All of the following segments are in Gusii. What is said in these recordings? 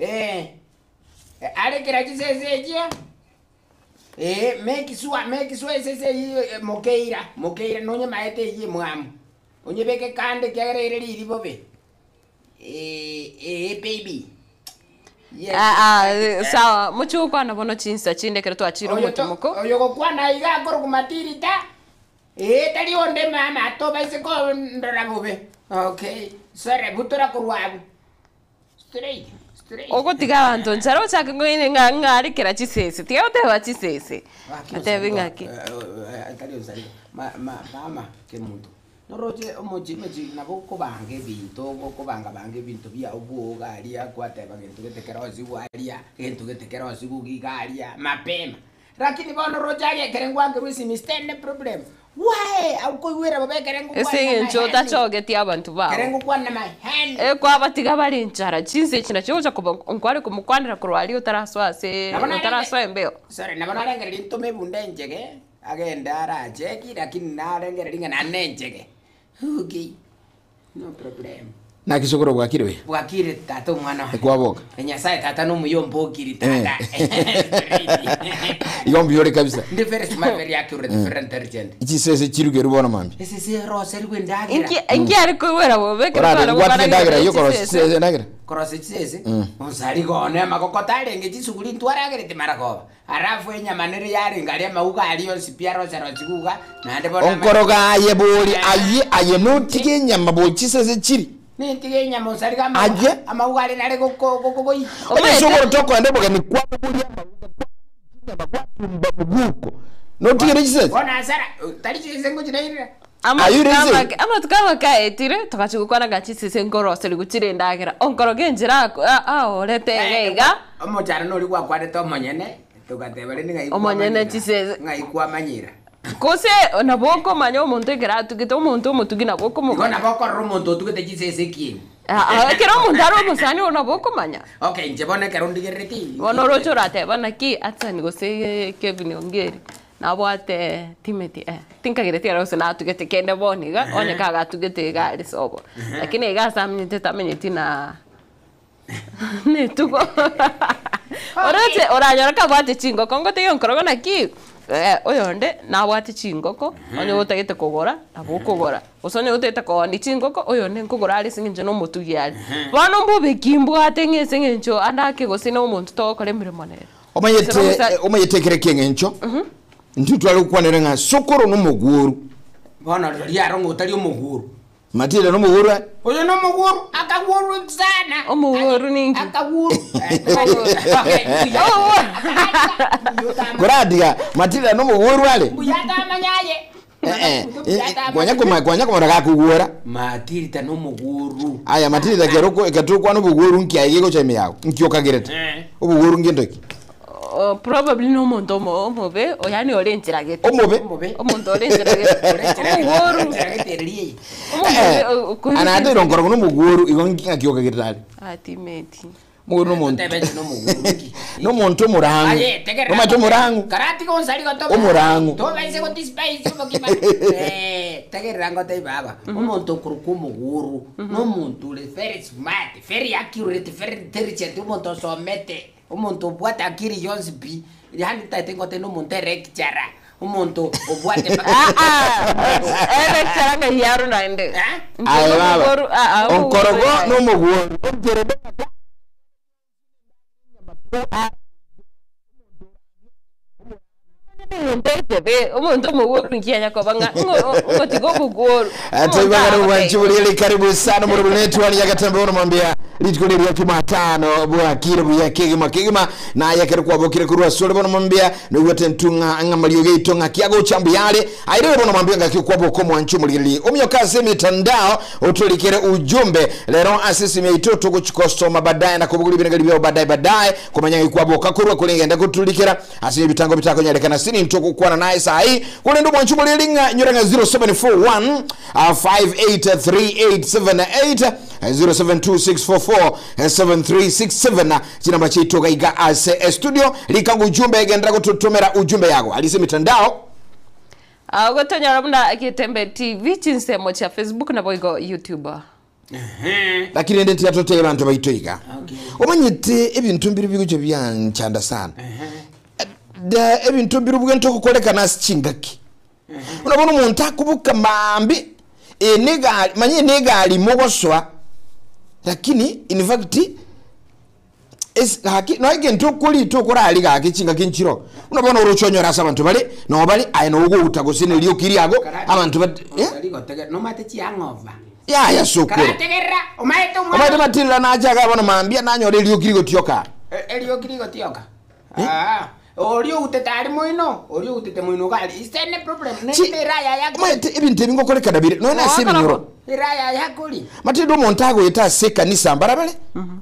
Eh, arekera chisese echio, eh, make sure, make sure esese eyio eh, mokeira, mokeira nonyemaete eyio emwamu, onyebeke kando ekiagera ere riri bobe, eh, eh baby, yes. Ah, ah, eh, sawa mochie gokwana bono chinsa chinde ekero twachire Oyo to- omotimoko oyo gokwana iga akorokwa matirita, ee tari onde mama tobaise kondora bobe, okay, sore butora korwa abwo. Ogotiga abanto nchara ochake ng'oine ng'a ng'are kera chisese, tiga goteba chisese, atebi ng'aki. Tari osari ma ma mama kemunto noroche omochie omochie nabo okobanga ebinto okobanga banga ebinto biago bwoga aria kwateba gento gete kerosiwe aria gento gete kerosiwe iga aria mapema. Lakini bono oroche aria ekere ngwankerwa esimi sitari ne problem why akoigwera bobe ekere ngokwana Ase eng'encho na my hand otachogetie abanto ekere bao. ngokwana na my hand. Ekwabatiga bare enchara, chinsa echi nachio ogocha koba nkware komokwanera korwa aria otarasoa ase Nabo narenge otarasoa embeo. sorry nabo narengereria ntome ebunda enchege agende aracheki lakini narengereria ng'a naende nenchege okay. No problem. Naki sokoro bwakire buya? Bwakire tata omwana one. Ekwaboka? Nyasaye tata nomuya ombokiri tata. Igo mbuya ore kabisa. Ndi very smart, very accurate, very intelligent. Chisese chirugerwe bono mambia. Esese eroserigwe endagera. Inki inki are koigwera bobe ekero Orabe tware ngwatire gokwana endagera igoro eyio okorosia chisese? chisese endagera? Korosia chisese, onsari gone amagoko tarenge chisuguri ntwaragerete maragoba. Alafu enyama nere yarenge aria amauga aria onsi pi arosa-rosigwe iga, naende bono amanye. Onkoroga aye bori, aye, aye notige enyama bori chisese chiri. Nintige enyama osarige amauga, Aye. amauga aria nare goko goko goika. Onye Omanyete. ase okorota okoenda obogeni kwabogoria amauga, kwabogoria chinyama, gwatumba mobuko, notigere chisese? Bono asara, tari chisese ngochirairera. Ayio Amatuko rese. amake amatuko amake aetire, togachia gokwana ng'a chisese nkoroserigwa chire endagera, onkoroga enchera ako a- aorete iga iga, Omochando noria gwakwanete omonyene, togateba rende ng'ai Omonyene kwamanyera, chisese. ng'ai kwamanyera. Gose nabo okomanya omonto ekero atugete, omonto omotugi nabo Igo okomomanya. nabo okorora omonto otugete chisese ekieni. Aa ekero omonto are omosani oo nabo okomanya. Okay, inche bono ekero ndigerereti, Bono oroche orateba naki Hudson gose Kevin Ongeri. Nabwate Timothy eh, tinkagereti ere gose natugete kende bono iga, onye kagatugete iga aria sobo. Lakini iga ase amenyete tamenyeti na na etugo. Oroche oranyore kabwate chingoko ngotebie nkorogo naki, oyonde nabwate chingoko, onye otagete kogora, nabo okogora, gose onye otagete koonia chingoko, oyonde nkogora are ase eng'encho na omotugi are. Bono mbobe ki mbwate ng'a ase eng'encho ande ake gose na omonto togokora emeremo nere. Omanyete, omanyete ekere ki'eng'encho, intwe tware gokwanera ng'a sokoro nomogworu. Bono rirorio aro ng'a otari omogworu. Matilda nomogworu aye? Oyo nomogworu, akagworu sana. Omogworu ninki? Akagworu. Koratiga, Matilda nomogworu are? Mbuya atamanya aye. Eh, eh, kwanya koma- kwanya komora gakogwora. Matilda nomogworu. Aya Matilda ekero oko- ekero tokwana obogworu nki aye gegocha ime yago? Nki okagerete? Eh. Obogworu ngento ki? Oh, probably na omonto omo- omobe yaani ore enchera gete. Omobe? Omobe. Omonto ore enchera gete. Omogworu. Omogoru. Omonto Eh, ore- o- okoigwa anateire enchera onkorogo nomogworu igo nki ng'aki okagerete are? Ah, timeti. Omogworu nomonto Totebe inche nomogworu ki? nomonto omorang'u. Aye, tegerera. Omanyete omorang'u? Karatiga onsari gotoba. Omorang'u. Tobaise gotispice obogima. Eh, tegerera ngotebi baba. Omonto okorokwa omogworu, nomonto ore very smart, very accurate, very intelligent, omonto osomete, omonto obwate akiri yonsi pi. Yaani ntaete ngotebi nomonto electurer, omonto obwate mpaka Ah, ah. Electurer ng'ai aro naende. Eh? Inche Aye baba, nomogworu, ah, ah, omogworu onkorogo aye. nomogworu. Enchera ende Omonto omogworu nki anya koba ng'a ng'o- ng'otiga obogworu. Omonto Toibagare agotebi. obwanchi buriere karibu sana muruburi netwani yagatembe bono mambia rituko riria Jumatano bwakire buya kegima kegima naye ekero kwabokire korwa asore bono mambia noigwete ntung'a ng'a mariogi aito ng'aki agocha mbuyare airere bono mambia ng'aki okwaboka omwanchi omorigereria omioka ase emitandao Otorikere ujumbe rero ase esimi yaito togochi kosoma baadaye na kobogori ebirengeri biao baadaye baadaye komanya ng'ai kwaboka korwa korengende gotorikera ase ebitango bitakonyarekana sini ntogokwana naye sahi korende omwanchi omoreri ng'a nyora ng'a 0741 583878 0726447367 chinamba chiaito gaiga ase estudio rika ujumbe genderera gototomera ujumbe yago aria ase emitandao. Agotonyora buna Getembe TV chinsemo chia Facebook naboigo YouTube. Lakini rende tiga totebe abanto baito iga. Omanyete ebinto mbire bigocha bianchanda sana. Da ebinto mbire bugento ogokorekana ase chingaki. Buna bono omonto akoboka maambia, eye na egari, manya eye na egari mogosoa, lakini in fact, ase gaki nonya egento okorita okoraria gaki chingaki nchiroo, buna bono oroche onyore ase abanto bare, noo bare aye noo ogouta gose na erioki riago, abanto bat eh. Otari gotegerera, nomanyete chiang'ova. Yaya sokoro. Karategerera, omaete omwana. Omanyete Matilda nache iga bono mambia nanyora erioki rigotioka. Erioki rigotioka? Aa, oria outete aria moino, oria outete moino iga aria, is there any problem? Ne Chi- eraya yakori. Omanyete ebinto ebi ngokorekana bire nonya ase Goakora ebinyoro. bo. Eraya yakori. Matilda omonto agoeta ase ekanisa mbarabare,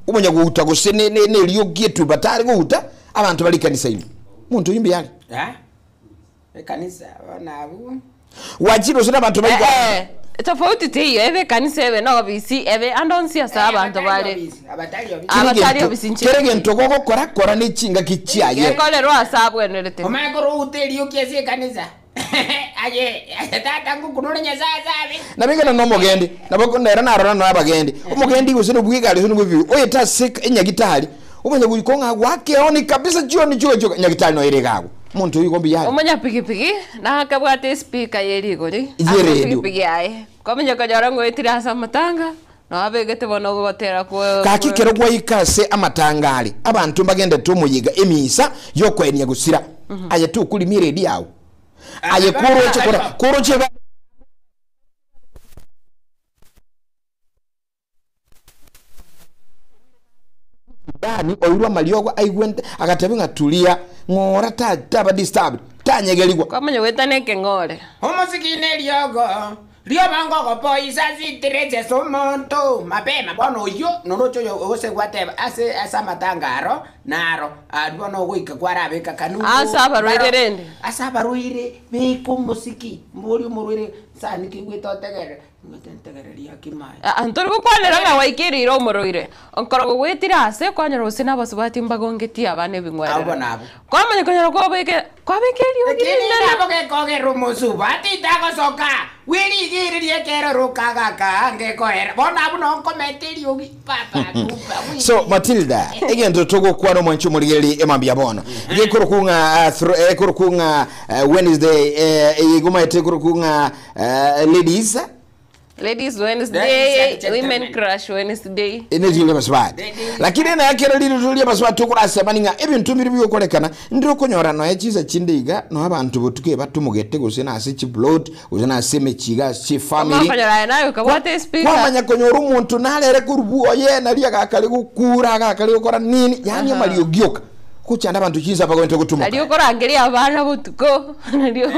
omonya gouta gose ne- ne- ne eriogi etuba tare gouta, abanto bare ekanisa ime. Omonto oyio mbuya are. Eh? Ekanisa bono abwo. Gwachire gose nabanto baigwa. Eh, eh, tofauti teiyo ebe ekanisa ebe na obisi ebe ande onsi ase abanto bare. Abatari obisi. Kere Abatari egento- obisi nche. kere egento gogokora kora ne chingaki chiaye. Gekorerwa ase abwenerete. Omanye korwa oute erioki ase ekanisa. Aye, aye tata ngokunore Nyasaye ase abe. Nabegena na omogendi, nabo nere narora noe abagendi. Omogendi gose nobwa egari gose nobwa ebibi, oyete ase enyagitari, omanye goika ng'a goaka eoni kabisa chioni chioka chioka, enyagitari noyo ere iga agwo. Omonto oyio igo mbuya are. Omonyapigipigi nakabwate espika ye rigori Ye ase radio. epigipigi yaye. Kwamanya konyora ng'oetire ase amatanga, nabo abegete bono ogotera kwa Gaki ekero gwaika ase amatanga are, abanto mbagendete omoyega emisa y'okoenia gosira, aye tokorimia eredio yao. Aye kworoche kora kworoche iga. Dani oirwe amariogo aigwente agatebia ng'a turia ng'ora ta taba disturbed tanyegerigwa. Kwamanya goetana ekeng'ore. Omosiki neriogo riobango ogopoisa sitirese ase omonto mapema bono oyio noroche oyo gose gwateba ase ase amatanga aro naro aria bono ogoika kwarabeka kanugo Ase abarwaire baro- rende. ase abarwaire beka omosiki mbori omorwaire sani kigwete otegerere ngwete ntegereria kimaye Ah, ntori gokwanera ng'a waikereire omorwaire Onkorogo gwetire ase kwanyora gose nabasubati mbagongetie abana ebing'werere. Abwo nabwo. Kwamanya konyora kwabeke kwabeka eriogi Ekeri rinene. nabo gekogera omosubati tagosoka werigereria ekero rokagaka ngekoera bono abwo nonkometa eriogi papa kupa wi. So Matilda, egento togokwana omwanchi omorigereri emambia bono. Gekorokwa ng'a ekorokwa ng'a Wednesday eye igo omanyete ekorokwa ng'a ladies Ladies Ladies Wednesday, and gentlemen. Women Crush Wednesday. Nerituko ria abasubati. Lakini naye ekero rirituko ria abasubati tokorasemani ng'a ebinto mbire bigokorekana, ndire okonyora nonya chinsa chinde iga, nonya abanto botuko ebatumogete gose nase chiplot, gose nase emechie iga ase chifamiri. Omakonyora aye naye okabwata espeaker. Kwamanya konyora omonto narere korwa bwoye, nari agakare gokura, agakare gokora nini, yaani amariogi oka. Gochanda abanto chinsa bagwenerete gotumoka. Nario okorangeria abana botuko, nario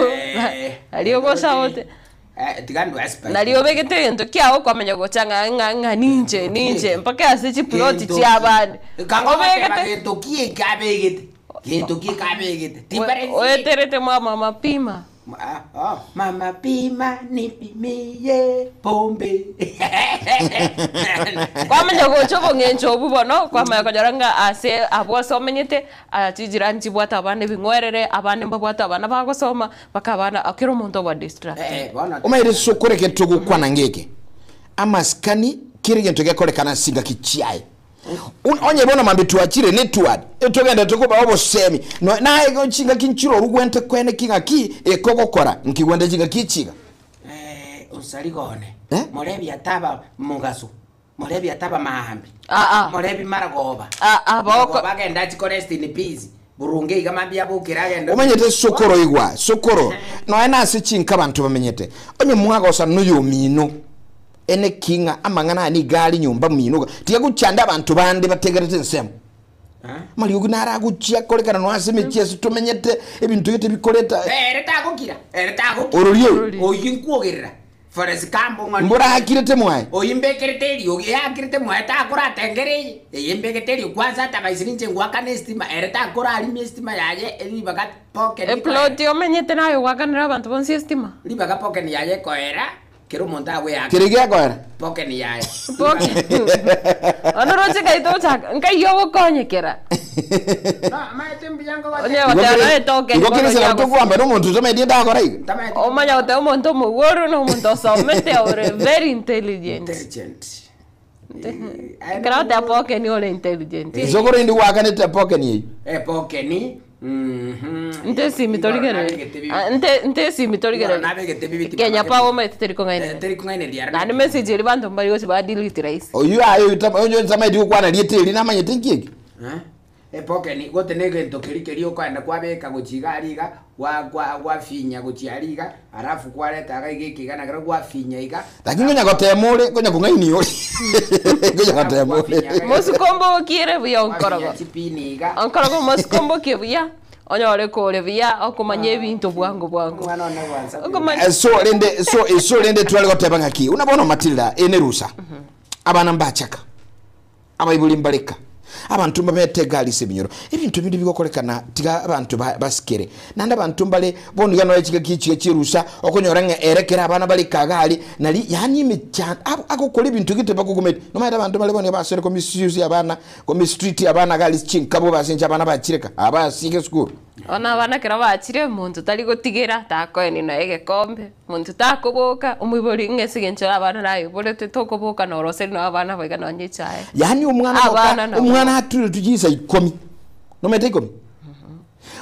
nario ogosabote. Eh, tiga ndwe spice. Nario obegete egento kiao kwamanya gocha ng'a ng'a ng'a ninche ninche mpaka ase chiploti Gento chia abande. Kango Obegete goteba gento ki eke abegete. Gento ki eke abegete. Tibareti. oeterete mwa mama pima. Ah, oh. Mama pima nipimie pombe. Kwamanya gocha obong'encho obwo bono kwamanya konyora ng'a ase abwo ase omenyete Aya chijirani chibwate abana ebing'werere, abande mbabwate abana bagosoma, mpaka abana kera omonto oba distracted. Eh, bono Omaete sokore egento togokwana ngeke, amasikani kera egento gekorekana ase chingaki chiaye. Un- Onye bono mambia twachire netwad, etogenderete kobaa obosemi, no naye go chingaki nchire orugwente kwene ki ng'aki ekogokora nkigwente chingaki echi iga. Eh, osarigone Eh? morebi ataba mogaso Morebi ataba maambia, Aa. morebi maragoba. Aa, boko. Maragoba agende achie ko rest in peace. Burunge iga mambia abokere agende. Omanyete sokoro igwa, sokoro, nonya nase chinka abanto bamenyete, onye mwagosa noyomino, ene ki ng'a amang'ana aya nigo are nyomba mino iga, tiga gochanda abanto bande bategerete ensemo. Amariogi naro agochia korekana nonya ase emechie ase tomenyete, ebinto gete bikoreta. Ere tagokira, ere tagokira. Ororia oyo. Oyio nkwogerera. Forest Gump ng'a Mboraakirete mwaye. Oyio mbekerete eriogi, eakirete mwaye takoratengere eye, eye mbegete eriogi kwanza atabaisire inche ngwakane estima, ere takorarimia estima yaye ribaga token ekoera. Eploti omenyete naye ogwakanera abanto bonsi estima? Ribaga poken yaye ekoera, kera omonto agweaka. Kere gekoera. Poken yaye. Poken. Bono roche nkai togochaka, nkai ogokonyekera. No, amaete mbuya Onye nkogotebia. goteba noe token Igo bono kere oria esera agosira. tokwamba nomonto otamanyeti ende agokora iga. Tamanyeti Omanya goteba omonto omogoro na omonto osomete ore very intelligent. Intelligent. Ekero ogoteba pokeni ore intelligent. Sokoro indi gwakanete pokeni eyio. Epokeni, mhm. Nte esimi torigereria. Ah, nte nte esimi torigereria. Nabegete bibiti Kenya Power omanyete teri kong'ainereria. Teri kong'ainereria are. Naende message eria banto mbari gochi ba delete rahisi. Oyio aye oyio tama- oyio ntamaeti gokwana rieta eri namanyete nki eki. Eh? Epokeni gote na egento keria keria okoenda kwabeka gochia iga aria iga, gwa gwa gwafinya gochia aria iga, alafu kwareta iga iga ekiga nakero gwafinya iga. Lakini konya gotema ore, konya kong'aini ore. Konya gotema ore. Mosikombe okiere buya onkorogo. Gwafinya chipini iga. Onkorogo mosikombe okie buya, onyore kore buya okomanya ebinto bwango bwango. Omwana one gwansa. Okomanya Eh, So rende so so rende tware goteba ng'aki una bono Matilda ene rusa. Abana mbachaka. Abaibori mbareka. Abanto mbabete egari ase ebinyoro. Ebinto binde bigokorekana tiga abanto ba basikere. Naende abanto mbare bono iga nonya chingaki echiga chierusa okonyora ng'a ere ekero abana bare kaa iga aria nari yaani emechando ab agokora ebinto gete bakokumeti. Nomanyete abanto mbare bono iga basore ko misuse abana ko mistreat abana iga aria chinkabwo ase inche abana bachire ka aba ase esukuru. Bono abana ekero bachire omonto tari gotigera takoenia nonya egekombe. Monto takoboka, omoibori ng'a ase eng'encho y'abana naiboretwe, tokoboka noroseri nonye abana aba iga nonye echae. Yaani omwana Abana boka, nabo. omwana aturetwe chinsa ikomi, nomanyete ikomi?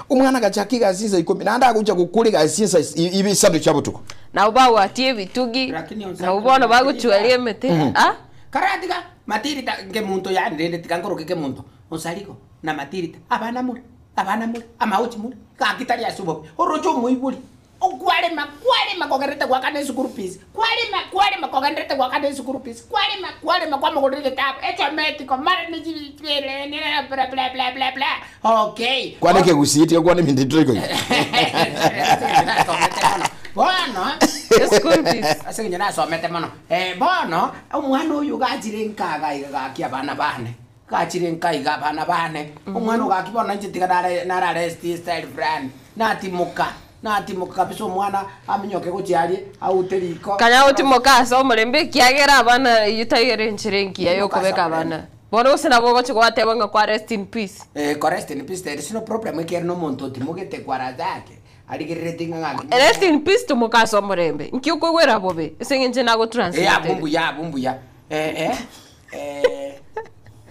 Omwana agachaka egasi chinsa ikomi, naende agocha gokora egasi chinsa is- ibe isato chia botuko. Nabo babwatie ebitugi, Lakini onsa- nabo bono bagochweria emete, ah. Karatiga matirita nkemonto yaani rende tiga nkoroke kemonto, onsarigo na matirita, abana more, abana more, amaochi more, gaki tari ase obobe, oroche omoibori. Okwarema, kwarema kogenderete goakana esukuru fees, kwarema, kwarema kogenderete goakana esukuru fees, kwarema, kwarema kwamogorera egetabu, echometiko, mara ne chi bla bla bla bla bla. Okay. Kwana ekegusii tiga kwana ebinto ebio tari koigwa. Nasomete mono. Bono, Eschool fees. ase eng'encho nasomete mono. Eh, bono, omwana oyo gachire nka iga iga gaki abana bane. Gachire nka iga abana bane, omwana ogaki bono inche tiga nare nararesti style fulani, natimoka, natimoka kabisa omwana aminyoke gochia aria, aute riko. Kanya gotimoka ase omorembe ekiagera abana eyio tari enchera engiya ya okobeka abana. Bono gose nabo ogochia gwateba ng'a kwa rest in peace. Eh, ko rest in peace there is no problem ekiagera na omonto otimogete kwara zake, arigerereti ng'a ng'aki. Rest in peace timoka ase omorembe. Nki okoigwera bobe? Ase eng'encho Eh, abwo nagotranslatere. mbuya, abwo mbuya. Eh, eh, eh,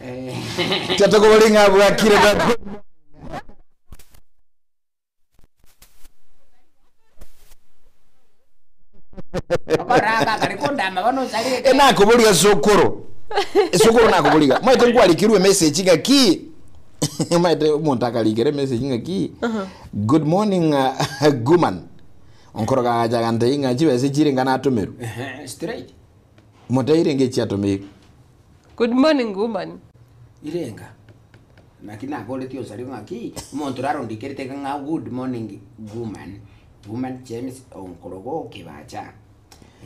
eh. Tiatokobori ng'a bwakire bwa- Okoraka kare kondama bono osarete. Enakoboria sokoro esokoro nakoboriga maete nkwarikirwe emessage ng'aki maete omonto akarikera emessage ng'aki good morning uh, guman onkoroga agacha agantebia ng'a chibesa chire ng'a natomerwe Ehe, straight. Moteire ngechi atomeirwe. Good morning woman. Irenga. Naki naboretie osari ng'aki omonto orarundikerete iga ng'a good morning woman, woman James Onkorogo Kibacha.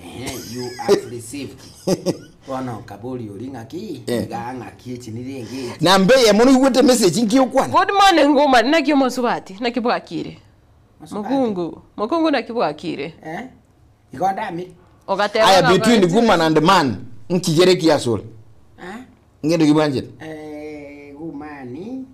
Ehe, you have received. Bono nkaboria oria ng'aki Eh. iga ng'aki echi nirenge echi. Namba eyemo noigwete message nki okwana? Good morning woman. Naki omosubati? Naki bwakire? Mosubati. Mokungu. Mokungu naki bwakire? Eh? Igo ndamire. Ogateba Aya ng'a between bwanchire. woman and man nki kere ekiya asore? Ah? Ngento ki bwanchete? Eh, gumani.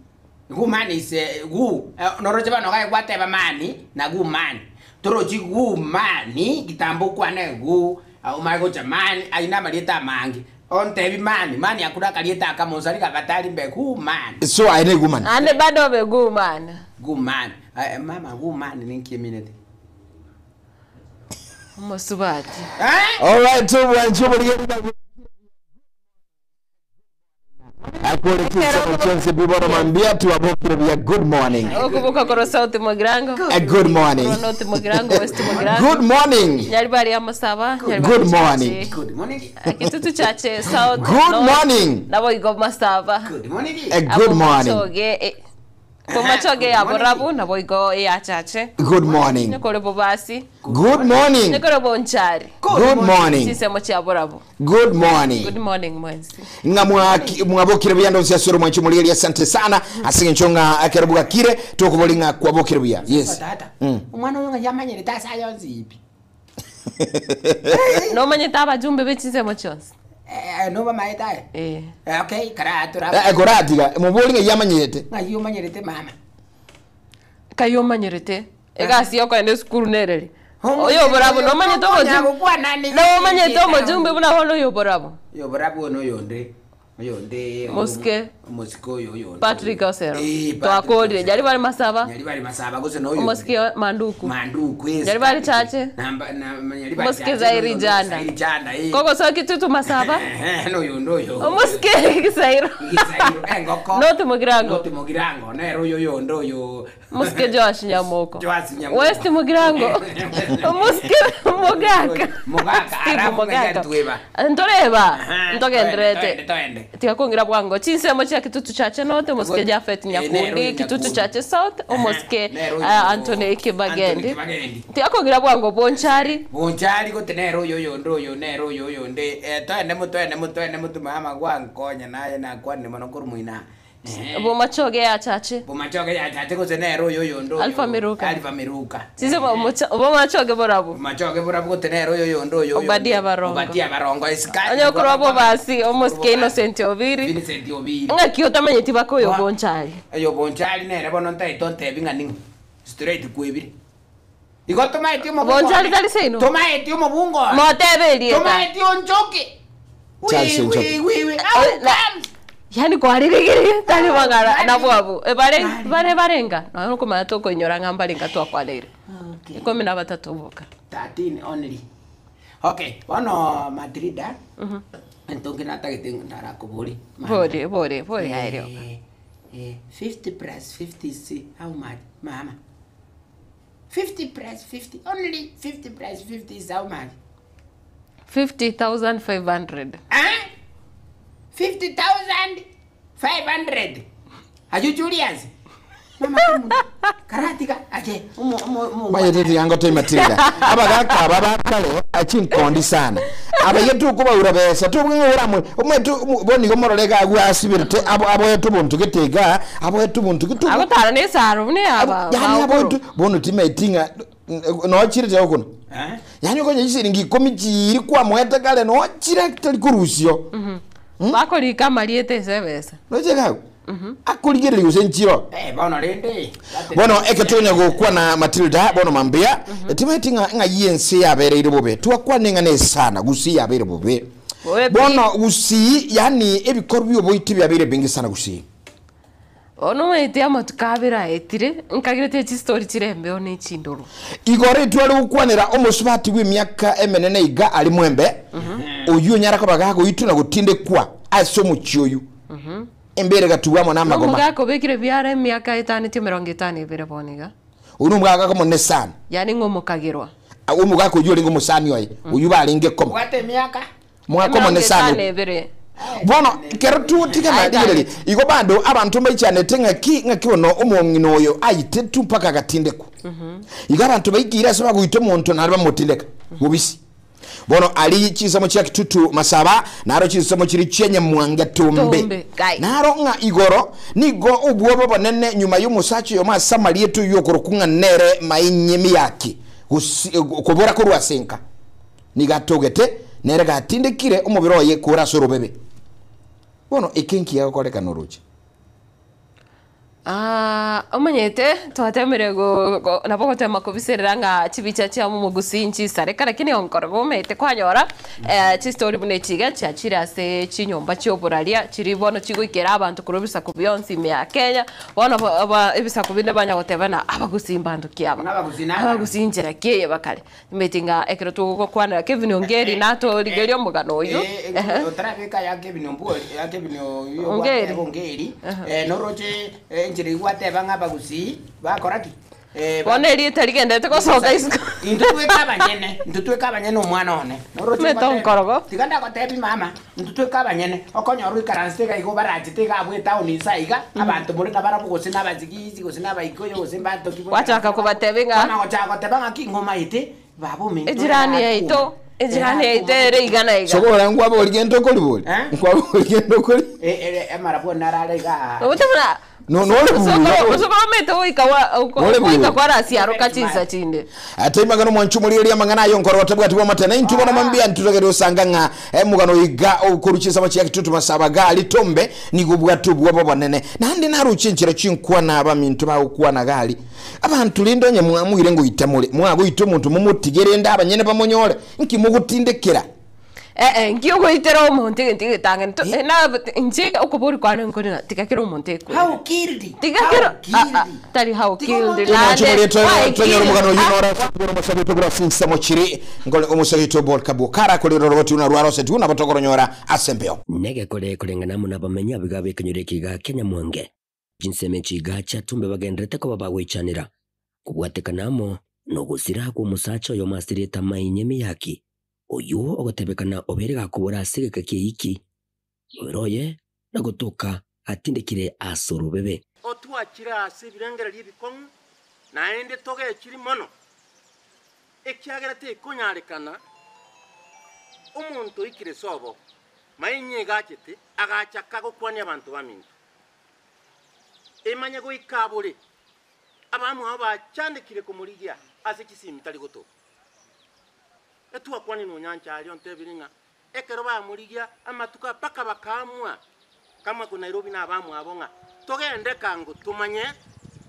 Gumani is eh, gu. Eh, noroche bono gaye gwateba mani na gumani. Torochi gumani kitambo okwane gu ah, omanye gocha mani ayio na amarieta amange. Ontebi mani, mani akure akarieta akamo onsari kabatari mbe gumani. So aye ne woman. Ande bado obe gumani. Gumani. Eh, mama gumani ninki eminete? Omosubati. Eh? Alright, obwanchi oborigeri akore chinsemo chionsi bibono mambia twabokire buya good morning Okoboka korwa South Mugirango. A good morning Korwa North Mugirango, West Mugirango. good morning Nyaribari ya Masaba. Nyaribari Good Chache. morning. Good morning. Kitutu Chache, South. Good North, morning. Nabo igo Masaba. Good morning. A good morning Bomachoge, eh, Bomachoge ya Borabu, nabo igo ya Chache. good morning Nikore Bobasi. good morning Nikore Bonchari. good morning Chisemo chia Borabu. good morning Good morning, mwensi. ng'a mwaki- mwabokire buya ndonsi asore mwanchi omorigereria asante sana ase eng'encho ng'a ekero bwakire tokobori ng'a kwabokire buya yes Tata. Mm. Omwana oyo ng'a yamanyerete ase aye onsi ipi. Nomanyete abajumbe be chinsemo chionsi. Eh, no bamaete aye. Eh. Eh, okay, kara tura. Eh, koratiga mobori ng'a yamanyete Ng'ai omanyerete mama. Kai omanyerete. Egasi yokoenda esukuru nereri. Oyo oborabu nomanyete omochumbi nomanyete omochumbi buna bono oyo oborabu. Oyo oborabu one oyonde oyonde Omosike. Omosike oyo oyonde. Patrick Osero. Eh, Patrick Twakorire Osero. nyari bari masaba. Nyari bari masaba gose noyo. Omosike Manduku. Manduku yes. Nyari bari chache. Namba na nyari bari Omosike chache, Zairi noyondo, Janda. Zairi Janda eh. Kogosoki tutu masaba. Eh, noyondo oyo. Omosike Gisairo. Gisairo engoko. North Mugirango. North Mugirango nero oyo oyondo oyo. Omosike Joash Nyamoko. Joash Nyamoko. West Mugirango. Omosike Mogaka. Mogaka, Steve arabu Mogaka. ng'ai tweba. Ntoreba. Aha, Ntogenderete. toende, toende. Tiga kongira bwango chinsemo chia Kitutu Chache North, omosike Japhet Eh, nero Nyakundi, oyo Kitutu Nyakundi. Chache South, omosike nero oyo Anthony Anthony Kibagendi. Kibagendi. Tiga kongira bwango Bonchari. Bonchari gote nero oyo oyonde oyo nero oyo oyonde eh, toende mo toende mo toende mo tumama gwankonya naye nakwanire mono korwa moina. Eh, Bomachoge ya Chache. Bomachoge ya Chache gose nero oyo oyonde oyo. Alpha Miruka. Alpha Miruka. Chinsemo bomachoge borabu. Bomachoge borabu gote nero oyo oyonde oyo. Obadia Barongo. Obadia Barongo. Esika. Onye okorwa bobasi omosike Innocent Obiri. Innocent Obiri. Ng'aki otamanyeti baka oyo Wa- Bonchari. Oyo Bonchari nere bono ntaete ontebi ng'a ning'o. Straight kwebire. Igo tomaeti omobungo. Bonchari tari seino? Tomaeti omobungo. Motebe erieta. Tomaeti onchoke. Charles Onchoke. Wi wi wi. Au come. Yani kwaririgirie tari bagara nabwabu. E bare Nari. bare barenga. Nonya okomanya tokoinyora ng'a mbarenga twakwaneire. Okay. Ikomi na batato boka. 13 only. Okay, bono Madrida. Entonge natagete ndarakobori. Bori bori bori aerio. Eh, eh, 50 plus 50 is how much, mama? 50 plus 50, only 50 plus 50 is how much? 50,500. Huh? 50,500. Are you Julius? Mama, karatika aje umo umo umo. Bayetete yango te Matilda. Abagaka aba bakale achinkondi sana. Abayetu kubaura besa tubwingura mwe. Umwetu boni gomororega agwa asibirite abo abo yetu buntu gitega abo yetu buntu gitu. Agotara ne saro ne aba. Yani abo yetu bono timetinga no chirite okuno. Eh? Yani okonye chisiringi ikumi chiri kwa mwete kale no chire tali kurusio. Bakorika mariete ase ebesa. Nocheka. Akurigereria gose nchiro. Eh, bono rende. Bono eketonya gokwana Matilda bono mambia timeti ng'a ng'a yense yabereire bobe twakwane ng'a sana gusi yabere bobe Bobe pi. bono gusi yani ebikorwa byoboiti byabere bingi sana gusi Ono omanyete amatuko abere aetire nkagirete chistori chirembeo na echindoro. igoro etware gokwanera omosubati bwa emiaka emenene iga ari mwembe oyu onyara koba gagoitwa na gotindekwa ase omochi oyu embere gatubwa amo na amagoma Omogaka obekire biara emiaka etaneti emerongo etano ebere bono iga. oyu na omogaka omonene sana Yani ng'omokagirwa. Omogaka oyu orenge omosani oye oyu barenge koma Bwate miaka. omogaka omonene Emerongo sana etano ebere. Bono kero tutigana Aye, rigereri igo bado abanto baichanete ng'aki ng'aki bono omong'ina oyo aite tu mpaka agatindekwa igo abanto baikire ase bagoita omonto naro bamotindeka bobisi bono ari chinsemo chia Kitutu Masaba naro chinsemo chiri chia Nyamwanga Tombe Tombe, gai. naro ng'a igoro nigo obwobo bonene nyuma ya omosacha oyomo ase amarieto yokorokwa ng'a nere mainyemi yake Gosi- kobora korwa ase enka nigo atogete nere gatindekire omobere oye kore ase orobebe bono eke nkiya gokorekana oroche Ah, omanyete twatemire go- go- nabo gotema kobiserera ng'a chibicha chia omogusi nchisareka lakini onkoro omanyete kwanyora eh, chistori buna echiga chiachire ase chinyomba chioboraria chiri bono chigoikera abanto korwa ebisaku bionsi ime ya Kenya bono ba- ba- ebisaku binde banya goteba na abagusi mbanto ki aba Abagusi na- abagusi nchera ki eye bakare nimeti ng'a ekero togokwanera Kevin Ongeri natorigeria omogano oyo Ehe. otarabeka ya Kevin Ombori ya Kevin Ongeri. Ongeri eh noroche enchiri gwateba ng'a abagusi bakora ki Eh, bono erieta rigendete gosoka isiko intwe tweka abanyene intwe tweka abanyene omwana one Noroche Mete gwateba- onkorogo. tiga ndagotebi mama intwe tweka abanyene okonyora oikaranse iga igo barachete iga abwo etown insa iga abanto more nabarabwo gose nabazigisi gose nabaikoyo gose mbanto ki Gwachaka kobatebia ng'a- Bono gochaka goteba ng'a ki ng'omaete baba ominto Ejirani yaito. Ejirani yaito ere iga na iga. Sokoro nkwabori gento okori bori? Eh? Nkwabori gento okori? Amarabwo narare igaa. Obote buna No- nore buya. Sokoro sokoro omanyete goika wa Nore buya. goika kwarasiaroka chinsa chinde. Taimaga nomwanchi omorieria amang'ana ayo nkoro otabwati bw'amate na intwe bono mambia ntitotagete gosanga ng'a omogano oiga okoru chinsemo chia Kitutu Masaba gari Tombe nigo obwate obwoba obonene. Naende naroche enchera chinkwana abaminto bagokwana gari. Abanto rende onye mwamoire ngoita more, mwagoita omonto momotige rende abanyene bamonyore, nki mogotindekera? Eh, nki ogoitera omonto egento egetang'ani to eh, na inche okobori kwane nkore ng'a tiga kera omonto ekwere. How killed? Tiga How kera ah, ah, killed? tari how Tiga killed omonto- Omwancho naende moria why tonyora killed? omogano oyio Ah, nore ase omosabi togura ase ensemo chiri nkore omosabi tobolka bwokara kore roroboti buna rwaroseti buna botokoronyora ase embeo. Negekore koreng'ana amo nabamenyi abiga b'ekenyoro eke iga kia Nyamwange. Chinsemo echi iga chiatombe bagendererete koba bagoichanera, kobwatekana amo nogosira kw'omosacha oyomo ase erieta Mainye Miyaki, oyio ogotebekana obeire gakobora ase egeka ki'eiki, omobere oye na gotoka atindekire ase orobebe. Otwachire ase ebirengererio ebikong'u, naende togechiri mono, ekiagera tekonyarekana omonto oikire sobo, mainye egachete, agachaka gokwania abanto baminto. Emanye goika abore, abamwabo bachandekire komorigia ase chisimi tari gotoka. Etwakwanire nonya nche aria ontebire ng'a ekero bamorigia amatuko aya mpaka bakaamua kama ko Nairobi na abamwabo ng'a togende kango tomanye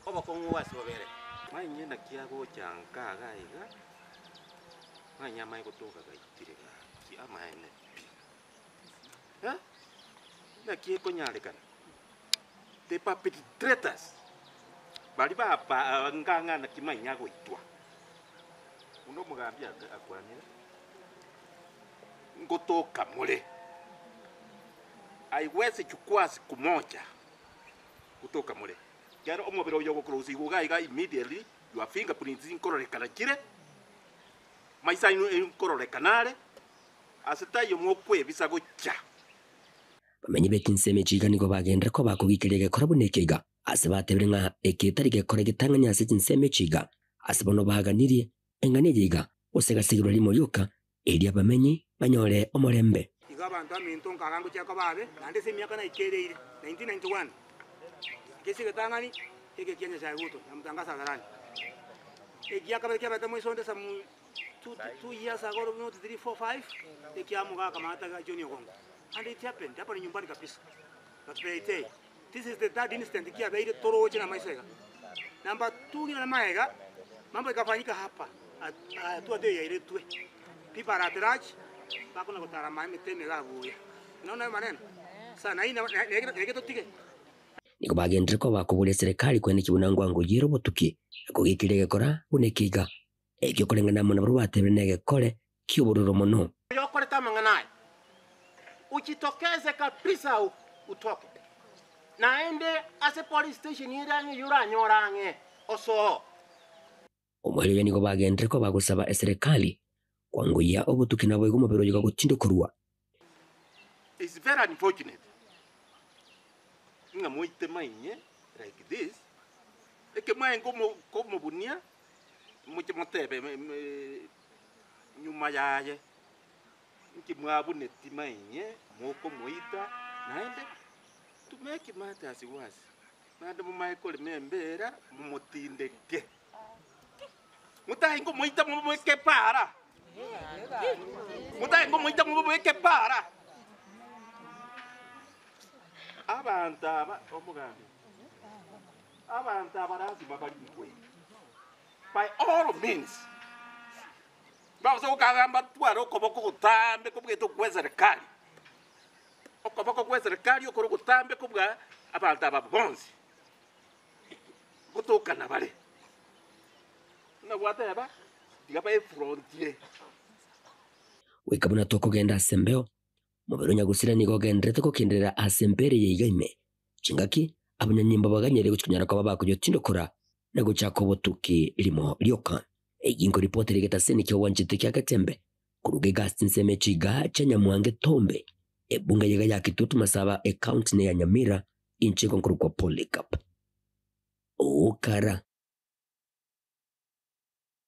obokong'u ase bobere. Manye naki agocha nka iga iga, manye amaye gotoka gaitire gaki amaene pi. Eh, naki ekonyarekana? The perpetrators baria ba ng'a naki manya goitwa buna omogambi akwanire, ngotoka more, haiwezi chukua siku moja gotoka more, ekero omobere oyo ogokurusigwa iga iga immediately your fingerprints nkororekana chire, maiso aino nkororekana are, ase taiyo mokwebisa gochia. Bamenyi be chinsemo echi iga nigo bagenderera koba kogikeria egekora buna eke iga, ase batebire ng'a eke tari gekora egetang'ani ase chinsemo echi iga, ase bono baganirie eng'ana eye iga, gose egasegerwa rimo rioka, erio abamenyi banyore omorembe. Igo abanto aminto nkaga ngochia koba abe, naende ase emiaka naikereire, 1991, ekesi egetang'ani, eke kia Nyasae goto, namotangasa hadharani. Egiakabere kiabete moisonde some two years ago, not three, four, five, ekiamogaka maata ga John Ogongo. And it happened, hapa ni nyumbani kabisa. Gatubete. This is the third incident kiabeire toroche na maiso iga. Number 2 ngina na maega, mambo ikafanyika hapa. Hatua ndio yairetwe. People are at large, bakona gotara maeme emete iga buya. Naona ayo maneno. Sana hii na totige. Nigo bagenderere koba bakoboria eserekari koenekia buna ngwango y'ere obotuki na kogekeria egekora buna ekeiga. Ekio koreng'ana amo nabarabwo batebire negekore ki'obororo mono. Oyokorete amang'ana aya, ujitokeze kabisa utoke, naende ase police station ere ang'e eyio oranyore ang'e osoo. Omoerio oye nigo bagenderere koba bagosaba eserekari kwangoyia obotuki naboigo omobere oye gogotindokorwa. It's very unfortunate ng'a moite mainye like this, ekemaene komobunia moche motebe nyuma yaye, inki mwabuneti mainye mokomoita, naende to make matters worse, naende momae korema embera momotindeke. Motae nkomoita momobeke para, motae nkomoita momobeke para. Abanto aba, omogambi, abanto aba lazima barikwe by all means. Mbabasa gokagamba tware okoboko gotambe kobwete okwa eserikali, okoboko kwa eserikali okore gotambe kobua abanto aba bonsi, gotokana bare. Buna gwateba, tiga baefrontie. Goika buna tokogenda ase embeo, Omobere o nyagusira nigo ogendererete gokenderera ase embeera eye iga ime. Chingaki, abanyanyimbo baganyire gochia konyara koba bakoyotindokora na gochaka obotuki rimo rioka. Eyio nkoripoti ere egetaseni ki'ogwanchete kia Getembe koruga egasi chinsemo echi iga chia Nyamwange Tombe, ebunge eye iga ya Kitutu Masaba, ecounty neya Nyamira, inche igo nkorokwa Polycarp Okara.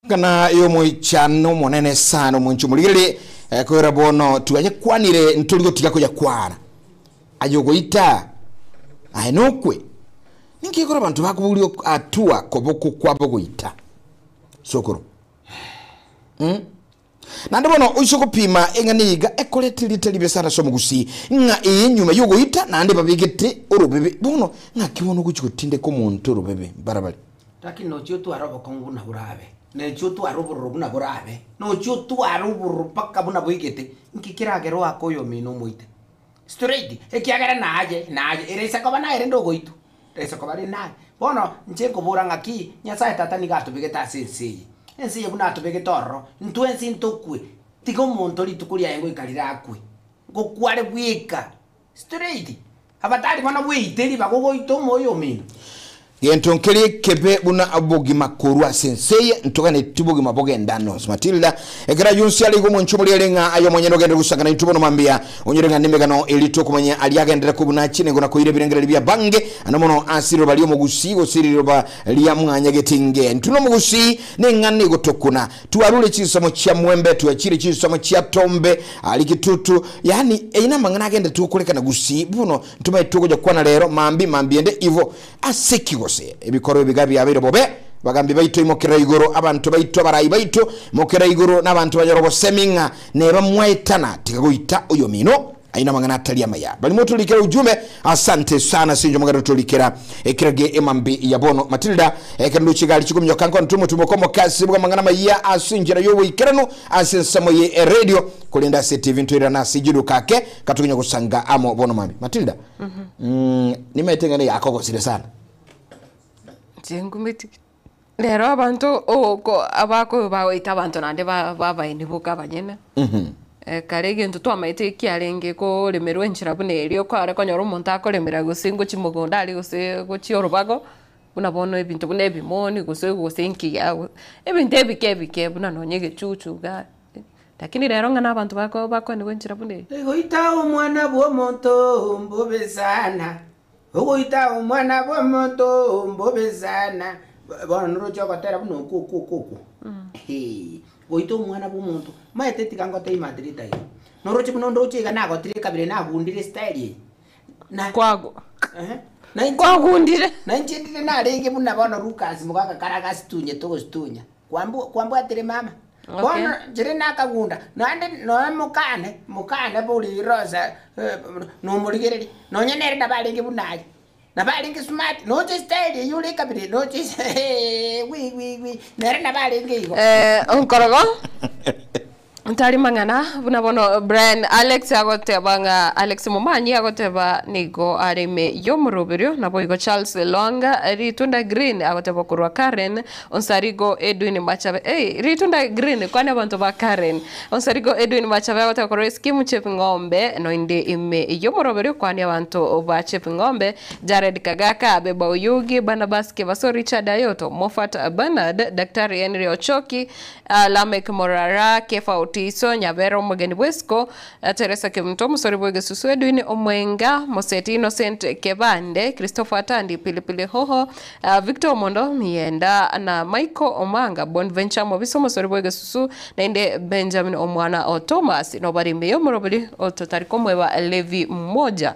Ng'ana y'omoichano omonene sana omonche omorigererie, koera bono twayekwanire ntori gotiga koyakwana. Aye ogoita, aye nokwe. Ninki ekero abanto bakoboria hatua koboko kwabo goita? Sokoro. Mm? Naende bono oise gopima eng'ana eye iga ekorete rieta ribe sana ase omogusii, ng'a eye nyuma y'ogoita naende babegete orobebe. Bono ng'aki bono ogochia gotindeka omonto orobebe mbarabare? Lakini nochia otware obokong'u buna borabe, nochia otware obororo buna borabe, nochia otware obororo mpaka buna boigete, nki keragere oake oyomino omoite? Straight, ekiagera naye, naye, ere ise koba naye rende ogoitwa, ere ise koba rende naye. Bono, inche nkobora ng'aki, Nyasae Tata nigo atobegete ase ense eye, ense eye buna atobegete ororo, intwe ense ntokwe, tiga omonto rituko riaye ngoika rirakwe, ngokware bweka, straight, abatari bono bweite ribaga ogoita omoyo omino. Gento nkeria ekebe buna obogima korwa ase ense eye, ntoganetie obogima bogendane onsi. Matilda, ekero ayio onsi are igo omwancho omoria ere ng'a aye omonyene ogenderere gosangana intwe bono mambia, onyore ng'a nemegano eria tokomanya aria agenderere kobuna chinengo na koira ebirengererio bia bange, ande mono ase riroba ri'omogusii gose riroba ria mwanyagetinge. Intwe nomogusii neng'ana egotokuna. Twarure chinsemo chia mwembe, twachire chinsemo chia tombe, aria kitutu, yaani eyio namang'ana agenderete gokorekana gusii bono ntomaete togocha kwana rero mambi mambi ende igo. Ase ki gose ebikorwa ebiga biabeire bobe? Bagambi baito imokerera igoro, abanto baito abarai baito, imokerera igoro, na abanto banyore obosemi ng'a neba mwaetana, tiga goita oyomino. Ayio namang'ana atari amaya. Baria motorikera ujumbe, asante sana ase inche mogende gotorikera ekirage emambi ya bono. Matilda, ekero ndoche egari chikominyoka nkonete omotumo omoke ase bw'amang'ana amayia ase enchera y'oboikeranu ase ensemo ye eradio, korende ase etivi ntoirerane ase ejiduka ake katokonya gosanga amo bono mambia. Matilda, Nimaete ng'a neyakogosire sana. Inche ngumeti rero abanto oko abako bagoita abanto naende ba- babaeni boka abanyene. Kare egento twamaete ekiarenge koremerwa enchera buna eria okare konyora omonto akoremera gose ngochia mogondo aria gose gochia orobago, buna bono ebinto buna ebimoni gose gose nki ebinto ebike ebike buna nonye egechuchu igaa. Lakini rero ng'a nabanto bako bakoenigwa enchera buna eye. Goita omwana bw'omonto mbobe sana, ogoita omwana bw'omonto mbobe sana. Bono noroche ogotera buna okwo okwo okwo okwo, hee, goita omwana bw'omonto, maete tiga ngotebie Madrida iga, noroche buna ondoche iga nagotire ekabira nagundire estyle eye, na Kwago ehe, na inche kwagundire. na inche ndire narenge buna bono Lucas mogaka kare agasitunyete ogositunya. Kwambwatire mama. Bono nchire nakagunda, naende nonya mokane, mokane bori Rosa nomorigereria, nonya nere nabo arenge buna aye, nabo arenge smart, noche style eyio ore ekabira eye, noche wi wi wi, nere nabo arenge igo. Onkorogo Ntari mang'ana buna bono Brian Alex agoteba ng'a Alex Momanyi agoteba nigo are ime y'omoroberio, naboigo Charles Lwanga Ritunda Green agoteba korwa Karen, Onsarigo Edwin Machabe ei Ritunda Green kwana abanto ba Karen, Onsarigo Edwin Machabe agoteba korwa Eskimu Chepng'ombe noinde ime y'omoroberio kwania abanto ba Chepng'ombe, Jared Kagaka, Beba Oyugi, Barnabas Kebaso, Richard Ayoto, Moffat Bernard, Daktari Henry Ochoki, Lameck Morara, Kefa Otiso, Nyabera omogeni bw'esiko, Teresa Kemunto omosori bw'egesusu, Edwin Omwenga, Moseti Innocent Kebande, Christopher Atandi, Pilipili Hoho, Victor Omondo Miyenda na Michael Omanga, Bonventure Mobisa omosori bw'egesusu, naende Benjamin omwana o Thomas nobare ime y'omorobori ototari komweba Levi Mmoja.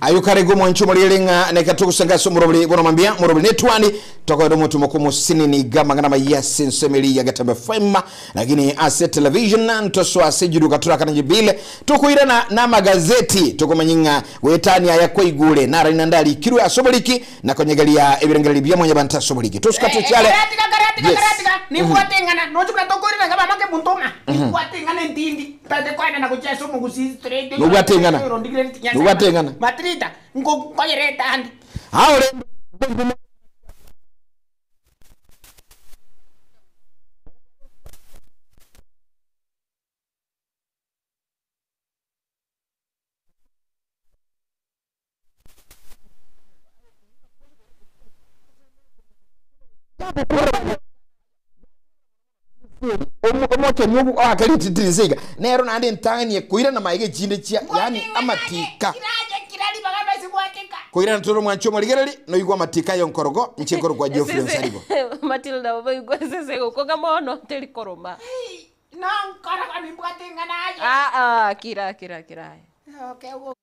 Ayio karenge omwancho omoriere ng'a neka togosanga ase omorobori bono mambia morobori netwani tokoenda omotumo kw'omosinini iga amang'ana amaya ase ensemo eria ya Getembe FM lakini ase television ntosoa ase ejiduka torakana jibile tokoirana namagazeti tokomanya ng'a goetania aya kwaigure narari naende arikirwe ase oboriki na konyegeria ebirengererio bia mwanyabanto ase oboriki tosuka tochiare Karatiga, karatiga, Yes. karatiga, nimbwate ing'ana, noche buna tokoirana iga bamake buntoma, nimbwate ing'ana entindi. Tate koenena gochia ase omogusii straight. Nobwate eng'ana. Nobwate eng'ana. Matrita, nkoyereta ande. Ao rende Omochenu ogo oake rititi inse iga, nero naende entang'ani ekoirana magega echinde chia, yaani amatika. Koirana tore omwanchi omorigereri, noigwe amatiko aye onkorogo, inche nkorokwa Geoffrey Onsarigo. Matilda boigwe esese egokoga mono teri koroma. Nonkorogo nimbwate ing'ana aye. Ah, ah, kira kira kira aye. Okay, ogo-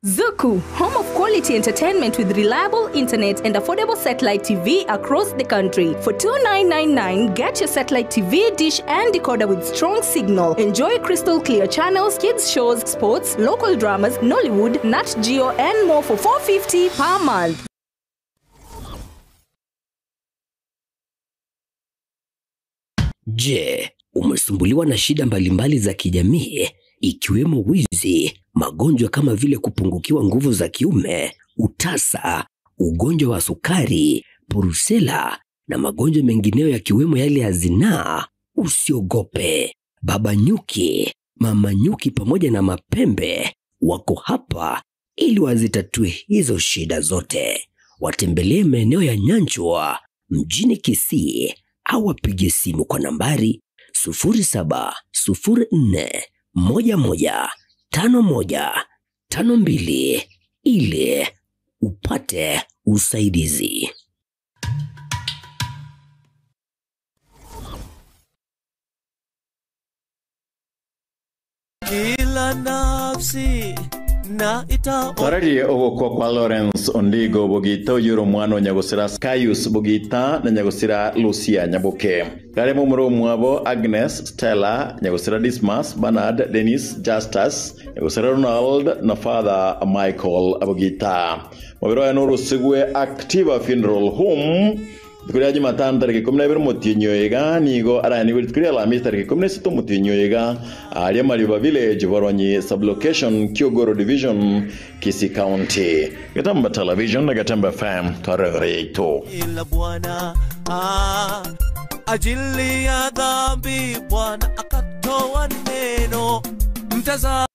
Zuku, home of quality entertainment with reliable internet and affordable satellite TV across the country. For 2999, get your satellite TV, dish and decoder with strong signal. Enjoy crystal clear channels, kids shows, sports, local dramas, Nollywood, Nat Geo and more for 450 per month. Je, umesumbuliwa na shida mbalimbali za kijamii ikiwemo wizi, magonjwa kama vile kupungukiwa nguvu za kiume, utasa, ugonjwa wa sukari, purusela na magonjwa mengineyo yakiwemo yale ya zinaa? Usiogope, Baba Nyuki, Mama Nyuki pamoja na Mapembe wako hapa ili wazitatue hizo shida zote. Watembelee maeneo ya Nyanchwa mjini Kisii au wapige simu kwa nambari 0704115152 ili upate usaidizi. Kila nafsi na ita Twararie ogokwa kwa Lawrence Ondigo Bogita oyore omwana o Nyagosira Caius Bogita na Nyagosira Lucia Nyaboke gare momura omwabo Agnes Stella Nyagosira Dismas Bernard Dennis Justus Nyagosira Ronald na Father Michael Bogita mobiro oyo norusigwe Activa Funeral Home rituko ria Jumatano tariki 12 omotienyi iga nigo araniwe rituko ria Alhamisi tariki 16 omotienyi iga aria Mariba Village Boronyi sublocation Kiogoro Division Kisii County Gatamba Television na Gatamba FM twarore yaito ila Bwana ah, ajili ya dhambi Bwana akatoa neno mtaza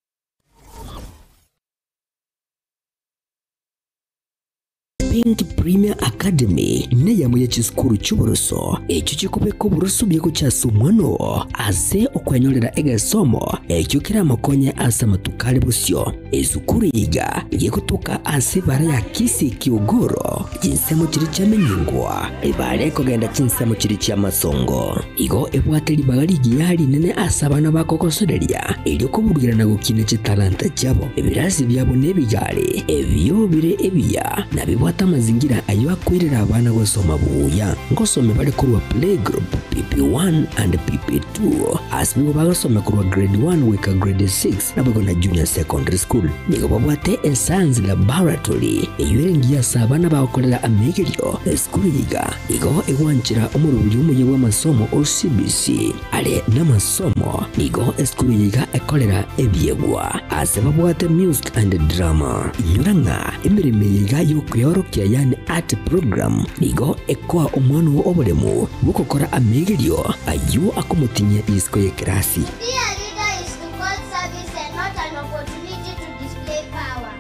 Pink Premier Academy neyamo y'echisukuru cy'uburuso ekyo kikubeka oburuso byegokyasa omwano ase okwenyorera egesomo ekyo kiramokonye ase amatukari busyo esukuru yiga yekutuka ase ibara ya Kisii Kiogoro chinsemo chiri kyamenyingwa ibara ekogenda chinsemo chiri chia masongo igo ebwate ribaga rigiya rinene ase abana bakogosoreria erio koburugera na gokina chitalanta chiabo ebirasi byabo n'ebigare ebyo bire ebiya na bibwate amazingira ayo akwirira abana gosoma buya ngosome bari kurwa playgroup pp1 and pp2 ase bigo bagosome kurwa grade 1 wika grade 6 nabwo na junior secondary school nigo babwate escience laboratory eyo erengiya ase abana bagokorera amegerio esukuru yiga igo egwanchera omorubiri omuya bw'amasomo o CBC are n'amasomo nigo esukuru yiga ekorera ebyegwa ase babwate music and drama inyura ng'a emirimo yiga yokweyorokia yani art program nigo ekoa omwana wo oboremu bwokokora amegerio ayo akomotinyia isiko y'ekirasi Be a leader is to call service and not an opportunity to display power.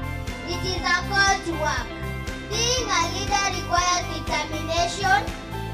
It is a call to work. Being a leader requires determination,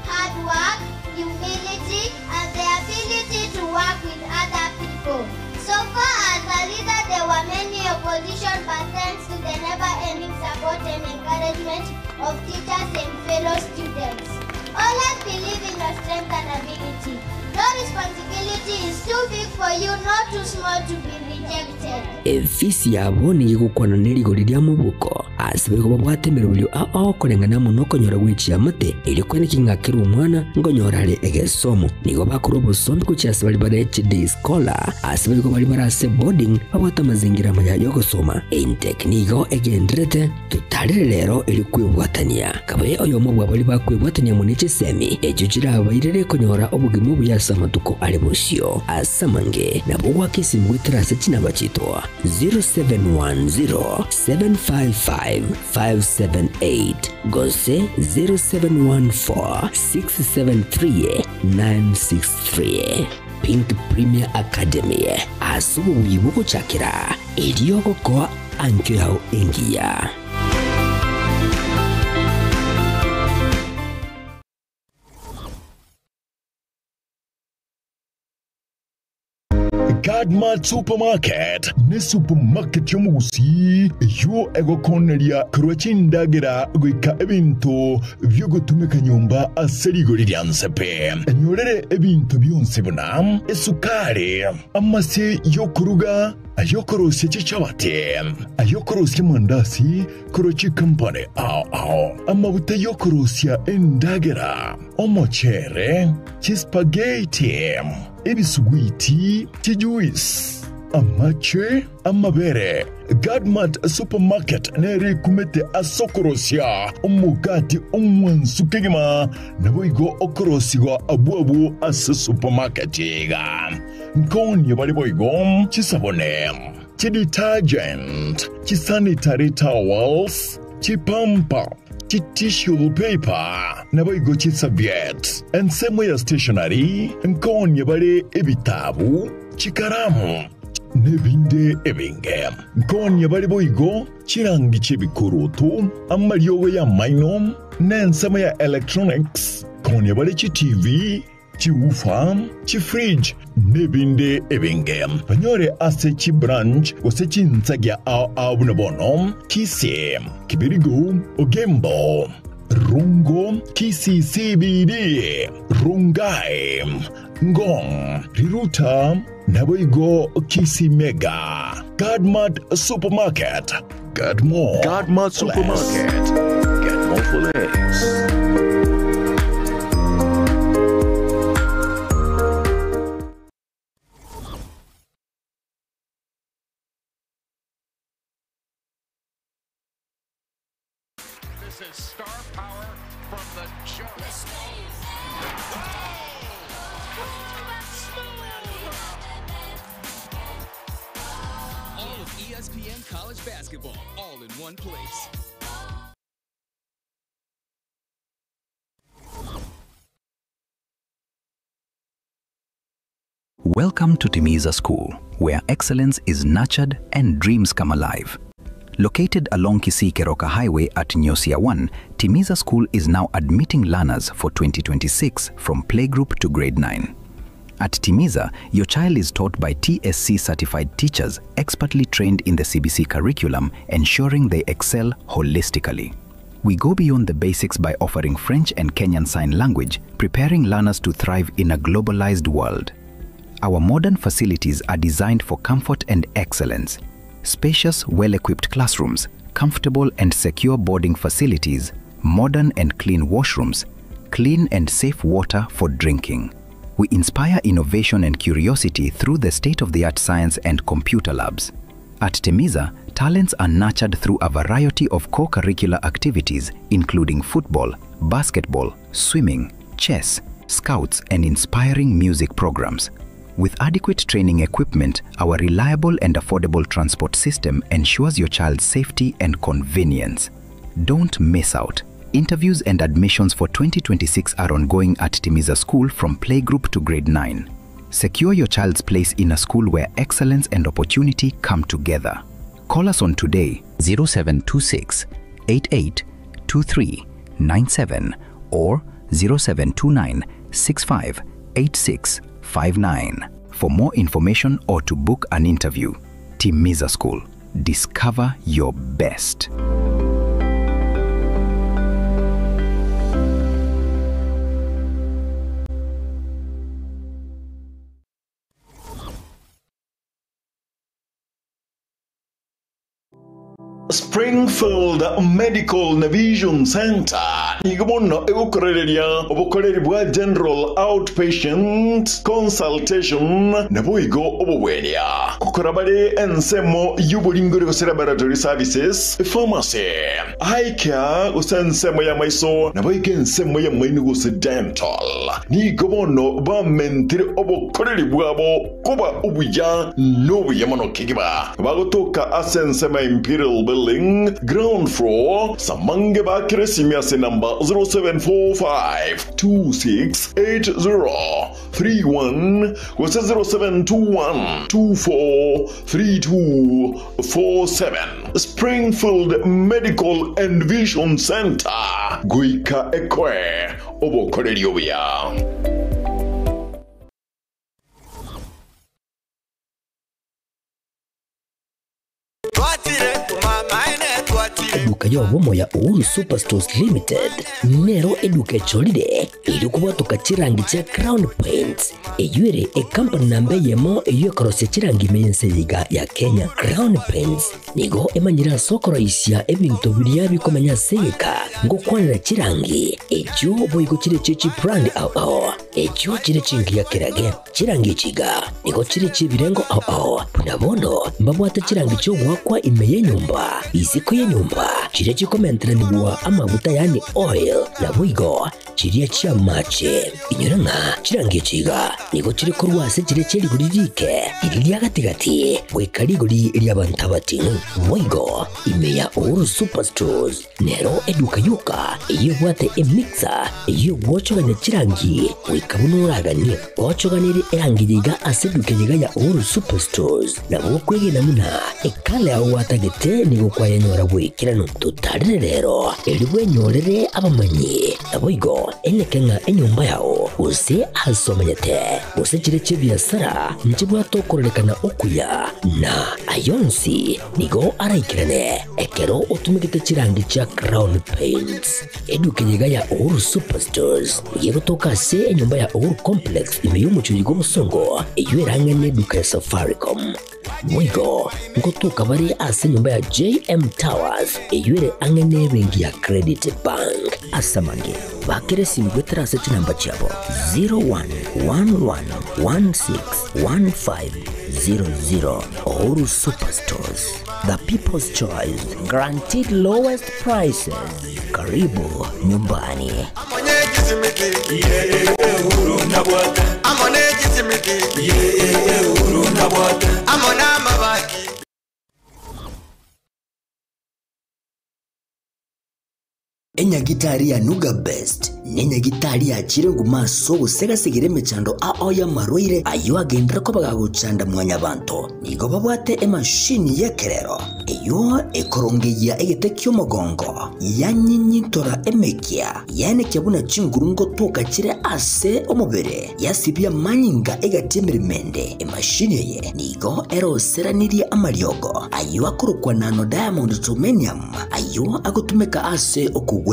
hard work, humility, and the ability to work with other people. So far as a leader, there were many opposition, but thanks to the never-ending support and encouragement of teachers and fellow students. Always believe in your strength and ability. No responsibility is too big for you, not too small to be rejected. created. Efisi yabo nigo egokwana ne rigori ria mobuko, ase boigo babwate emeroberio ao ao koreng'ana amo nokonyora gwe chiamate, erio koeneki ng'a kera omwana nkonyora are egesomo. Nigo bakorwa obosombi gochia ase baria bare chiday scholar, ase boigo baria bare ase boarding babwate amazingira amaya y'ogosoma. Intec nigo egendererete totarere rero erio kwebwatania. Kabe oyomo bwa baria bakwebwatania amo ne chisemi echio chirabairere konyora obogima obuya ase amatuko are bosio. Ase amange, nabo ogoaka esimi goetera ase chinamba chiaito 0710 755 578 gose 0714 673 963. Pink Premier Academy, ase obobuya bogochakera, erio ogokoa ankio yao engiya. Godmart Supermarket ne supermarket y'omogusii eyio egokoneria korwa chindagera goika ebinto biogotumeka nyomba ase rigori ria nse pe. Enyorere ebinto bionsi buna esukari, amase y'okoruga, ay'okorosia chichabati, ay'okorosia amandasi korwa chikampani ao ao, amaguta y'okorosia endagera, omochere, chispageti, ebisuguiti, chijuice, amache, amabere. Godmart Supermarket nere ekumete ase okorosia omogati omwansu kegima, naboigo okorosigwa abwo abwo ase supermarket iga. Nkonie bare boigo chisabune, chidetergent, chisanitary towels, chipampa, chitissue paper, naboigo chisaviet. Ensemo ya stationery nkonie bare ebitabu, chikaramu, nebinde ebinge. Nkonie bare boigo chirangi chi'ebikoroto, amariogo y'amaino, nensemo ya electronics, nkonie bare chiTV, chiwoofer, chifridge, nebinde ebinge. Banyore ase chibranch gose chinsagia ao ao buna bono, Kisii, Kibirigo, Ogembo, Rongo, Kisii CBD, Rongai, Ngong, Riruta, naboigo Kisii Mega. Godmart Supermarket. Get more. Godmart for less. Supermarket. Get more for less. This is star power from the jump. All of ESPN college basketball, all in one place. Welcome to Timiza School, where excellence is nurtured and dreams come alive. Located along Kisii Keroka Highway at Nyosia 1, Timiza School is now admitting learners for 2026 from playgroup to grade 9. At Timiza, your child is taught by TSC certified teachers expertly trained in the CBC curriculum, ensuring they excel holistically. We go beyond the basics by offering French and Kenyan Sign Language, preparing learners to thrive in a globalized world. Our modern facilities are designed for comfort and excellence. Spacious, well equipped classrooms, comfortable and secure boarding facilities, modern and clean washrooms, clean and safe water for drinking. We inspire innovation and curiosity through the state of the art science and computer labs. At Temiza, talents are nurtured through a variety of co curricular activities, including football, basketball, swimming, chess, scouts, and inspiring music programs. With adequate training equipment, our reliable and affordable transport system ensures your child's safety and convenience. Don't miss out. Interviews and admissions for 2026 are ongoing at Timiza School from playgroup to grade 9. Secure your child's place in a school where excellence and opportunity come together. Call us on today 0726 88 23 97 or 0729 65 86 59 for more information or to book an interview. Timiza School. Discover your best. Springfield Medical na Vision Centre nigo bono egokorereria obokoreri bwa General Outpatient Consultation naboigo obobwenia. Gokora bare ensemo y'oboringori gose laboratory services, pharmacy, eye care gose ensemo y'amaiso naboigo ensemo y'amaino gose dental. Nigo bono bamentire obokoreri bwabo Koba obuya nobuya mono kegima. Bagotoka ase ensemo ya Imperial Building, ground floor, Samange bakere esimi ase namba 0745268031 gose 0721243247. Springfield Medical and Vision Centre, goika ekoe obokoreri obuya. Eduka y'obomo ya Uhuru Superstores Limited nero eduka echorire erio kobwatoka chirangi chia Crown Paints eyio ere ekampani namba eyemo eyio ekorosia chirangi ime y'ense eye iga ya Kenya. Crown Paints nigo emanyire ase okoroisia ebinto biria bikomenya ase egeka ngokwanera chirangi echio boigo chire chie chibrand ao ao. Echio chire chingiya kerage, chirangi echi iga nigo chire chi'ebirengo ao ao, buna bono mbabwate chirangi chi'ogoakwa ime y'enyomba, isiko y'enyomba, chiria chikomenteranigwa amaguta yaani oil, naboigo chiria chi'amache. Inyora ng'a chirangi echi iga nigo chire korwa ase chiria chie rigori rike, riria ria gati-gati, goika rigori ri'abanto abating'u. Boigo ime ya Uhuru Superstores Nero eduka yoka eyio ebwate emixer eyio egwochogania chirangi goika buna oraganie. Ochoganirie erangi yiga ase eduka yiga ya Uhuru Superstores nabo okwegena buna ekala yao gwatagete nigo kwayenyora bw'ekeranu. Totarire rero erio bwenyorere abamanyi naboigo eneke ng'a enyomba yao gose ase omenyete gose chire chi'ebiasara nchibwate okororekana okuya na ayonsi Nigo araikerane ekero otumegete chirangi chia Crown Paints. Eduka eye iga ya Uhuru Superstores nigo egotoka ase enyomba ya Uhuru Complex ime y'omochie oyo bw'obosongo eyio erang'e neduka ya Safaricom. Boigo ngotoka bare ase enyomba ya JM Towers eyio ere ang'e nebenki ya Credit Bank. Ase amange, bakera esimi goetera ase chinamba chiabo 0111161500. Uhuru Superstores, the people's choice, guaranteed lowest prices. Karibu nyumbani. Enyagitari ya Nuga Best nenyagitari yachire nguma ase ogosegasegera emechando ao y'amarwaire ayio agenderere koba gagochanda mwanyabanto. Nigo babwate emashini y'ekerero eyio ekorongeyia egete ki'omogongo, yanyinyintora emekia, yaenekia buna chinguru ngotoka chire ase omobere, yasibia amanyinga egati y'emeremo ende. Emashini eye nigo eroseranirie amariogo ayio akorokwa nano diamond germanium, Ayio agotumeka ase okogwenia.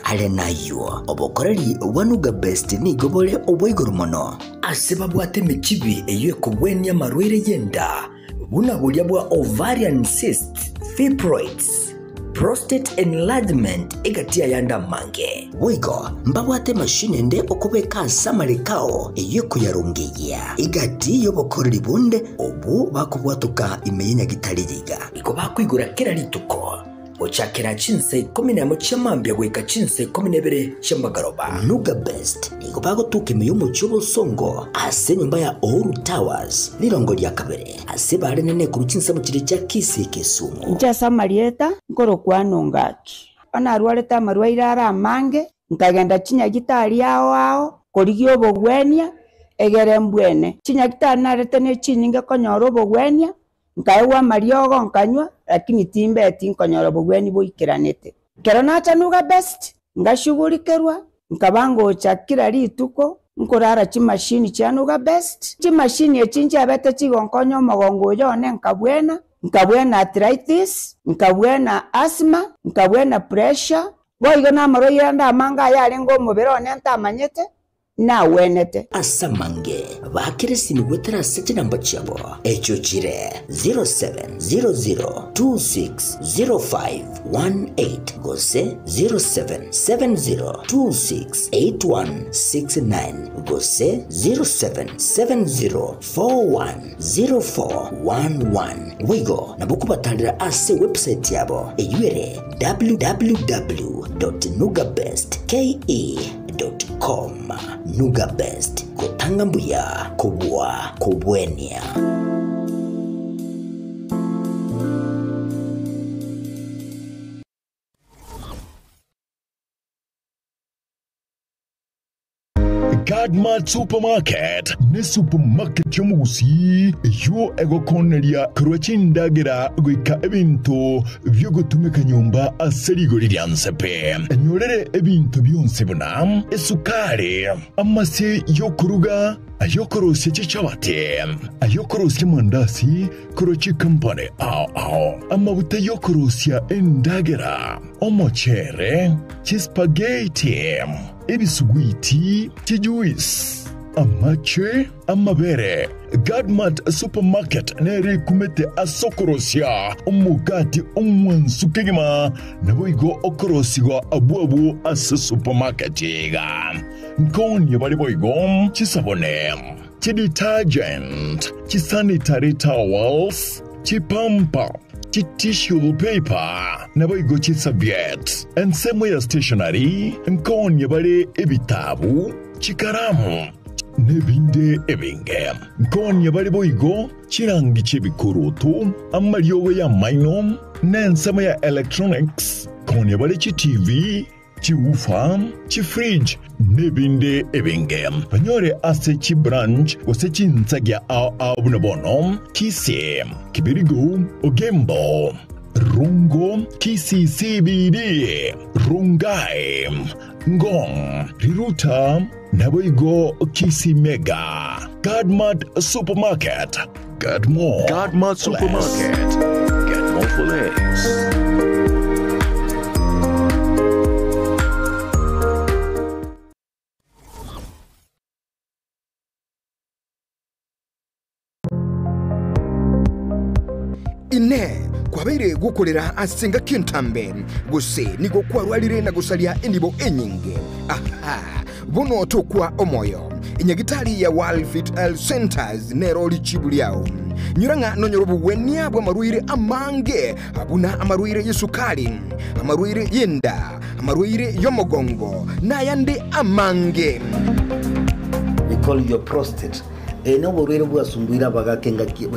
Are nayio, obokoreri bwa Nuga Best nigo bore obwa igoro mono. Ase babwate emechibi eyio ekogwenia amarwaire y'enda, buna boria bwa ovarian cysts, fibroids, prostate enlargement egati y'ayande amange. Boigo mbabwate emashini ende okobeka ase amareko ao eyio ekoyarongeyia egati y'obokoreri bonde obwo bakobwatoka ime y'enyagitari yiga. Nigo bakoigora kera rituko, gochakera chinsa ikomi nemo chia mambia goika chinsa ikomi na ibere chia magoroba. Nuga Best nigo bagotoka ime y'omochie obosongo ase enyomba ya Uhuru Towers, rirongo ria kabere, ase barenene korwa chinsemo chiria chia Kisii Kisumu. Inche ase amarieta nkorokwa Nongaki. Onye narwarete amarwaire are amange, nkagenda chinyagitari ao ao korigia obogwenia, egere mbwene. Chinyagitari narete ne chinyinge konyora obogwenia, Nkaegwa amariogo nkanywa, lakini timbeti nkonyora obogwenia boikeranete. Ekero nacha Nuga Best, ngashugurikerwa, nkaba ngocha kera rituko nkorara chimashini chia Nuga Best. Chimashini echi nchiabete chigonkonya omogongo oyo one nkabwena, nkabwena arthritis, nkabwena asthma, nkabwena pressure, boigo namarwaire ande amange ayarenge omobere one ntamanyete. Nagwenete. Ase amange baakire esimi goetera ase chinamba chiabo, echio chire 0700260518 gose 0770268169 gose 0770410411. Boigo nabo okobatarera ase ewebsite yabo eyio ere www.nugabestke.com. Nugabest, gotanga mbuya kobua kobwenia. Godmart Supermarket ne supermarket y'omogusii eyio egokoneria korwa chindagera goika ebinto bi'ogotumeka nyomba ase rigori ria nse pe. Enyorere ebinto bionsi buna esukari, amase y'okoruga, ay'okorosia chichabati, ay'okorosia amandasi korwa chikampani ao ao, amabuta y'okorosia endagera, omochere, chispageti, ebisuguiti, chijuice, amache, amabere. Godmart Supermarket nere ekumete ase okorosia omogati omwansu kegima, naboigo okorosigwa abwo abwo ase supermarket iga. Nkonie bare boigo chisabune, chidetergent, chisanitary towels, chipampa, chitissue paper, naboigo chiserviette. Ensemo ya stationery nkonie bare ebitabu, chikaramu, nebinde ebinge. Nkonie bare boigo chirangi chi'ebikoroto, amariogo y'amaino, na ensemo ya electronics, nkonie bare chiTV, chiwoofer, chifridge, nebinde ebinge. Banyore ase chibranch gose chinsagia ao ao buna bono, Kisii, Kibirigo, Ogembo, Rongo, Kisii CBD, Rongai, Ngong, Riruta, naboigo Kisii Mega. Godmart Supermarket, get more Godmart for less. Supermarket. Get more for less. Inee! Kwabeire gokorera ase engaki entambe, gose nigo kwarwarire na gosaria enibo enyinge? Aha! Bono tokwa omoyo. Enyagitari ya World Health Centers nero richibu riao. Nyora ng'a nonyore obogwenia bw'amarwaire amange, buna amarwaire y'esukari, amarwaire y'enda, amarwaire y'omogongo, nayande amange. We call your prostate. Eye noborwaire bwasumbuire abagaka engaki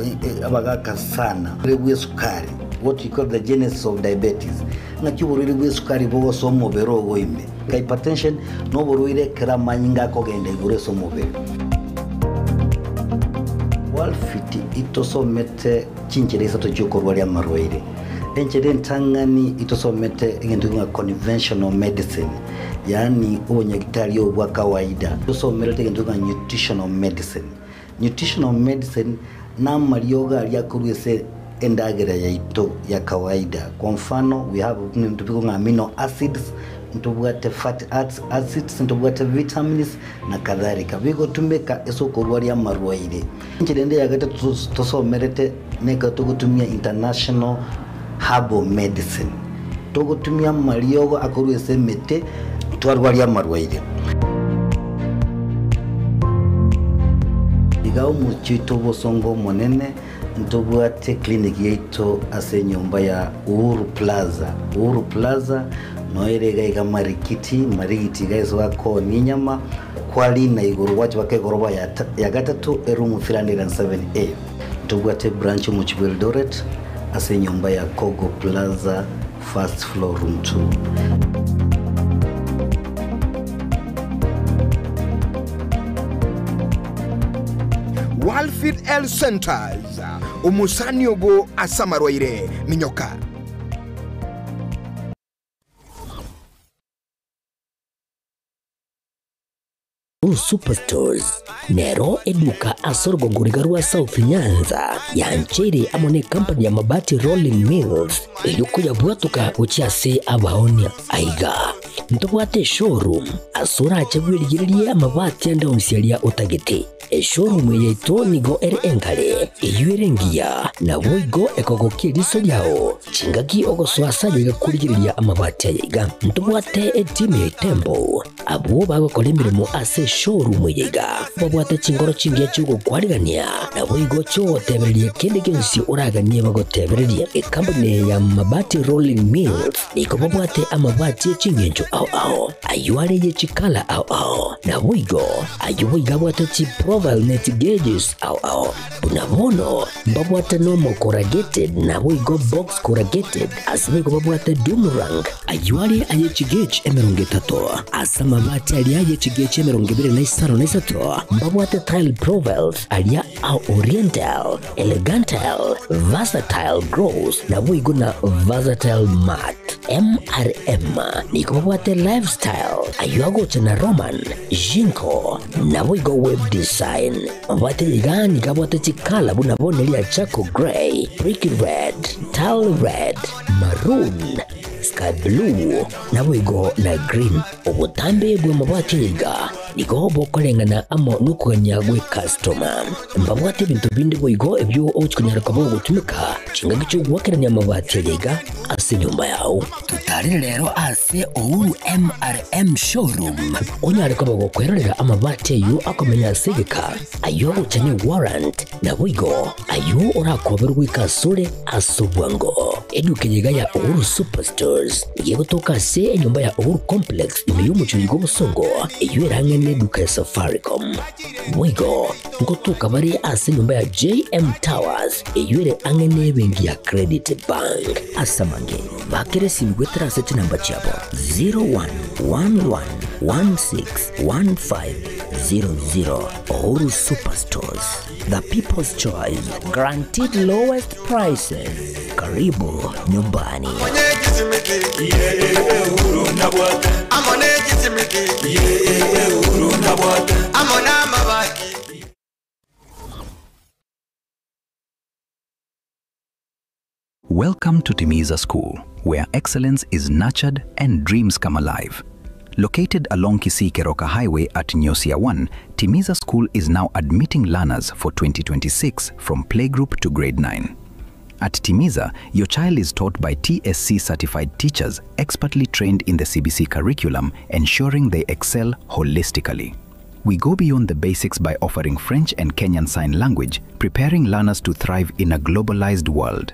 abagaka sana. Oborwaire bw'esukari, what you call the genesis of diabetes. Ng'aki oborwaire bw'esukari bogosoa omobere ogo ime. Hypertension noborwaire ekero amanyinga akogenda igoro ase omobere. Walfit itosomete chinchera isato chiokorwaria amarwaire. Enchera entang'ani itosomete egento ng'a conventional medicine, yaani obonyagitari obo bwa kawaida. Tosomerete egento ng'a nutritional medicine. Nutritional medicine namariogo aria akorwa ase endagera yaito ya kawaida. Kwa mfano, we have ebinto bikong'a ng'a amino acids, ntobwate fatty acids, ntobwate vitamins na kadhalika. Bigotumeka ase okorwaria amarwaire. Enchera ende ya gatato tosomerete nekero togotumia international herbal medicine. Togotumia amariogo akorwa ase emete twarwaria amarwaire. Iga omochie oito obosongo omonene ntobwate clinic yaito ase enyomba ya Uhuru Plaza. Uhuru Plaza noere iga iga Marikiti, Marigiti iga ase bakoonia enyama, kwarina igoro gwacha baka egoroba ya ya gatato eroom 307A. Ntobwate ebranch omochie bwa Eldoret ase enyomba ya Kogo Plaza first floor room 2. Walfit Health Centers, omosani obo ase amarwaire, minyoka. Blue Superstores nero eduka ase orogongo riga rwa South Nyanza yancheire amo ne company ya Mabati Rolling Mills erio koyabwatoka gochia ase abaonia. Aiga Ntobwate eshowroom ase orache bwerigererie amabati ande onsi aria otagete. Eshowroom eye yaito nigo ere engare, eyio ere engiya, naboigo ekogokia eriso riao chingaki ogosoa ase aye iga korigereria amabati aya iga. Ntobwate etimu ya Itembo abwo bagokora emeremo ase eshowroom eye iga, babwate chinkoro chingiya chi'ogokwarigania, naboigo chi'ogotebereria kende gionsi oraganie bagotebererie. Ekampuni eye ya Mabati Rolling Mills nigo babwate amabati e ching'encho ao ao, ayio are ye chikala ao ao, naboigo ayio boigo abwate chiprofile ne chigauges ao ao. Buna bono mbabwate normal corrugated naboigo box corrugated, ase boigo babwate doom rank, ayio are aye chigauge 30, ase amabati aria aye chigauge 25 mbabwate tile profiles aria a oriental, Elegantal, Versatile Gross, naboigo na Versatile Matte. MRM nigo babwate Lifestyle, ayio agocha na Roman, Jinko, naboigo Web Design. Mabwate iga nigo abwate chikala buna bono eria Charcoal Grey, Brick Red, Tile Red, Maroon, Sky Blue, naboigo na Green. Obotambe bw'amabati aya iga nigo bokoreng'ana amo nokogania gw'ekastoma. Mbabwate ebinto binde boigo ebio ogochia konyara koba ogotumeka chingaki chi'ogoakerania amabati aya iga ase enyomba yao. Totarere rero ase Uhuru MRM Showroom onyare koba gokwerorera amabati ayio akomenya ase egeka, ayio agocha ne warrant, naboigo ayio orakoberwe goika asore ase obwango. Eduka eye iga ya Uhuru Superstores nigo egotoka ase enyomba ya Uhuru Complex ime y'omochie oiga obosongo, eyio ere ang'e neduka ya Safaricom. Boigo ngotoka bare ase enyomba ya JM Towers eyio ere ang'e nebenki ya Credit Bank. Ase amange, bakera esimi goetera ase chinamba chiabo 0111161500. Uhuru Superstores, the people's choice, guaranteed lowest prices. Karibu nyumbani. Welcome to Timiza School, where excellence is nurtured and dreams come alive. Located along Kisii Keroka Highway at Nyosia 1, Timiza School is now admitting learners for 2026 from playgroup to grade 9. At Timiza, your child is taught by TSC certified teachers expertly trained in the CBC curriculum, ensuring they excel holistically. We go beyond the basics by offering French and Kenyan Sign Language, preparing learners to thrive in a globalized world.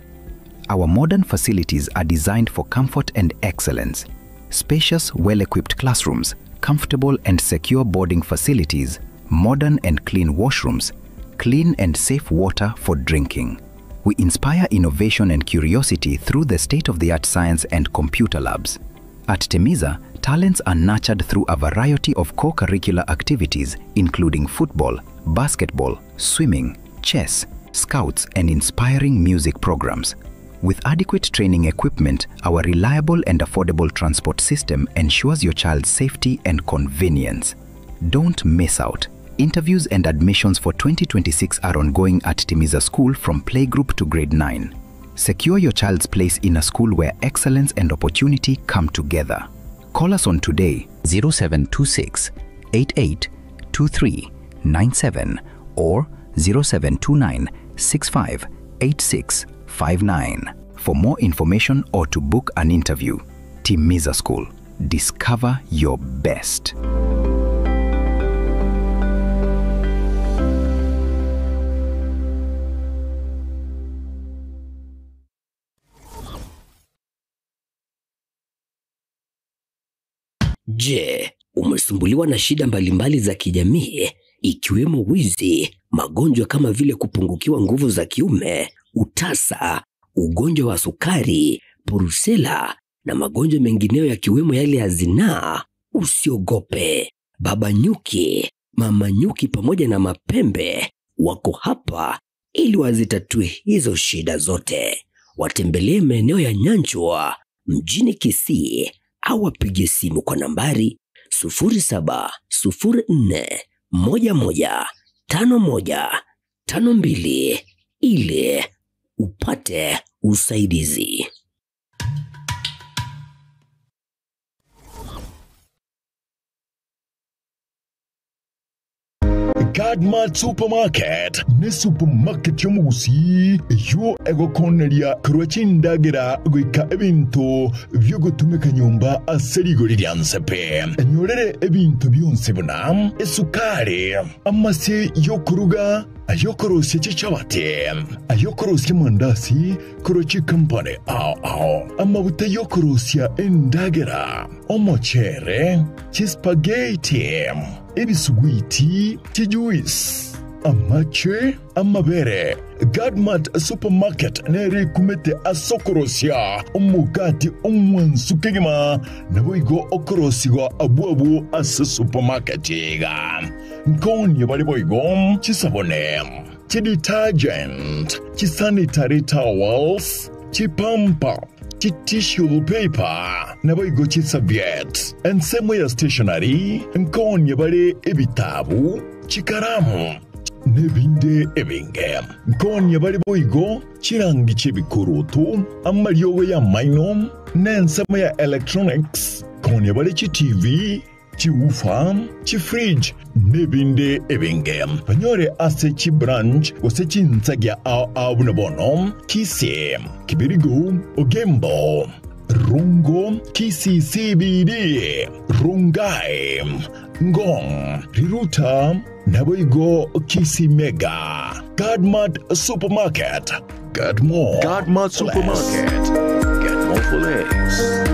Our modern facilities are designed for comfort and excellence. Spacious, well equipped classrooms, comfortable and secure boarding facilities, modern and clean washrooms, clean and safe water for drinking. We inspire innovation and curiosity through the state of the art science and computer labs. At Temiza, talents are nurtured through a variety of co curricular activities, including football, basketball, swimming, chess, scouts, and inspiring music programs. With adequate training equipment, our reliable and affordable transport system ensures your child's safety and convenience. Don't miss out. Interviews and admissions for 2026 are ongoing at Timiza School from playgroup to grade 9. Secure your child's place in a school where excellence and opportunity come together. Call us on today 0726 88 23 97 or 0729 65 86 59 for more information or to book an interview. Timiza School. Discover your best. Je, umesumbuliwa na shida mbalimbali za kijamii ikiwemo wizi, magonjwa kama vile kupungukiwa nguvu za kiume, utasa, ugonjwa wa sukari, purusela na magonjwa mengineyo yakiwemo yale ya zinaa? Usiogope, Baba Nyuki, Mama Nyuki pamoja na Mapembe wako hapa ili wazitatue hizo shida zote. Watembelee maeneo ya Nyanchwa mjini Kisii au wapige simu kwa nambari 0704115152 ili upate usaidizi. Godmart Supermarket ne supermarket y'omogusii eyio egokoneria korwa chindagera goika ebinto bi'ogotumeka nyomba ase rigori ria nse pe. Enyorere ebinto bionsi buna esukari, amase y'okoruga, ay'okorosia chichabati, ay'okorosia amandasi korwa chikampani ao ao, amaguta y'okorosia endagera, omochere, chispageti, ebisuguiti, chijuice, amache, amabere. Godmart Supermarket nere ekumete ase okorosia omogati omwansu kegima, naboigo okorosigwa abwo abwo ase supermarket iga. Nkonie bare boigo chisabune, chidetergent, chisanitary towels, chipampa, chitissue paper, naboigo chiserviette. Ensemo ya stationery nkonie bare ebitabu, chikaramu, nebinde ebinge. Nkonie bare boigo chirangi chi'ebikoroto, amariogo y'amaino, na ensemo ya electronics. Nkonie bare chiTV, chiwoofer, chifridge, nebinde ebinge. Banyore ase chibranch gose chinsagia ao ao buna bono, Kisii, Kibirigo, Ogembo, Rongo, Kisii CBD, Rongai, Ngong, Riruta, naboigo Kisii Mega. Godmart Supermarket, get more Godmart for less. Supermarket. Get more for less.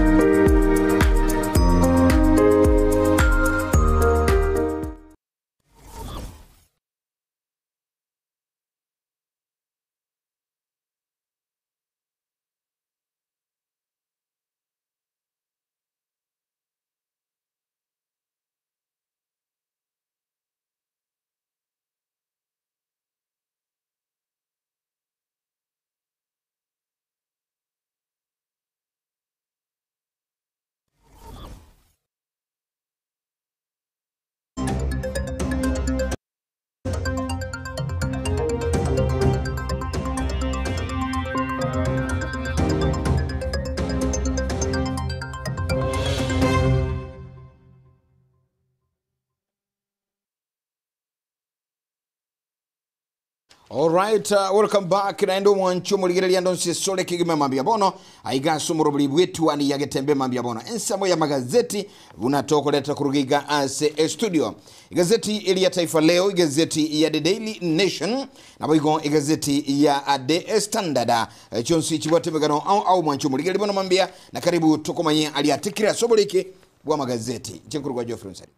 Alright, welcome back naende omwancho omorigereria ndonsi esore kegima mambia bono aiga ase omorobori bw'etuani ya getembe mambia bono ensemo ya magazeti buna tokoreta koruga iga ase estudio igazeti eri ya Taifa Leo, igazeti ya The Daily Nation nabo igo igazeti ya The Standard. Chionsi chibwate emegano ao ao mwancho omorigereria bono mambia na karibu tokomanye ariatikire ase oboriki bwa magazeti nche nkorwa Geoffrey Onsari.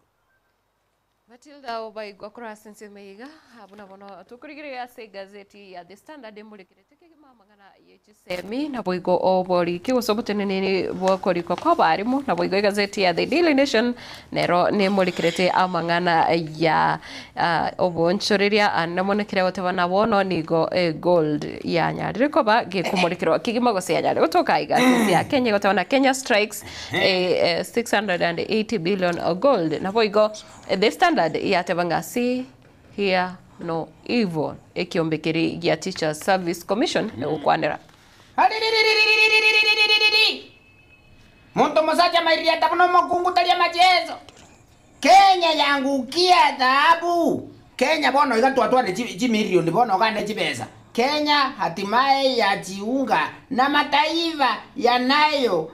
Matilda obaigwa kurasa ensemo iga abuna bono tukurigiria ase igazeti ya The Standard emurikirete kegima amang'ana ya chisemi naboigo oboriki gose oboteneneri bwakorikwa kwa abarimu naboigo igazeti ya The Daily Nation nero nemurikirete amang'ana ya obonchoreria anamonekere goteba na bono nigo gold yanyarire koba gekumurikirwa kegima gose yanyarire gotoka igazeti ya Kenya goteba na Kenya strikes 680 billion gold naboigo The Standard yateba nga see hear no evil ekiombekeri gia Teachers Service Commission egokwanera. Muntu musacha mairia tabuno mokungu taria machezo. Kenya yangukia dhahabu. Kenya bono igatwatware chimilioni bono gane chibesa. Kenya hatimaye yajiunga na mataifa yanayo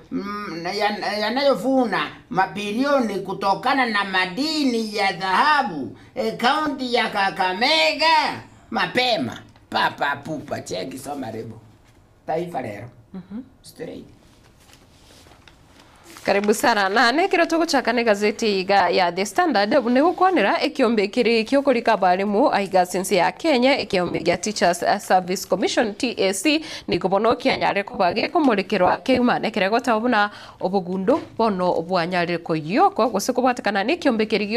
yanayovuna mabilioni kutokana na madini ya dhahabu. Kaunti ya Kakamega mapema papa pupa cheki soma rebo Taifa Leo. Straight. Karibu sana na nekiro tuguchaka ni gazeti iga ya The Standard nigukwanira ekiombe kiri kiokorika abarimu aiga sense ya Kenya ekiombe gia Teachers Service Commission TAC nikubono kianyare kuba gekumurikirwa kiuma nekire gotaba buna obogundo bono bwanyarire koyoko gose kubwatikana nekiombe kiri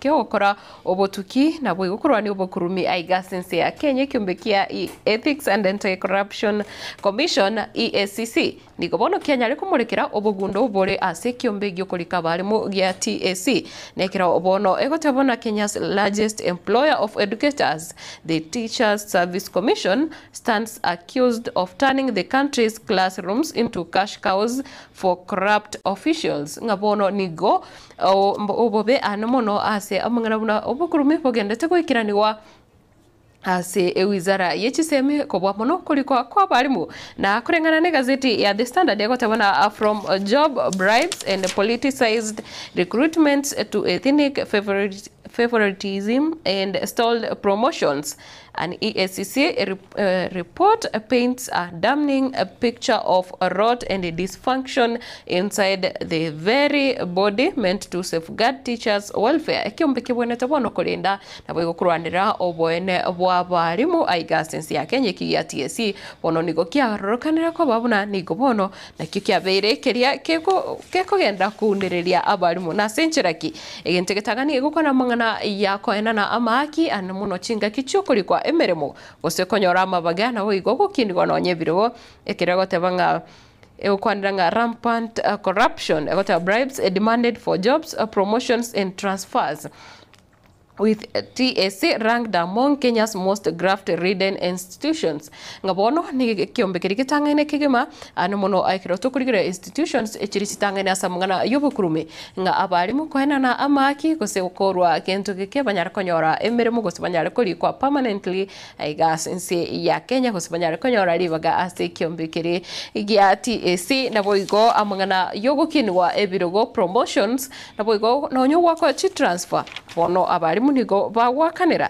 giogokora obotuki na bwigukorwa ni obokurumi aiga sense ya Kenya ekiombe kia Ethics and Anti-Corruption Commission EACC Nigo bono kianyare komorekera obogundo obore ase ekiombe giokorika abarimo gia TSC. Nekero bono egoteba buna Kenya's largest employer of educators, the Teachers Service Commission, stands accused of turning the country's classrooms into cash cows for corrupt officials. Ng'a bono nigo obobe ane mono ase amang'ana buna obokurume bogendete goikeranigwa ase ewizara ye chisemi kobua mono korikwa kwa abarimu. Na koreng'ana na egazeti ya The Standard egoteba na from job bribes and politicised recruitments to ethnic favoritism and stalled promotions, an EACC report paints a damning picture of rot and dysfunction inside the very body meant to safeguard teachers' welfare. Ekiombe kebwenerete bono korenda Naboigo korwanera oboene bw'abarimu aiga ase ense ya Kenya eki gia TSC bono nigo kiarorokanire koba buna nigo bono nakio kiabeire keria gekogenda kounereria abarimu. Nase enchera ki? Egento egetang'ani egokwana amang'ana ya koenana amaaki ane mono chingaki chi'okorikwa emeremo gose konyora amabaga naboigo gokinigwa nonya ebirogo ekero egoteba ng'a egokwanera ng'a rampant corruption egoteba bribes demanded for jobs, promotions and transfers. With TSC ranked among Kenya's most graft-ridden institutions. Ng'a bono nigo ekiombe keria getang'aine kegima ane mono ekero tokorigereria institutions echiri chitang'aine ase amang'ana y'obokurume ng'a abarimu koenana amaaki gose korwa gento geke banyare konyora emeremo gose banyare korikwa permanently aiga ase ense ya Kenya gose banyare konyora ribaga ase ekiombe keria gia TSC naboigo amang'ana y'ogokinigwa ebirogo promotions Naboigo nonya ogwakora chitransfer, bono abarimu nigo bagwakanera.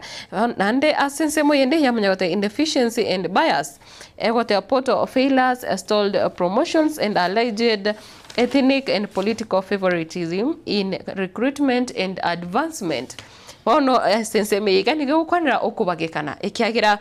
Naende ase ensemo eyende yamanya goteba inefficiency and bias, egoteba portal failures, stalled promotions and alleged ethnic and political favoritism in recruitment and advancement. Bono ase ensemo eye iga nigo egokwanera okobagekana ekiagera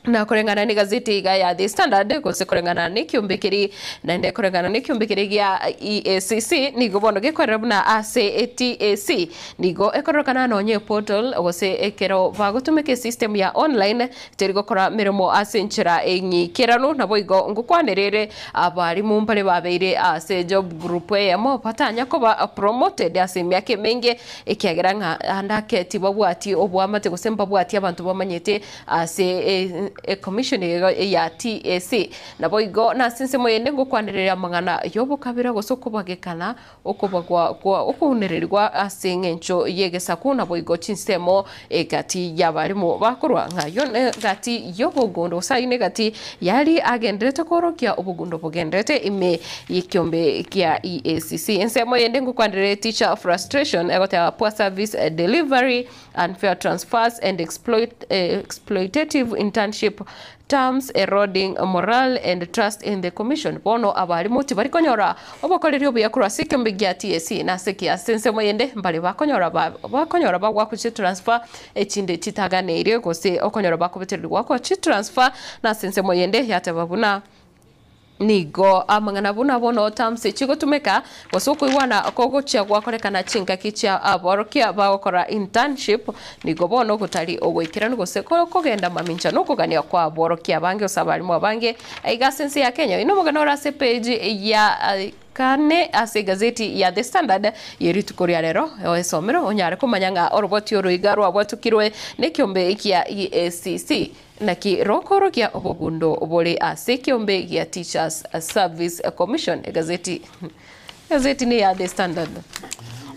Na koreng'ana negazeti iga ya The Standard, gose koreng'ana nekiombe keria, naende koreng'ana nekiombe keria gia EACC, nigo bono gekorera buna ase TAC, nigo ekororekana nonye eportal gose ekero bagotumeka esystem ya online, teri gokora meremo ase enchera eng'ikeranu, naboigo ngokwanera ere abarimu mbare babeire ase job group eyemo batanya koba promoted ase emiaka emenge, ekiagera ng'a ande ake tibabwati oboamate gose mbabwati abanto bamanyete Ase ecommission ya TSC. Naboigo nase ensemo yende ngokwanereria amang'ana y'obokabira gose okobagekana, okobagwa kwa okounererigwa ase eng'encho y'egesaku naboigo chinsemo egati y'abarimu bakorwa ng'a ayio negati y'obogundo gose ayio negati y'aria agenderete koorokia obogundo bogenderete ime y'ekiombe kia EACC. Ensemo yende ngokwanereria teacher frustration egoteba poor service delivery unfair transfers and exploit, exploitative internship terms eroding morale and trust in the commission. Bono abarimu tibari konyora obokoreri obuya korwa ase ekeombe gia TSC nase ki ase ensemo yende mbare bakonyora bakonyora bagwakwa chitransfer echinde chitaganeirie gose okonyora bakobetererigwa goakwa chitransfer nase ensemo yende yateba buna Nigo amang'ana buna bono terms chigotumeka, gose okoigwana kogochia gwakorekana chingaki chia aborokia bagokora internship, nigo bono gotari ogoikeranu gose kogenda mamincha nokogania kwa aborokia abange gose abalimu abange aiga ase ense ya Kenya. Oyo nomogano ore ase page ya kane ase egazeti ya The Standard ye rituko ria rero, oesomere onyare komanya ng'a oroboti oro iga rwabwatukirwe nekiombe kia EACC. Naki rokorokia obogundo bore ase ekiombe gia Teachers Service Commission egazeti egazeti ne ya The Standard.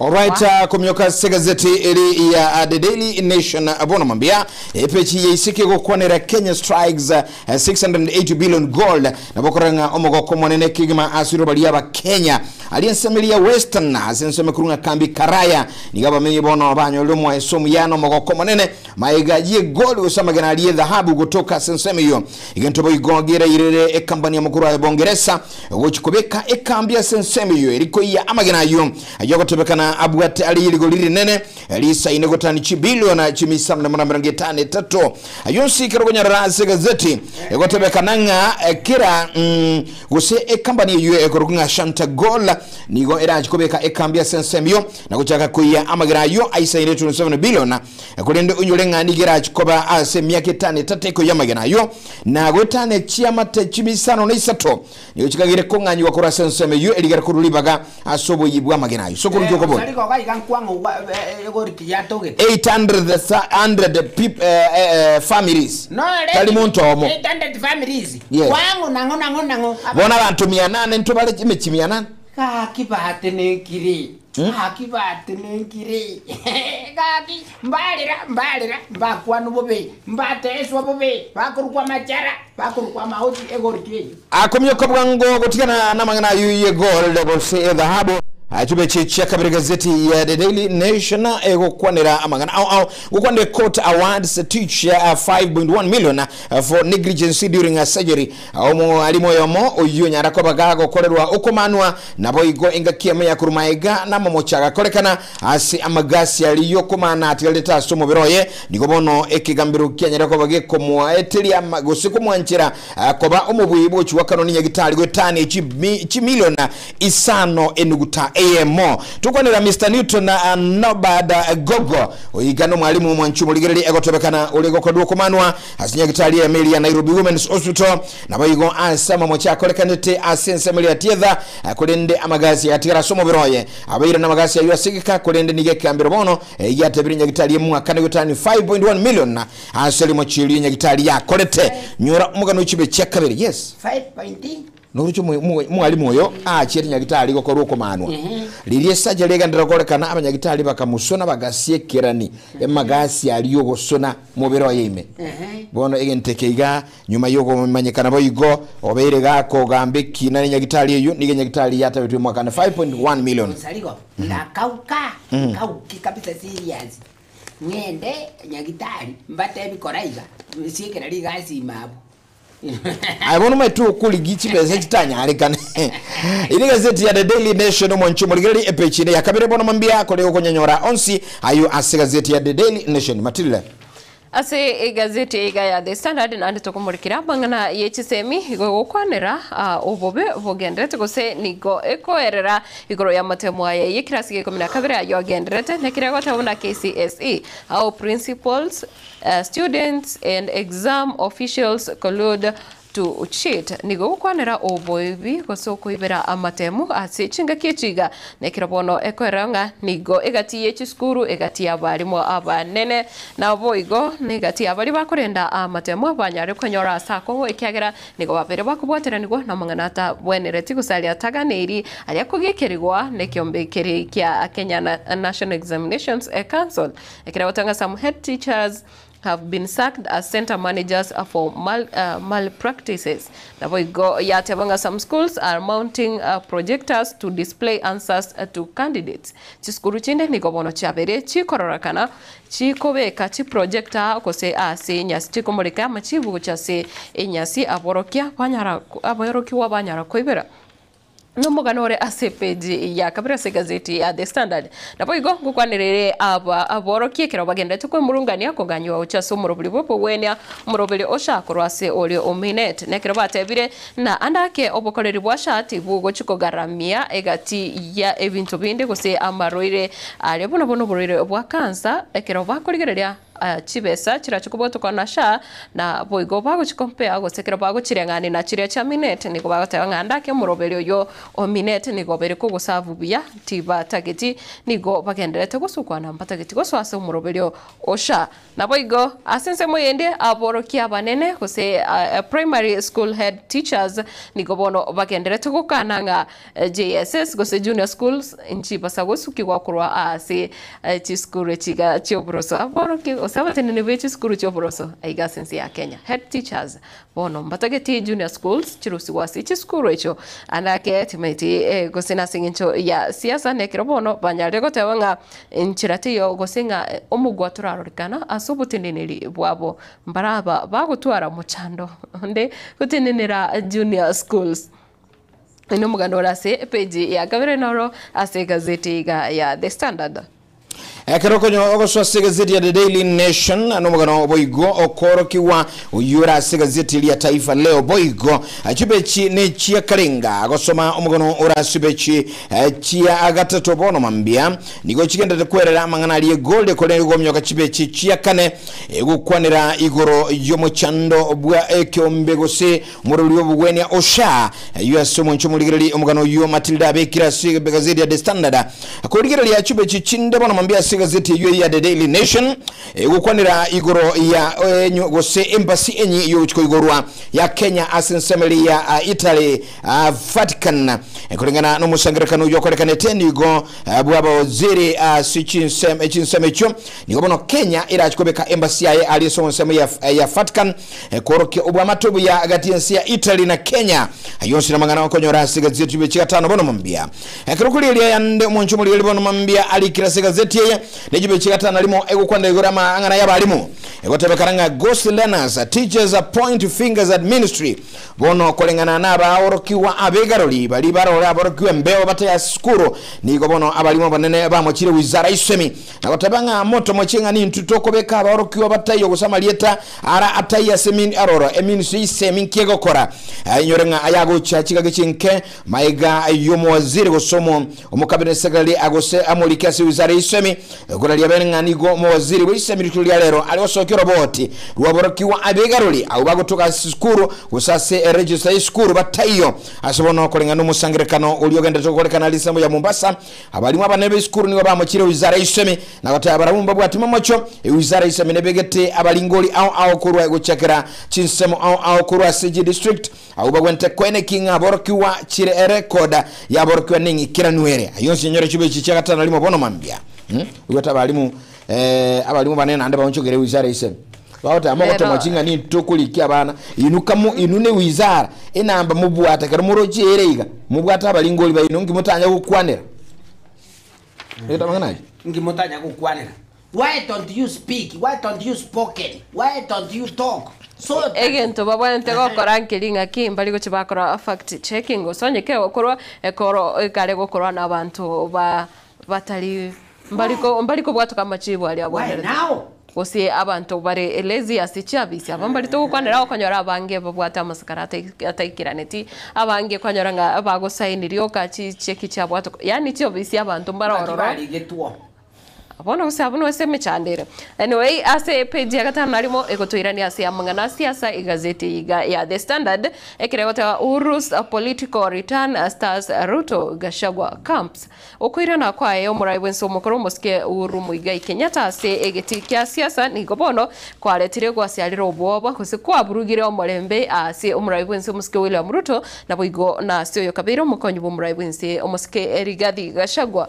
Alright, komioka ase egazeti eri ya The Daily Nation bono mambia epechi ya isiko egokwanera Kenya strikes 680 billion gold nabo korora ng'a omogoko omonene kegima ase riroba ria Abakenya aria ensemo eria ya Western ase ensemo ekorwa ng'a kambi Karaya nigo abamenyi bono banyorire omoeso omuya na omogoko omonene Magega y'egoli gose amagena aria y'edhahabu gotoka ase ensemo eyio, egento boigo gerairere ekambani ya mokoro aye Bongeresa gochia kobeka ekambi ase ensemo eyio eri koiyia amagena ayio, ayio agotebekana. kobwatokana abwate aria rigori rinene risaine gotani chibilion chimisano na mirongo etano etato. Ayio onsi ekero okonyarora ase egazeti egotebekana ng'a kera gose ekambani eyio ekorokwa ng'a Shantagol nigo erache kobeka ekambi ase ensemo eyio na gochaka koiya amagera ayio aisaine 27 billion. Korende onyore ng'a nigo erache koba ase emiaka etano etato ekoiya amagena ayio na goetania chiamate chimisano na isato Nigo chikagire kong'anyigwa korwa ase ensemo eyio erigere korwa ribaga ase oboyia bw'amagena ayio. Sokoro inki okobora? Osariko iga iga nkwang'u gwa egori tiyatogete. 800 peop, families. Nore Tari monto omo. 800 families. Yes. Kwang'u nang'o nang'o nang'o. Bono abanto mia nane ntobare emechie mia nane. Gaki batenenkire, gaki batenenkire, gaki mbarera, mbarera, mbakwanwa bobe, mbateswa bobe, bakorokwa amachara, bakorokwa amaosi, egoriti eyio. Akomioka bwango gotigana namang'ana ayio ye gold gose edhahabu. Chibeche chia kabere gazeti ya The Daily Nation egokwanera amang'ana ao ao gokwanire court awards teacher 5.1 million for negligence during a surgery. Omwalimu oyomo oyio onyara koba gagokorerwa okomanwa, naboigo engaki emo ya korwa magega namomocha agakorekana ase amagasi aria y'okomana atigarete ase omobere oye. Nigo bono ekegambero kianyare koba gekomoeteria gose komwanchera koba omobui bw'ochiwakanwa nenyagitari goetania chimilion isano enuguta eyemo. Tokwanera Mister Newton Nobad Gogo, oiga nomwalimu omwanchi omorigereria egotebekana ore gokorerwa okomanwa Ase nyagitari eyemo eria ya Nairobi Women's Hospital, naboigo ase amamocho akorekanete ase ensemo eria ya Tietha, korende amagasi agatigara ase omobere oye. Abeire namagasi ayio ase egeka, korende nigo ekeambero bono giatebire nyagitari emwakane goetania 5.1 million ase rimocho erio nyagitari yakorete. Nyora omogano ochibe chia kabere. Yes. 5 point. Noroche omwalimu oyo aachiete nyagitari gokorwa okomanwa. Riria esurgery egenderera gokorekana, abanyagitari bakamosona bagasiekerani emagasi aria y'ogosona mobere oye ime. Bono egento eke iga nyuma y'okomanyekana boigo, obeire gakogamba ekina ne nyagitari eyio, nigo enyagitari yatabetwe mwakane 5.1 million. Osarigo, ndakauka, nkauke kabisa serious, ng'ende nyagitari mbatebi kora iga, siekera rigasi ime abwo. Aye bono omanyete okorigia chibesa chitanyarekane. Ere egazeti ya The Daily Nation omonche omorigereria epeji ere ya kabere bono mambia kore okonyanyora onsi ayo ase egazeti ya The Daily Nation. Matilda. Ase egazeti eye ya The Standard naende tokomorikera amang'ana ye chisemi igo egokwanera obobe bogenderete gose nigo ekoerera igoro y'amatemo aya y'ekirasi gia ikomi na kabere ayio agenderete nekero egoteba buna KCSE how principals Students and exam officials collude to cheat. Nigo gokwanera oboibi gose okoibera amatemu ase chingaki echi iga. Nekero bono ekoerera ng'a nigo egati ye chisukuru, egati y'abarimu abanene, naboigo negati y'abaria bakorenda amatemu banyare konyora ase akong'u ekiagera nigo babeire bakobwateranigwa namang'ana atabwenereti gose aria ataganeiri aria akogekerigwa nekiombe keria kia Kenya National Examinations Council. Ekero agotanga some head teachers have been sacked as centre managers for mal, malpractices. Naboigo yateba ng'a some schools are mounting projectors to display answers to candidates. Chisukuru chinde nigo bono chiabeire chikororekana chikobeka chiprojector gose ase enyasi chikomoreka amachibu gochia ase enyasi aborokia banyara aborokigwa banyara koibera. Nomogano ore ase epeji ya kabere ase egazeti ya The Standard. Naboigo ngokwanerere aba aborokia ekero bagenderete kwemurungania koganywa gochia ase omoroberi bw'obogwenia, omoroberi o SHA korwa ase ore o Minet. Nekero batebire na ande ake obokoreri bwa SHA tibogochi kogaramia egati ya ebinto binde gose amarwaire aria buna bono oborwaire bwa cancer ekero bakorigereria Chibesa chirache kobwatokana na SHA, na boigo bagochikompea gose ekero bagochireng'ania na chiria chia Minet, nigo bagoteba ng'a ande ake omoroberi oyo o Minet nigo obeire kogosabu buya, tibatageti, nigo bagendererete gosukwana mbatageti gosoa ase omoroberi o SHA. Naboigo ase ensemo eyende aborokia abanene gose primary school head teachers nigo bono bagendererete gokana ng'a JSS gose Junior Schools nchibasa gosukigwa korwa ase chisukuru echiga chi'oboroso. Aborokia gose abateneneri be chisukuru chi'oboroso aiga ase ense ya Kenya, head teachers, bono mbatageti Junior Schools chirusigwe ase chisukuru echio. Ande ake timaeti gose nase eng'encho ya siasa nekero bono banyarire goteba ng'a enchera teiyo gose ng'a omogwa torarorekana ase oboteneneri bwabo mbaraba bagotwara mochando onde gotenenera Junior Schools. Oyo nomogano ore ase epeji ya kabere noro ase egazeti iga ya The Standard. Ekero okonyo ogosoa ase egazeti ya The Daily Nation nomogano boigo okoorokigwa oyio ore ase egazeti eria Taifa Leo boigo chipechi nechia karenga gosoma omogano ore ase chipechi chia gatato bono mambia nigo chigenderete kwerera amang'ana aria egolde korende gominyoka chipechi chia kane egokwanera igoro y'omochando bwa ekeombe gose Omorori bw'obogwenia o SHA, ayio ase omonche omorigereria omogano oyio Matilda abekire ase egazeti ya The Standard. Korigereria chibechi chinde bono mambia ase egazeti eyio ya The Daily Nation egokwanera igoro ya enyo gose embassy enyi yogochia koigorwa ya Kenya ase ensemo eria ya Italy Vatican. Koreng'ana nomosangererekano oyio okorekanete nigo bw'abawaziri ase chinsemo echio nigo bono Kenya erache kobeka embassy yaye aria ase ensemo ya Vatican Kworokia obwamate obuya gati y'ense ya Italy na Kenya. Ayio onsi namang'ana okonyora ase egazeti y'ebibe chigatano bono mambia. Ekero kori eria yande omonche omorigeri bono mambia arikire ase egazeti eye ne chibe chigatano rimo egokwanera igoro y'amang'ana y'abalimu. Egotebekana ng'a Ghost learners, teachers point fingers at ministry. Bono koreng'ana nabaorokigwa ab'egarori baria barore aborokigwa embeo batari ase esukuru, nigo bono abalimu abanene bamochire wizara isemi na goteba ng'a motomochie ng'a nintwe tokobeka abaorokigwa bataiyo gose amarieta ara ataiyo ase emin aroro eminso y'isemi nki egokora. Inyore ng'a ayagocha chingaki chinke maega y'omowaziri gose omo omocabinet secretary gose amorike ase wizara y'isemi goraria bene ng'a nigo omowaziri bw'isemi rituko ria rero are gosokia oroboti rw'aborokigwa ab'egarori abwo bagotoka ase chisukuru gose ase eregister y'esukuru bataiyo ase bono koreng'ana nomosangererekano oria ogenderete gokorekana risambo ya Mombasa. Abalimu abanene b'esukuru nigo bamochiire ewizara y'isemi na goteba barabwo mbabwati momocho. Ewizara y'isemi nebegete abaringori ao ao korwa gochakera chinsemo ao ao korwa ase chidistrict abwo bagwenerete koeneki ng'a aborokigwa chire erecord y'aborokigwa neng'ikeranu ere. Ayio onsi nyore chibe echi chia gatano rimo bono mambia. Igwete abalimu abalimu abanene naende baonchokere ewizara y'isemi. Bagoteba mogotomochi ng'a nintokorikia abana inwe kamo inwe ne wizara enamba mobwate ekero moroche ere iga mobwate abaringori baino nki motanya gokwanera Egento amang'ana ayio. Nki motanya gokwanera Why don't you speak why don't you spoken why don't you talk so that. Egento babwenerete gokora nkeri ng'aki mbari gochia bakora fact checking gose onye kegokorwa ekoro ekare gokorwa na abanto ba batari mbari ko mbari kobwatoka amachibu aria Why abwenerete. now? Gose abanto bare lazy ase chiabisi aba mbari togokwanera okonyora abange babwate amasakara ataikiraneti, abange kwanyora ng'a bagosaini rioka chicheki chiabwate yaani chiobisi abanto mbare Naki ororo. barigetwo. Bono gose abwo nose emechando ere. Anyway, ase epage ya gatano narimo egotoirania ase amang'ana a siasa egazeti eye iga ya The Standard ekero egoteba Uhuru's political return stirs Ruto Gachagua camps. Okoirana kwaye omorai bw'ense omokoro omosike Uhuru Muigai Kenyatta ase egetii kia siasa nigo bono kwaretire gwasiarire obwoba gose kwaburugire omorembe ase omorai bw'ense omosike William Ruto naboigo nase oyo kabeire omokonyi bw'omorai bw'ense omosike Rigathi Gachagua.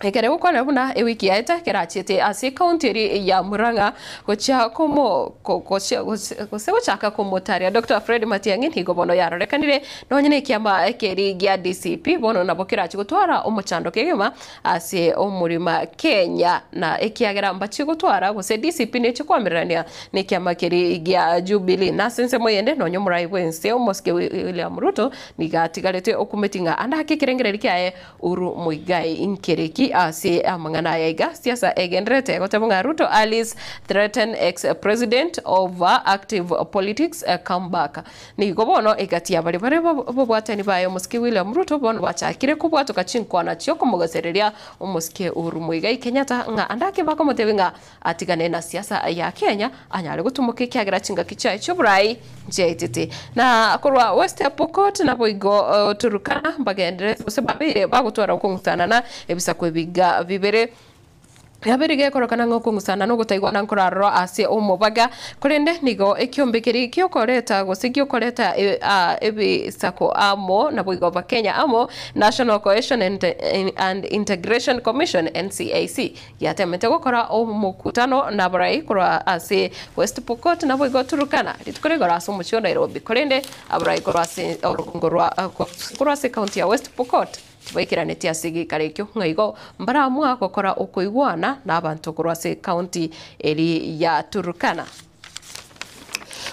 Ekero egokwanera buna ewiki yaeta kerachiete ase ekaunti eria ya Murang'a gochia komo gochia gose gochaka komotaria Doctor Fred Matiang'i nigo bono yarorekanire Nonye nekiama ekeri gia DCP bono nabo kerache gotwara omochando kegima ase omorima Kenya na ekiagera mbachie gotwara gose DCP neche koamererania nekiama keri gia Jubilee. Na ase ensemo eyende nonye omorai bwense omosike William Ruto nigo atigarete okumeti ng'a ande ake ekerengereri kiaye Uhuru Muigai nkereki ase amang'ana aya iga siasa egendererete goteba ng'a Ruto allies threaten ex president over active politics comeback. Nigo bono egati ya baria bare b'obwatani baye omosike William Ruto bono bachakire kobwatoka chinkwana chi'okomogosereria omosike Uhuru Muigai Kenyatta ng'a ande ake bakomotebia ng'a atigane na siasa ya Kenya anyare gotumoka ekiagera chingaki chiaye chi'oborai nchiaetete. Na korwa West Pokot naboigo Turkana mbagendererete gose babeire bagotwara okong'usanana na ebisaku ebiga bibere. Yabere gekorokana ng'a okong'usana na ogotaigwana nkoraroro ase omobaga, korende nigo ekiombe keria giokoreta gose giokoreta ebisaku amo naboigo Abakenya amo, National Cohesion and Integration Commission, NCIC, giatemete gokora omokutano nabarai korwa ase West Pokot naboigo Turkana rituko rigoro ase omochie o Nairobi, korende abarai korwa ase orogongo rwa korwa ase ekaunti ya West Pokot. Tibaikeranetie ase egeikaro ekio, ng'a igo mbaramua gokora okoigwana nabanto korwa ase ekaunti eria ya Turkana.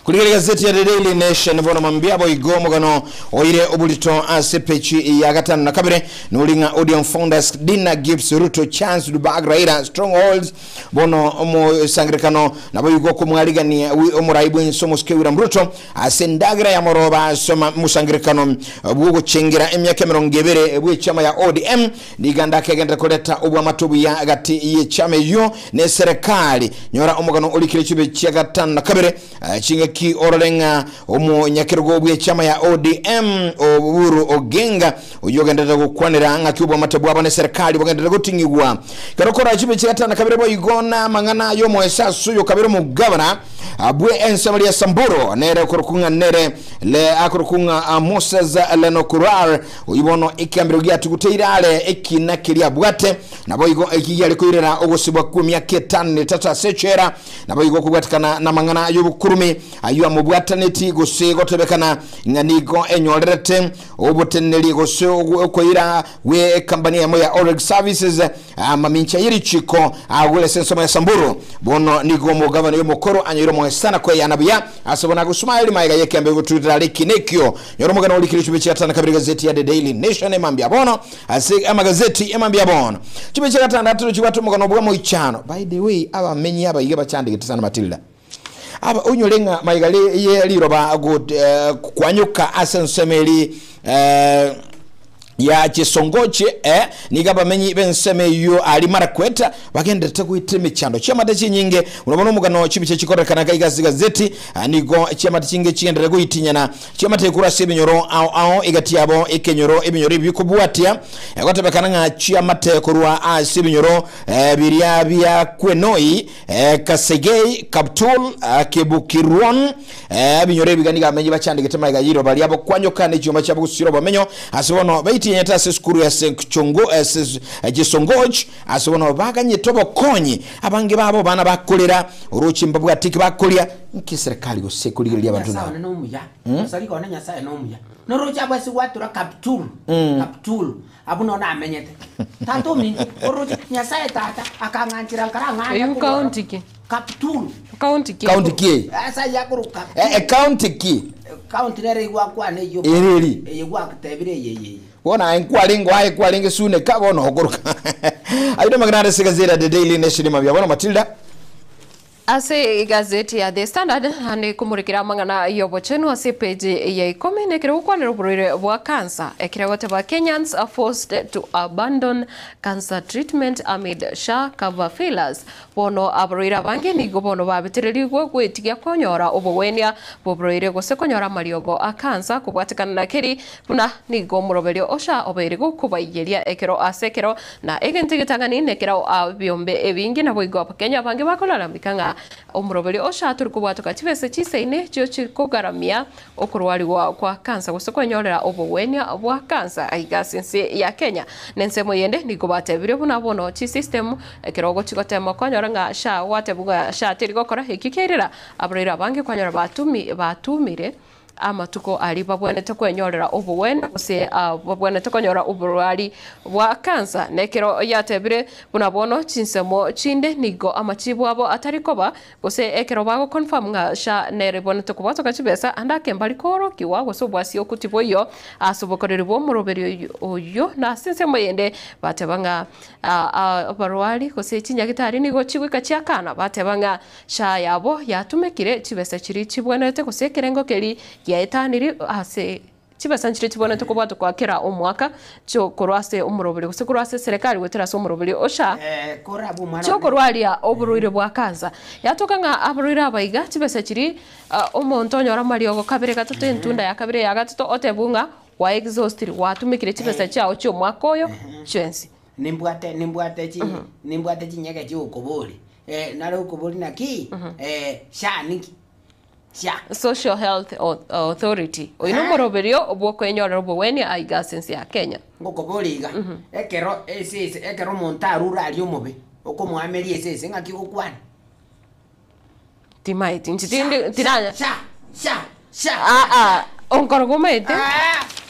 Kurigeria gazeti ya The Daily Nation bono mambia boigo omogano oire oborito ase pechi ya gatano na kabere nori ng'a ODM founders dinner gives Ruto chance to bag Raila strongholds bono omosangerekano naboigo okomwarigania wi omorai bwense omosike William Ruto ase endagera ya moroba ase omosangerekano bwogochengera emiaka emerongo ebere bw'echama ya ODM Nigo ndakegenderere koreta obwamate obuya gati y'echama eyio na eserekari. Nyora omogano orikire chibe chia gatano na kabere, chingaki orore ng'a omonyakerogo bw'echama ya ODM Oburu Oginga oyio ogendererete gokwanera ng'aki obwamate bwabo na eserekari bogenderere goting'igwa. Ekero okora chibe chia gatano na kabere boigo namang'ana y'omoeso ase oyo kabere omogabana bwe ensemo ria Samburu nere okorokwa ng'a nere le akorokwa ng'a Moses Lenokurar Oyio bono ekiambero giatuguteire are ekina keria abwate, naboigo eki giare koirera ogosibwa kw'emiaka etano na etato ase echela, naboigo kobwatekana namang'ana ay'obokurumi ayio amobwataneti, gose gotebekana ng'a nigo enyorerete oboteneneri gose okoira gw'ekambani eyemo ya Oryx Services amamincha ye richiko agure ase ensemo ya Samburu. Bono nigo omogabana oyo omokoro anyoire omoesana kweyana buya ase bono agosuma eri magega y'ekiambero gotugutera are ekina ekio. Nyora omogano orikire chibe chia gatano kabere gazeti ya The Daily Nation emambia bono ase amagazeti emambia bono. Chibe chia gatandatu chibwate omogano bwa moichano. By the way, abamenyi abaiga bachandegete sana Matilda. Aba onyore ng'a magega ye riroba go eh, kwanyoka ase ensemo eri eh, ya chisongoche eh, nigo abamenyi b'ensemo eyio aria Marakwet bagenderete goetera emechando chiamate chinyinge. Buna bono omogano chibicha chikorekana iga ase egazeti, ah, nigo chiamate chinge chigenderere goitinyana chiamate korwa ase ebinyoro ao ao egati yabo ekenyoro ebinyoro ebi bikobwatia egotebekana ng'a chiamate korwa ase ebinyoro eh, biria bia Kwenoi eh, Kasegei, Kaptul, ah, Kebukirwon eh, ebinyoro ebiga nigo abamenyi bachandegete magega y'riroba riabo kwanyoka ne chinyomba chiabo gosira obomenyo ase bono baitinyete ase esukuru ya Senkchongo, eh, Ses- eh, Chesongoch ase bono baganyete obokonyi abange babo bana bakorera oroche mbabwate eki bakoria nki eserekari gose korigereria abanto Nyasaye nabo one nomuya Mm. Mosarika one Nyasaye nomuya noroche abwo ase gwatura Kaptul Mm. Kaptul Abwo noo namenyete. Tata ominto, oroche Nyasae tata akang'anchera nkarang'anya Eyio korwa ororo. county ki? Kaptulu. County ki? County ki eye? Ase ayio akorokwa Kaptulu. Eh, eh, county ki? County nere igwakwana eyio. Ere eri? Eye gwatebire eye eye eye. Bono aye nkwarenge aye kwarenge Suneka bono okoroka. Ayio namagena are ase egazeti ya The Daily Nation mambia bono Matilda. Ase egazeti ya The Standard naende komorikera amang'ana y'obochenu ase epeji ya ikomi nekero gokwanera oborwaire bwa cancer ekero egoteba Kenyans are forced to abandon cancer treatment amid SHA cover failures. Bono abarwaire abange nigo bono babetererigwe gwetigia konyora obogwenia bw'oborwaire gose konyora amariogo a cancer kobwatekana na keri buna nigo omoroberio o SHA obeire gokobaiyeria ekero ase ekero Na egento egetang'ani nekero ebiombe ebinge naboigo Abakenya abange bakolalamika ng'a omoroberio o SHA tori kobwatoka chibesa chisaine chio chikogaramia okorwarigwa kwa cancer gose kwenyorera obogwenia bwa cancer aiga ase ense ya Kenya. Nensemo yende nigo batebirie buna bono chisystem ekero ogochi gotema kwanyora ng'a SHA gwatebwa ng'a SHA teri gokora ekio kiairera abarwaire abange kwanyora batumi batumire Amatuko aria babwenerete kwenyorera obogwenia, gose babwenerete konyora oborwari bwa kansa. Na ekero yatebire buna bono chinsemo chinde nigo amachibu abo atari koba, gose ekero bago confirm ng'a SHA nere ebwenerete kobwatoka chibesa, ande ake mbari koorokigwa gose obwasioku tiboiyo ase obokoreri bw'omoroberio oyio. Na ase ensemo eyende bateba ng'a abarwari gose chinyagitari nigo chigoika chiakana, bateba ng'a SHA yabo yatumekire chibesa chiria chibwenerete gose ekerengo keria giaetaniri ase chibesa nchiria chibwenerete kobwatokwa kera omwaka chio korwa ase omoroberi gose korwa ase eserekari goetera ase omoroberi o SHA chiokorwaria oborwaire bwa cancer. Yatoka ng'a abarwaire aba iga chibesa chiria omonto onyora amariogo kabere gatato entunda ya kabere ya gatato otebwe ng'a gwa exhaustiri gwatumekire chibesa chiao chia omwaka oyo chionsi. Nimbwate nimbwate chi nimbwate chinyeke chi'okobori eh, nare okobori naki eh, sha ninki? Sha. Social Health Authority. Oyio nomoroberio bw'okwenyorera obogwenia aiga ase ense ya Kenya. Ngokoboria iga, ekero esese ekero omonto arure aria omobe, okomoameria esese ng'aki ogokwana? Timaeti inche Sha, tindi sha, tiranya sha, sha, sha. Aa, onkoro gomaete.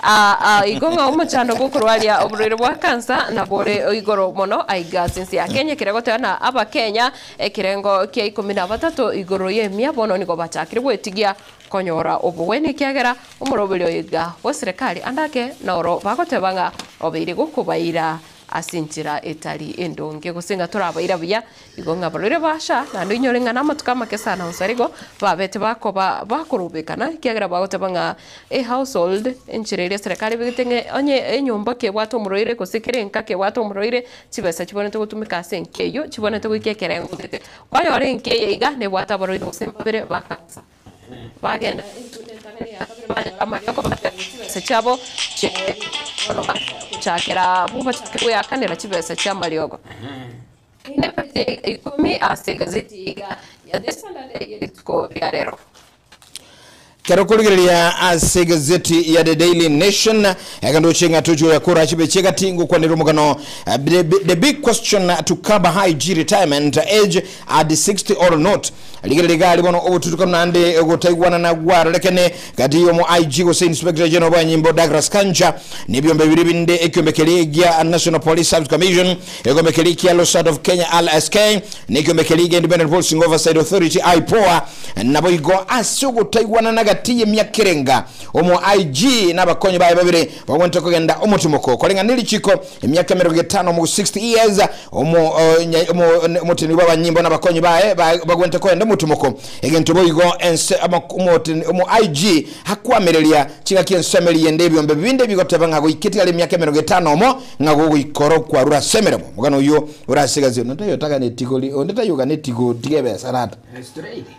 Ah, ah, igo ng'a omochando bw'okorwaria oborwaire bwa kansa nabore igoro mono aiga ase ense ya Kenya ekere goteba na abakenya ekerengo kia ikomi na batato igoro y'emia bono nigo bachakire gwetigia konyora obogweni ekiagera omoroberi oyo iga bw'eserekari ande ake noro bagoteba ng'a obeire gokobaira ase enchera etari endonge gose ng'a torabaira buya Igo ng'a barore basha, naende oinyore ng'a namatuko amake sana onsare igo babete bakoba bakorobekana, ekiagera bagoteba ng'a e household enchera eria eserekari ebegete ng'a onye enyomba kebwate omorwaire gose kera enka kebwate omorwaire, chibesa chibwenerete gotumeka ase enka eyio chibwenerete goika ekerengo gete. Kwanyora enka eye iga nebwate abarwaire gose mbabere ba cancer, bagenda enchuni entang'ani ya kabere banyora amariogo batebwa chibesa chiabo chiaerire, bono gochakera abwo bachake goeakanera chibesa chiamariogo. Inde peji ikomi ase egazeti iga ya The Standard ye rituko ria rero. Kero okorigereria ase egazeti ya The Daily Nation, egendoche ng'a tochia oyakora chibe chiegati ngokwanera omogano eh, the, the big question to curb high G retirement age at 60 or not. Rigereria iga bono obotutukanu naende gotaigwanana gwarorekene gati y'omo IG gose Inspector General bw'Abanyimbo Douglas Kanja na ebiombe bibere binde ekiombe keria gia National Police Service Commission Egekombe keria kia Losad of Kenya, LSK, na ekiombe keria gia Independent Policing Oversight Authority, IPOA, naboigo ase ogotaigwanana gati y'emiaka erenga omo IG na abakonyi baye babere bagwenerete kogenda omotimoko koreng'ana nerichiko emiaka emerongo etano omo 60 years omo omo omoteneneri bw'abanyimbo na abakonyi baye bagwenerete kogenda omotimoko egento boigo ense omo IG akwamereria chingaki ensemo eria ende ebiombe binde bigoteba ng'a goika etigare emiaka emerongo etano omo Ng'a gogoikora okwarure ase emeremo. Omogano oyio ore ase egasi onde taiyo otaganeti kori onde taiyo oganeti gotiga ebesa rata.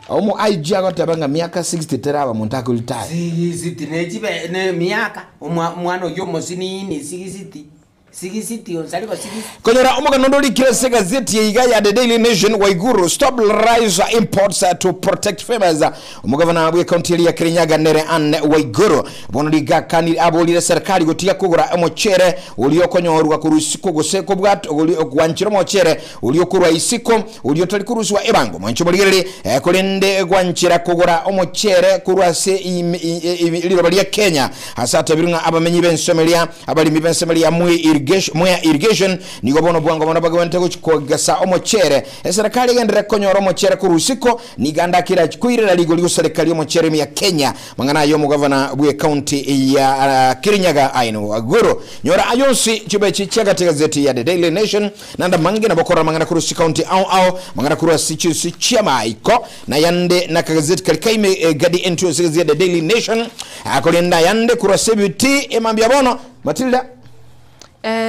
Omo IG agoteba ng'a miaka 60 teraba monto ako retire. Sigisiti ne chibe ne miaka omwa omwana oyio omosinini sigisiti sigisiti onsarigwa sigisiti. Konyora omogano onde orikire ase egazeti eye iga ya The Daily Nation, Waiguru, Stop Rice Imports to Protect Farmers. Omogavana bw'ekaunti eria ya Kirinyaga nere Anne Waiguru bono rigakanire aborire serikali gotiga kogora omochere oria okonyorwa korwa isiko gose kobwat gwanchera omochere oria okorwa isiko oria otari korusiwa ebango mwanche omorigererie korende gwanchera kogora omochere korwa ase riroba ria Kenya ase atebirwe ng'a abamenyi b'ensemo eria abaremi b'ensemo eria Mwea Irrigation nigo bono bwango mono bagwenerete gochi kogesa omochere eserekari egenderere konyora omochere korwa isiko Nigo ande akera koirera rigori gosereka ri'omochie ime ya Kenya. Mang'ana aya omogavana bw'ecounty ya Kirinyaga Aine Waguru. Nyora aya onsi chibechi chiagati egazeti ya The Daily Nation nande amange nabo okorora amang'ana korwa chicounty ao ao, amang'ana korwa ase chinse chi'amaiko nayande nakagazeti kari kaime gadi entwe ase egazeti ya The Daily Nation korende ayande korwa ase ebiti emambia bono Matilda.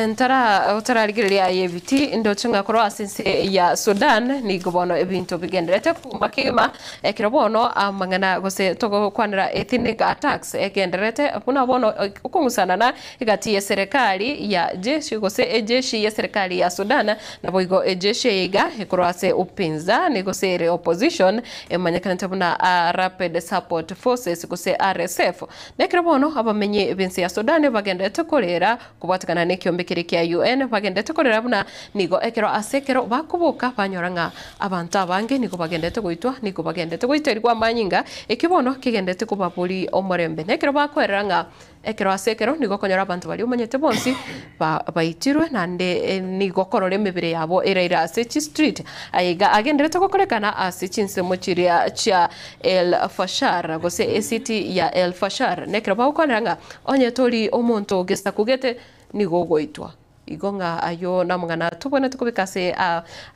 Ntara otararigereria aye ebiti, ndoche ng'a korwa ase ense ya Sudan nigo bono ebinto bigendererete kumba kegima, ekero bono amang'ana gose togokwanera ethnic attacks egendererete buna bono okong'usanana egati y'eserekari ya jeshi gose ejeshi y'eserekari ya Sudan naboigo ejeshi eye iga ekorwa ase upinzani gose ere opposition emanyekanete buna Rapid Support Forces gose RSF. Nekero bono abamenyi b'ense ya Sudan bagendererete korera Kobwatekana nekiombe keria kia UN bagenderete korera buna nigo ekero ase ekero bakoboka banyora ng'a abanto abange nigo bagenderete goitwa, nigo bagenderete goiterigwa amanyinga, ekio bono kegenderete kobaboria omorembe. Nekero bakoerera ng'a ekero ase ekero nigo okonyora abanto baria omanyete bonsi ba baitirwe naende nigo okorora emebere yabo eraire ase chistreet. Aya iga agenderete gokorekana ase chinsemo chiria chia El Fashar gose ecity ya El Fashar. Nekero bagokwanera ng'a Onye tori omonto ogesaku gete, nigo ogoitwa. Igo ng'a ayio namang'ana tobwenerete kobeka ase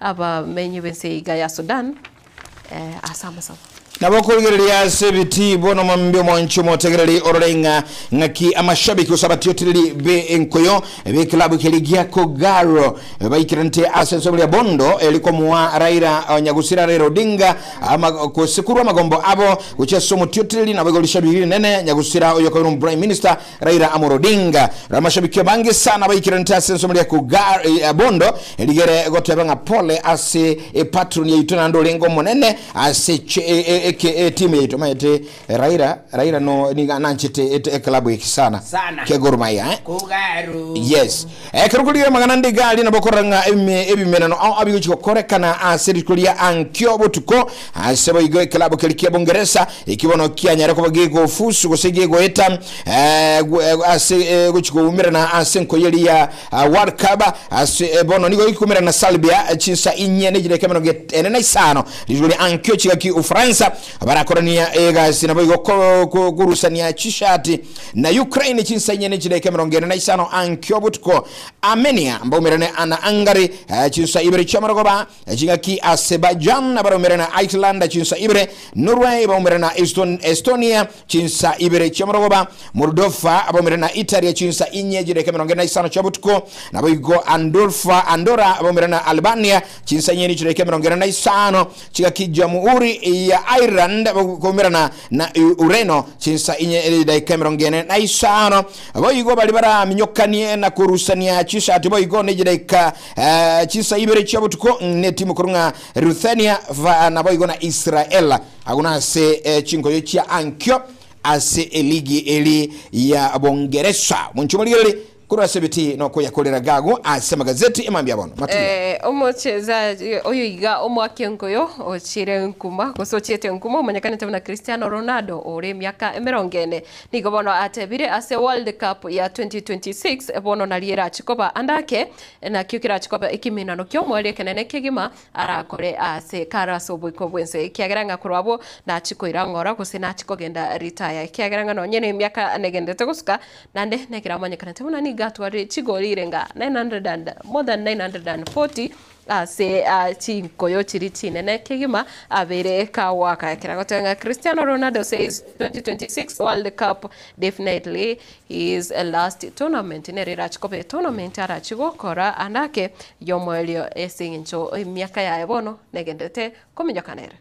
abamenyi b'ense iga ya Sudan ase amasabo. Nabo okorigereria ase ebitii bono mambia omwanchi omotegereri orore ng'a ng'aki amashabiki gose abatiotireri be enkoyo b'ekilabu keria gia Kogalo baikeranete ase ensemo ria Bondo eri komoa Raila Nyagusira Raila Odinga ama gose korwa amagombo abo gochia ase omotiotireri naboigo rishabiki rinene Nyagusira oyokoirwe omoprime minister Raila Amolo Odinga. Amashabiki abange sana baikeranete ase ensemo ria Kogalo Bondo rigere goteba ng'a pole ase epatron yaito naende orenge omonene ase eke etimu yaito maete Raila Raila no niga nanchete et- eklabu eki sana Sana. kia Gor Mahia eh? Kugaru. Yes. Ekero korigia amang'ana ande iga aria nabo okorora ng'a ebime ebimenano ao abigochi gokorekana ase rituko ria ankio botuko ase boigo eklabu keria kia Bongeresa eki bono kianyare koba gegofusu gose gegoeta eh, gu- eh, ase eh, gochi koumerana ase enkoyo eria ya ah, World Cup ase eh, bono nigo gekoumerana na Serbia eh, chinsa inye ne chidakika emerongo ene na isano rituko ria ankio chigaki Ufaransa barakorania egasi naboigo ko- ko- korusania chishati na Ukraine chinsa inye ne chidaika emerongo ene na isano ankio botuko. Armenia mbaumerane na Hungary eh, chinsa ibere chi'amarogoba eh, chingaki Azerbaijan baraumerane na Iceland chinsa ibere Norway baumerane na Eston Estonia chinsa ibere chi'amarogoba Moldova baumerane na Italy chinsa inye chidaika emerongo ene na isano chia botuko naboigo Andorfa Andorra baumerane na Albania chinsa inye ne chidaika emerongo ene na isano Chigaki Jamhuri ya Ireland koumerana na Ureno chinsa inye edaika emerongo ene na isano. Boigo baria baraminyokanie na korusania chisati boigo ne chidaika eh, chinsa ibere chia botuko ne timu korwa ng'a Ruthenia va naboigo na Israel agwo nase eh, chinkoyo chia ankio ase eligi eri ya Bongeresa. Monche morigereri Korwa ase ebitii nokoyakorera gago ase amagazeti emambia bono. Matuya. Eh, omochezaji oyo iga omwake nkoyo ochire nkuma gose ochiete nkuma omanyekanete buna Cristiano Ronaldo ore emiaka emerongo ene nigo bono atebire ase World Cup ya 2026 bono nario erachi koba ande ake nakio kerachi koba ekiminano kiomoerio ekenene kegima arakore ase kare ase oboiko bw'ense ekiagera ng'a korwa abwo nachi koira ng'ora gose nachi kogenda ritaya ekiagera ng'a nonye nemiaka negenderete gosuka Naende nekero amanyekanete buna nigo atwarire chigori irenga 900 and more than 940 ase chinkoyo chiria chinene kegima abeire kawaka. Ekero agoteba ng'a Cristiano Ronaldo says 2026 World Cup definitely his last tournament nere erachi koba etournament arachi gokora ande ake yomoerio ase eng'encho emiaka yaye bono negenderete kominyoka nere.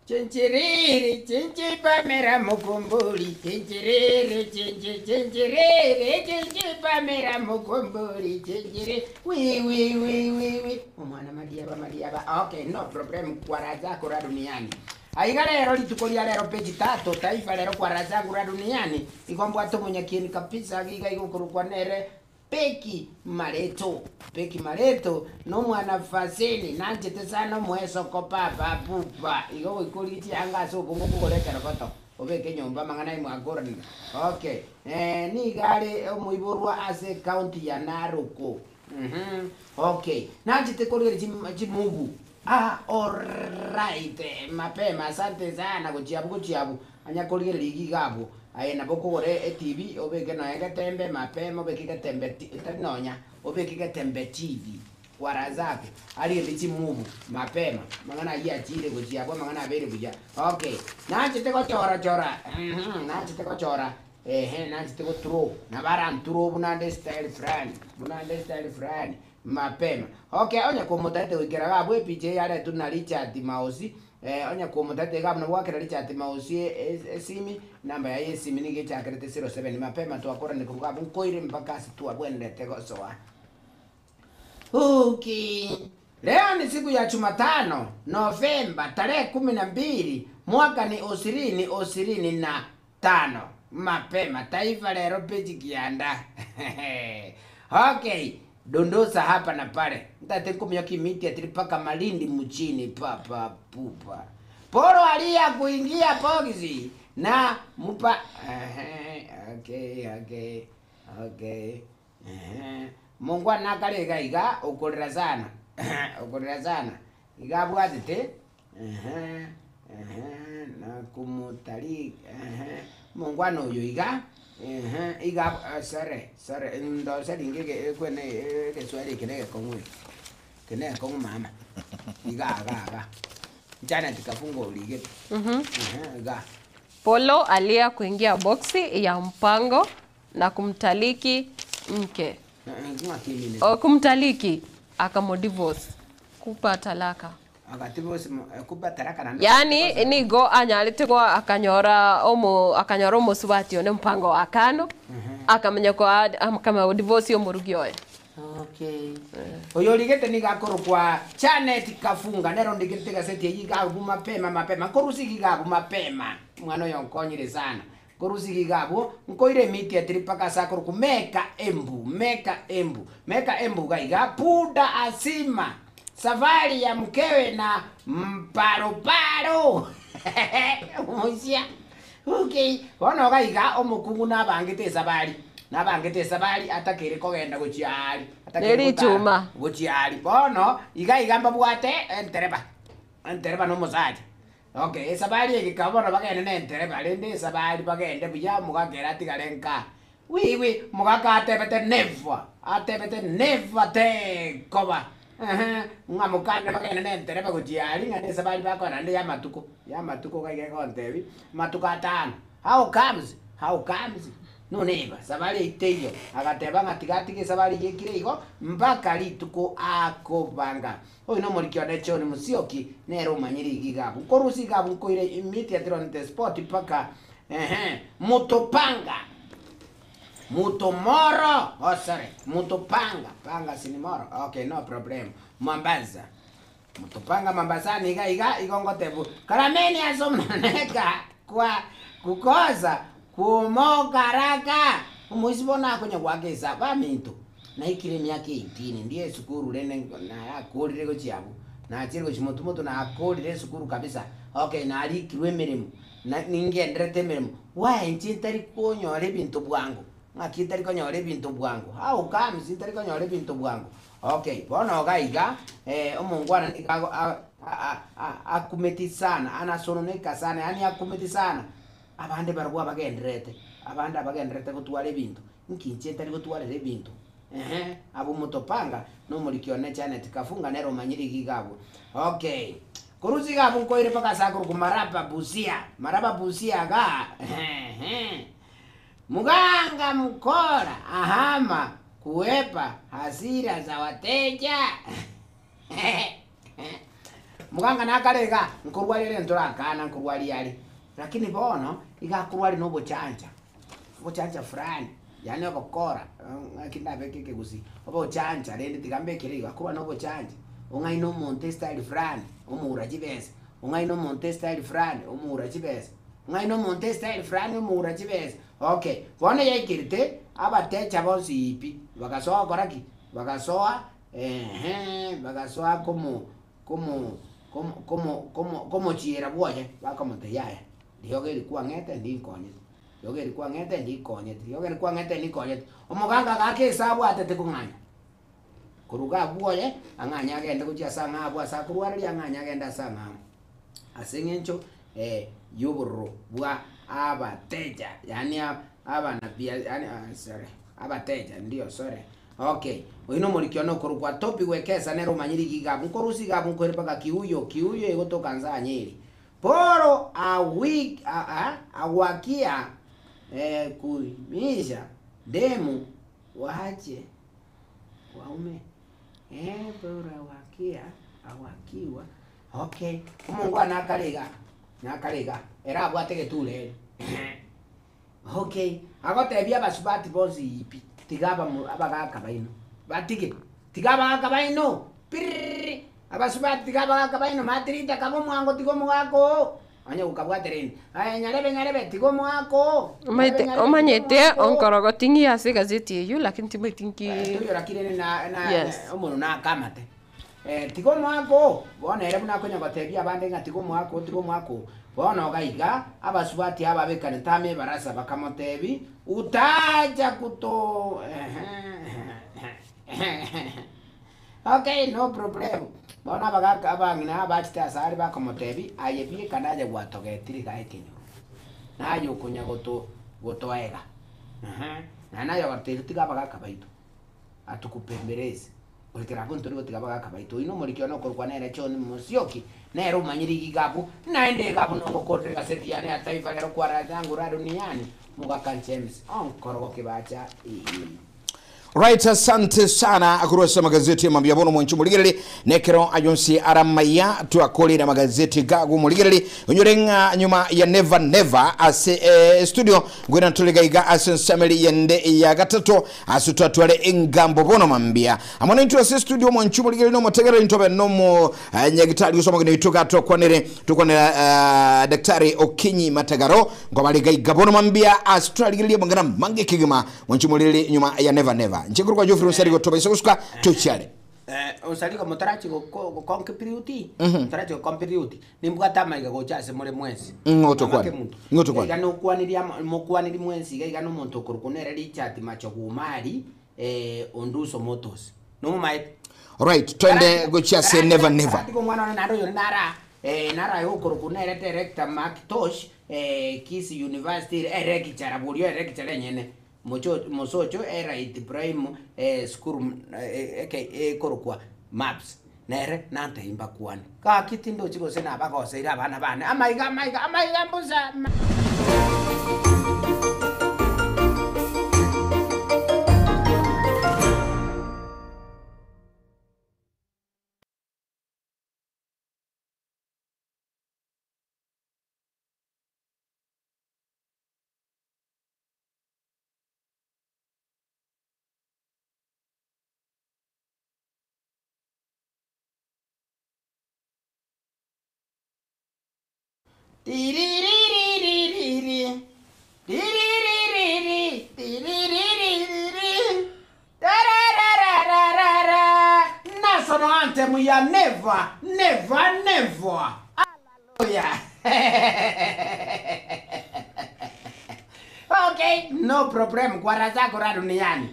Chinchiriri chinchi Pamela Mukumburi chinchiriri chinchi chinchiriri chinchi Pamela Mukumburi chinchiri wi wi wi wi wi omwana madiaba madiaba okay no problem kwaraza kura duniani aiga rero rituko ria rero page tatu taifa rero kwaraza kura duniani igo mbwate omonyakieni kabisa iga igokorokwa nere Peki Mareto Peki Mareto nomwana Faseni nanchete sana omwesoko papa pupa igo goika origie chianga ase obongo kogora ekerogoto obeke nyomba amang'ana aye mwakoranire okay eh nigo are omoiborwa ase ecounty ya Naroko uhum okay nanchete korigereria chim chimugu ah alright mapema asante sana gochia abwo gochia abwo Anya korigereria iga iga abwo, aye nabo okogora etibi obeke nonya egetembe mapema obeke egetembe ti tari nonya, obeke egetembe TV kwara zake arigererie chimuvu mapema, amang'ana ayio achire gochia abwo amang'ana abeire buya. Okay, nanchete gochora chora mh nanchete gochora ehe nanchete gothrow, nabo aranthrow buna ande estyle fulani, buna ande estyle fulani mapema. Okay, onye komotaete goikera iga abwo epicha eye yaretwe na Richard Maosi. Eh, onye komotaete iga buna gwakera Richard Mausi esimi, namba yaye y'esimi nigo echakerete 07 mapema twakorane korwa abwo nkoire mpaka ase twabwenerete gosoa. Okay. Leo ni siku ya Jumatano, Novemba tarehe 12 mwaka ni osirini osirini na tano. Mapema Taifa Lero page kianda. Okay, dondosa hapa na pale. Ntate nkominyoka immediately mpaka Malindi mchini papa pupa. Polo alia kuingia boxi na mupa ehe, okay, okay, okay. Ehe. Mongwana akare iga iga okorera sana. Okorera sana. Iga abwatete Ehe, ehe, nakumutari, ehe, omongwana oyo iga, ehe, iga eh, sorry, sorry, ndose ringa ege ekwene egeswahili eke na egekong'u eke, eke na egekong'u mama, iga iga iga, Janet kafunga origete, ehe, iga. Polo alia kuingia boksi ya mpango na kumtaliki mke. Ng'aki emine. O, kumtaliki akamodivorce, kupa talaka. Yaani nigo anyarete goa akanyora omo akanyora omosubati one omopango wa kando, akamanya koa akamanya godivosi omorugi oye. Okay. Oyo origete nigo akorokwa Janet Kafunga, nere ondikerete egaseti eyio iga abwo mapema mapema, nkorusia iga abwo mapema, omwana oyo onkonyire sana, nkorusia iga abwo, nkoira immediately mpaka ase akorokwa Meka Embu, Meka Embu, Meka Embu iga iga, Buda Asima, safari ya mkewe na mparoparo omoisia. Okay, bono iga iga omokungu nabangete esabari, nabangete esabari atakeire kogenda gochia aria, atakeire Ne richuma. gotara gochia aria. Bono iga iga mbabwate entereba, entereba na omosacha. Okay, esabari egeka bono bagende na entereba, rende esabari bagende buya omogaka ere atigare nka. Wiwi, omogaka atebete never, atebete never tekoba, ehe, ng'a mokande bagende na entereba gochia aria ng'a nesabari bakora naende ya amatuko, ya amatuko iga iga egontebi, amatuko atano, how comes, how comes, noneba, safari eyio teiyo, agateba ng'a tiga atige esabari eyio ekire igo, mpaka rituko akobanga. Oyo nomoriki one John Musyoki, nere omanyire iga iga abwo. Nkorusia iga abwo nkoire immediately on the spot mpaka ehe Mutupanga Mutumoro oh sorry Mutupanga panga si ni moro okay no problem Mombasa Mutupanga Mombasani iga iga igo ngotebu Karameni asomneka kwa kukosa kumokaraka omoisi bono akonya goaka esabu baminto. Naikire emiaka 18, ndie esukuru rende nakorire gochia abwo, nachire gochia motwe motwe nakorire esukuru kabisa, okay narikirwe emeremo, na ningenderete emeremo, why inche ntari konyora ebinto bwango? Ng'aki ntari konyora ebinto bwango? How comes ntari konyora ebinto bwango? Okay, bono iga iga, omongwana nigo ago a- a- a- akumeti sana, anasononeka sana, yaani akumeti sana, abande barabwo abagendererete, abande abagendererete gotwara ebinto. Inki inche ntari gotwarera ebinto? Ehe, abwo motopanga nomoriki one Janet Kafunga nere omanyire iga iga abwo. Okay. Korusia iga abwo nkoire mpaka ase akorokwa Maraba Busia. Maraba Busia igaa, ehe. Muganga mukora ahama kuepa hasira za wateja. Muganga nakare iga, nkorwaria ere ntorakana nkorwaria are. Lakini bono, iga akorwaria nobochancha. Obochancha fulani, yaani obokora, ng'aki ndabeke ekegusii, obochancha rende tiga mbekere igo, akoba na obochancha, ong'aine omonto estyle fulani, omoura chibesa, ong'aine omonto estyle fulani, omoura chibesa, ong'aine omonto estyle fulani, omoura chibesa, okay. Bono yaikerete, abatecha bonsi pi, bagasoa gokora ki? Bagasoa eeh bagasoa komo komo komo komo komo komochiera bwoye, bakomotebia yaya. Riogo eri kwang'ete ndinkonyete, riogo eri kwang'ete ndinkonyete, riogo eri kwang'ete ndinkonyete. Omoganga agaka esabu atete kong'anya, korwa iga abwo oye, ang'anye agende gochia ase ang'ao abwo ase akorwareria ang'anye agende ase ang'ao. Ase eng'encho ya obororo bwa abateja, yaani abanabia yaani sorry, abateja ndio sorry, okay. Oyio na omoriki one okorokwa Toby Wekesa nere omanyire iga iga abwo, nkorusia iga abwo nkoire mpaka Kiuyo, Kiuyo egotoka nse Nyeri. Paulo agwakia kuimisha demu wache waume Paulo agwakia agwakiwa okay omongwana akare iga nakare iga ere abwate egetureri okay agotebia abasubati bonsi pi tiga abamu abagaka baino batige tiga abagaka baino pirrrr abasubati tiga abagaka baino matirita kaba omwango tiga omogaka oo onye gokabwate rende aye nyarebe nyarebe tiga omogaka oo nyarebe Omanyete nyarebe tiga omanyete omogaka oo. onkorogo ting'iyo ase egazeti eywo lakini timanyeti nki Toyora ki rende na na Yes. omonwe nakamate. Tiga omwaka oo, bono ere buna akonya gotebia abande ng'a tiga omwaka oo, tiga omwaka oo. Bono iga iga, abasubati aba abekanete amo ebarasa bakamotebi, Utacha kuto Okay, no problem. Bono abagaka abang'ina abachete asare bakomotebi, Aye bieka naye gwatogetire iga ekenyoro, naye okonya goto gotoega, naende naye ogotebi tiga abagaka baito. Atukupemberese, goikera abwo ntori gotiga abagaka baito. Oyio nomoriki one okorokwa nere John Musyoki, nere omanyire iga abwo, naende iga abwo nogokorera egaseti yane ya Taifa Leo kwa Rajangu la Duniani, Mogaka James, onkorogoki bacha ee. Right, asante sana korwa ase amagazeti amambia bono mwanchi omorigereri nekero ayonsi aramaya twakorire amagazeti gago omorigereri onyore ng'a nyuma ya never never ase eh, studio ngwena tore gaiga ase nsameri yende ya gatato ase twatware engambo bono mambia amo naintwe ase studio mwanchi omorigereri na omotegereri ntobe nomo eh, nyagitari gose omogeni oito gatokwanere tokwanera eh, daktari Okinyi Matagaro nkobare gaiga bono mambia ase twarigereria amang'ana mange kegima Mwanche morere nyuma ya never never. Inche nkorokwa Geoffrey Onsarigo tobaisa gosuka tochiare. Eh, Onsarigo motarachia goko- gokonkpiriuti motarachia gokompiriuti nimbwate amaiga gocha ase more mwensi Ng'o tokwane? Amake monto. Ng'o tokwane? Iga nokwanirie amo- mokwaniri mwensi iga iga nomonto okorokwa nere Richard Machogu Omari eh, Onduso Motors. Nomomaete? Alright, twende gochia ase never never. Tiga omwana one naende oyore nara eh, nara okorokwa nere director Mark Tosh eh, Kisii University eregichara boria eregichara enyene mocho mosocho erait prime eh, school eh, eke ekorokwa maps nere nantebia mbakwane. Gaki tindochi gose nabagoseire abana bane amaiga amaiga amaiga mbusa. Tiririririririri, tiriririri, tiriririri, tararararara. National anthem ya never, never, never. Hallelujah. Okay, no problem. Kwara zako ra duniani.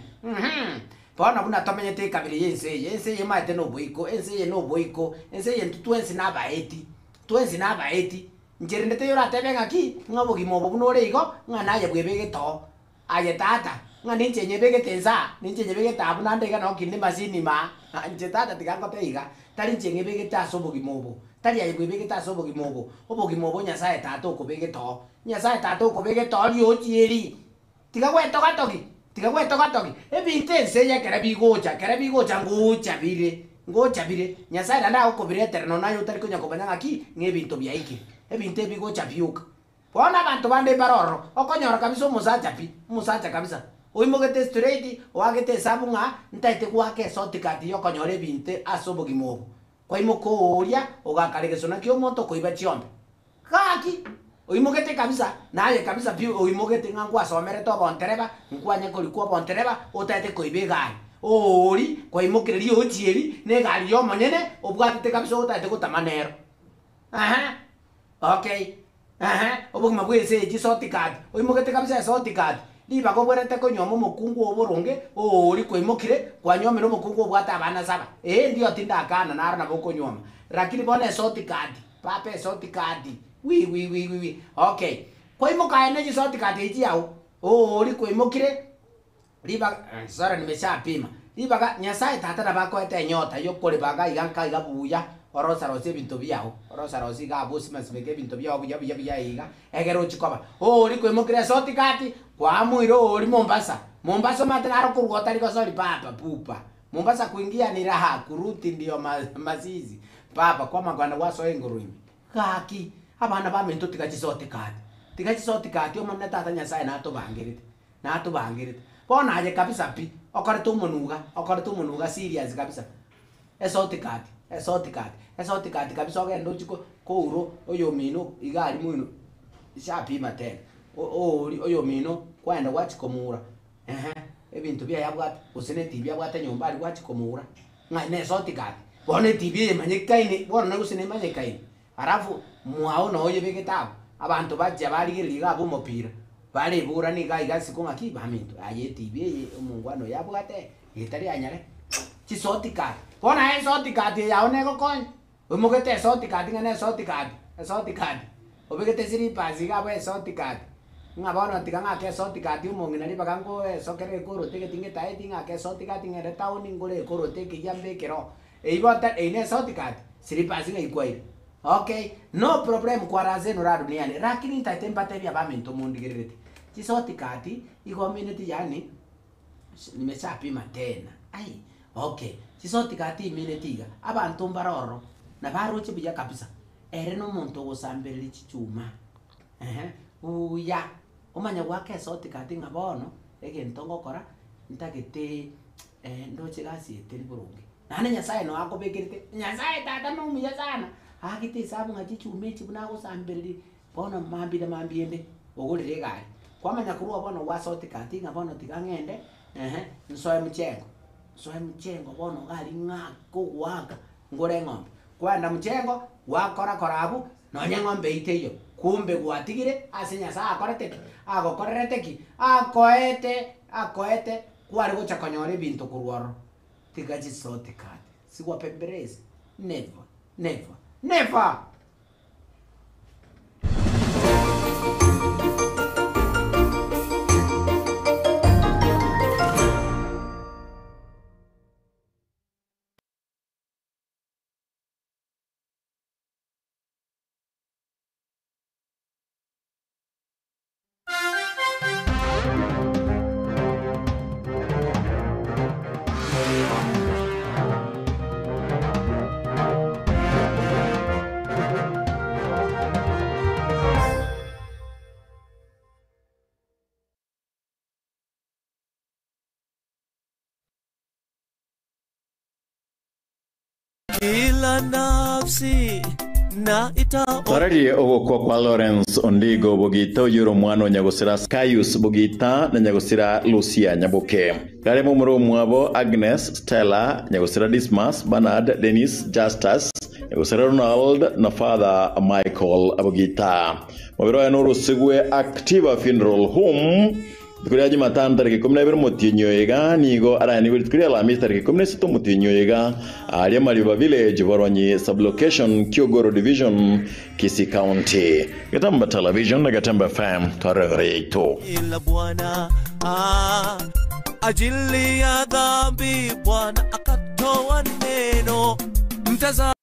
Bono buna tomenyete ekabira y'ense eye, ense eye emaete noboiko, ense eye noboiko, ense eye intwe twensi nabaeti, twensi nabaeti. Inche rende teiyo oratebe ng'aki, ng'a obogima obo buna ore igo, ng'a naye bwebegete oo. Aye tata, ng'a ninche nyebegete inse aa, ninche nyebegete abwo naende iga noo kinde emasini ime aa, inche tata tiga ngotebi iga, tari inche ng'ebegete ase obogima obo, tari aye bwebegete ase obogima obo, obogima obo Nyasaye tata okobegete oo. Nyasaye tata okobegete oo riochi eri. Tiga gwetogatogi, tiga gwetogatogi, ebinto ense eye ekere bigocha, ekere bigocha ngocha bire, ngocha bire. Nyasaye naende agokobiretera nonya aye otari konya komanya ng'aki, ng'a ebinto biaikire. Ebinto ebi bigocha bioka. Bono abanto bande mbare ororo, okonyora kabisa omosacha pi, omosacha kabisa, oimogete straight, oagete esabu ng'a ntaete goaka esotikati yokonyora ebinto ase obogima obo. Kwaimoka ooria, ogakara egesona ki'omonto okoiba chiombe. Gaki! Oimogete kabisa, naye kabisa pi oimogete ng'a nkwasomerete obontereba, nkwanye korikwa obontereba, otaete koiba egari. Oori, kwaimokire riochi eri, na egari y'omonyene, obwatete kabisa otaete gotama nero. Ehe, okay, ehe, obogima bw'ense eye chisotikati, oimogete kabisa esotikati, ribaga obwenerete konyuoma omokungu oo boronge, oori kwaimokire, kwanyuomire omokungu obwate abana saba. Ee ndio tindakana naro nabo okonyuoma, rakini bono esotikati. Papa esotikati, wi wi wi wi wi okay. Kwaimoka aye ne chisotikati echi chiao, oori kwaimokire ribaga eh, sorry nimeshapima. Ribaga Nyasaye tata nabo akoete enyota yokoreba iga iga nka iga buya, orosarosie ebinto biao, orosarosie iga abwo osimasimeke ebinto biao buya buya buya iga, egere ochie koba. Oori kwaimokire esotikati, kwamuire oori Mombasa, Mombasa omanyete naro korwa otari gosori papa pupa. Mombasa kuingia ni raha, kuruti ndio mazizi. Papa, kwamagwana gwasoa engoro ime. Gaki, abana baminto tiga chisotikati, tiga chisotikati Omonene Tata Nyasaye natobangerete, natobangerete. Bono aye kabisa pi, okorete omonuga, okorete omonuga serious kabisa. Esotikati, esotikati, esotikati kabisa ogende ochie ko kouro oyomino iga aria moino, nshapima tena, o- oria oyomino kwaenda gwachia komoura. Ehe, ebinto biaye abwate, gose ne etibi abwate nyomba aria gwachia komoura, ng'a ne esotikati, bono etibi eye emanyekaine, bono na gose nemanyekaine, alafu mwao noo oyebegete abwo, abanto bachia barigereria iga abwo omopira, bareborani iga iga isiko ng'aki baminto, aye etibi eye omongwana oyo abwate, etari anyare, chisotikati, bono aye esotikati eye yao negokonya. Oimogete esotikati ng'a nesotikati, esotikati, obegete slippers iga abwo esotikati, ng'a bono tiga ng'ake esotikati omong'ina ribaga ngoesokere ekorote egeti ngetaeti ng'ake esotikati ng'ende town ngore ekorote ekeyia mbekere oo. Eyio bono ta eyio ne esotikati, slippers ng'ai kwaire. Okay, no problem kwara ase eno ra duniani, rakini ntaete mbatebie abaminto mondigerereti, chisotikati igo omineti yaani. Nimeshapima tena, ai okay, chisotika timineti iga, abanto mbare ororo, nabaroche buya kabisa, ere na omonto ogosambereria chichuma, ehe, buya, omanye goaka esotikati ng'a bono, egento ngokora, ntagete ndoche egasi eye teri boronge. Naende Nyasaye noo akobekerete, Nyasaye tata na omuya sana, aagete esabu ng'a chichuma echi buna agosambereria, bono mambia na mambia ende, ogorire egari. Kwamanya korwa bono gwasotikati ng'a bono tiga ng'ende, ehe, nsoe mchengo, nsoe mchengo bono iga aria ng'ake ogoaka, ngore eng'ombe. Kwaenda mchengo, gwakora kora abwo, nonye eng'ombe eyio teiyo, kumbe gwatigire ase Nyasaye akorete ki? Agokorerete ki? Akoete, akoete, kware gocha konyora ebinto korwa ororo. Tiga chisotikati, sigwapemberese, never, never, never! Kila nafsi na ita Twararie ogokwa kwa Lawrence Ondigo Bogita oyio ore omwana o Nyagosira Caius Bogita na Nyagosira Lucia Nyaboke. Gare momura omwabo Agnes, Stella, Nyagosira Dismas, Bernard, Dennis, Justus, Nyagosira Ronald na Father Michael Bogita. Mobere oye norosegwe Activa Funeral Home Rituko ria Jumatano tariki 12 omotienyi oyo iga nigo arayanigwe rituko ria Alhamisi tariki 13 omotienyi oyo iga aaria Mariba Village, Boronyi Sub-location, Kiogoro Division, Kisii County. Getembe Television na Getembe FM twarore yaito. Ila Bwana ah, ajili ya dhambi Bwana akatoa neno mtaza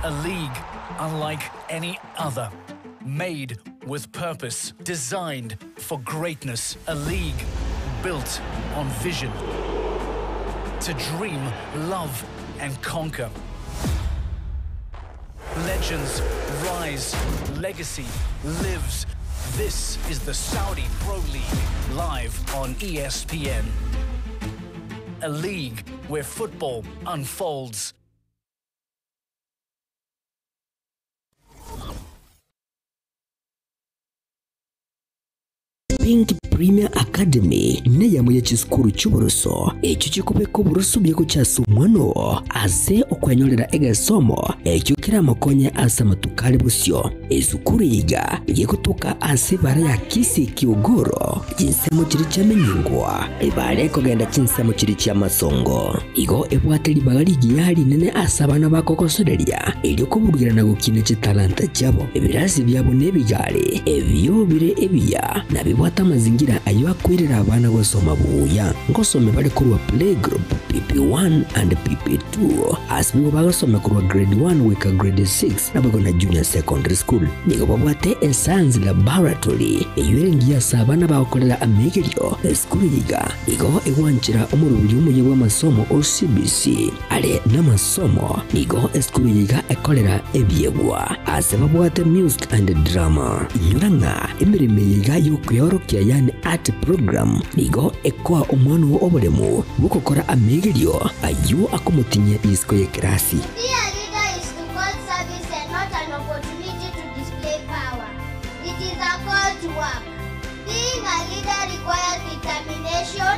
A league unlike any other. Made with purpose, designed for greatness. A league built on vision. To dream, love, and conquer. Legends rise, legacy lives. This is the Saudi Pro League, live on ESPN. A league where football unfolds. Pink Premier Academy neyamo ye chisukuru chi'oboroso echio chikobeka oboroso buya gochia ase omwana oo ase okwenyorera egesomo ekio keramokonye ase amatuko are bosio. Esukuru eye iga gegotoka ase ebara ya Kisii Kiogoro chinsemo chiria chiamenyingwa ebara ekogenda chinsemo chiria chi'amasongo. Igo ebwate ribaga rigiya rinene ase abana bakogosoreria erio koburugerana na gokina chitalanta chiabo. Ebirasi biabo nebigari ebio bire ebiya na bibwate amazingira ayio akoirera abana gosoma buya. Ngosome bare korwa playgroup, PP1 and PP2 ase nigo bagosoma korwa grade 1 goika grade 6 naboigo na junior secondary school. Nigo babwate escience laboratory eyio ere engiya ase abana bagokorera amegerio. Esukuru eye iga nigo egwanchera omoroberi omuya bw'amasomo o CBC are namasomo. Nigo esukuru eye iga ekorera ebiegwa ase babwate music and drama. Inyora ng'a emeremo eye iga y'okweorokia yaani art program nigo ekoa omwana oo oboremu bw'ogokora amegerio ayio akomotinyia isiko y'ekerasi. To be a leader is to call service and not an opportunity to display power. It is a call to work. Being a leader requires determination,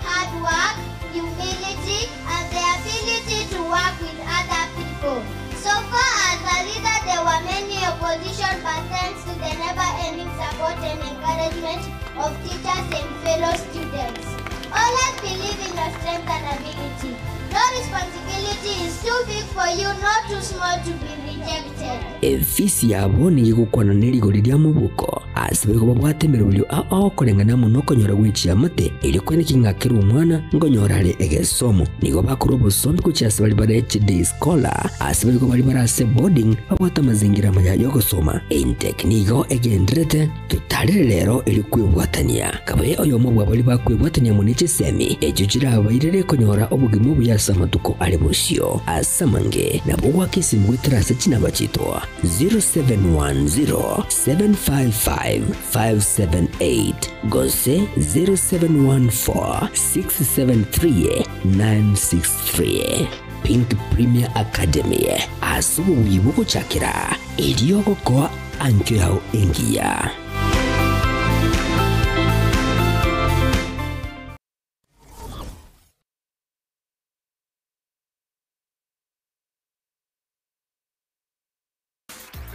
hard work, humility, and the ability to work with other people. So far as a leader, there were many opposition, but thanks to the never-ending support and encouragement of teachers and fellow students. Always believe in your strength and ability. No responsibility is too big for you, not too small to be rejected. Efisi yabo nigo egokwana ne rigori ria mobuko, ase boigo babwate emeroberio ao okoreng'ana amo nokonyora gwe chiamate, erio koeneki ng'a kera omwana nkonyora are egesomo. Nigo bakorwa obosombi gochia ase baria bare chiday scholar, ase boigo baria bare ase boarding babwate amazingira amaya yogosoma. Intake nigo egendererete totarere rero erio kwebwatania. Kabe oyomo bwa baria bakwebwatania amo ne chisemi echio chirabairere konyora obogima obuya ase amatuko are bosio. Ase amange nabo ogoaka esimi goetera ase chinamba chiaito 0710 755 578 gose 0714 673 963. Pink Premier Academy ase obobuya bw'ogochakera erio ogokoa ankio yao engiya.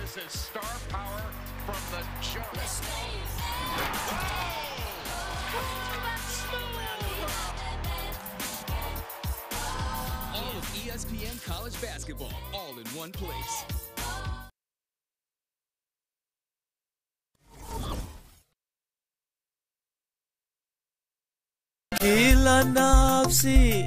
This is star power from the jump. All of ESPN college basketball, all in one place. Kila nafsi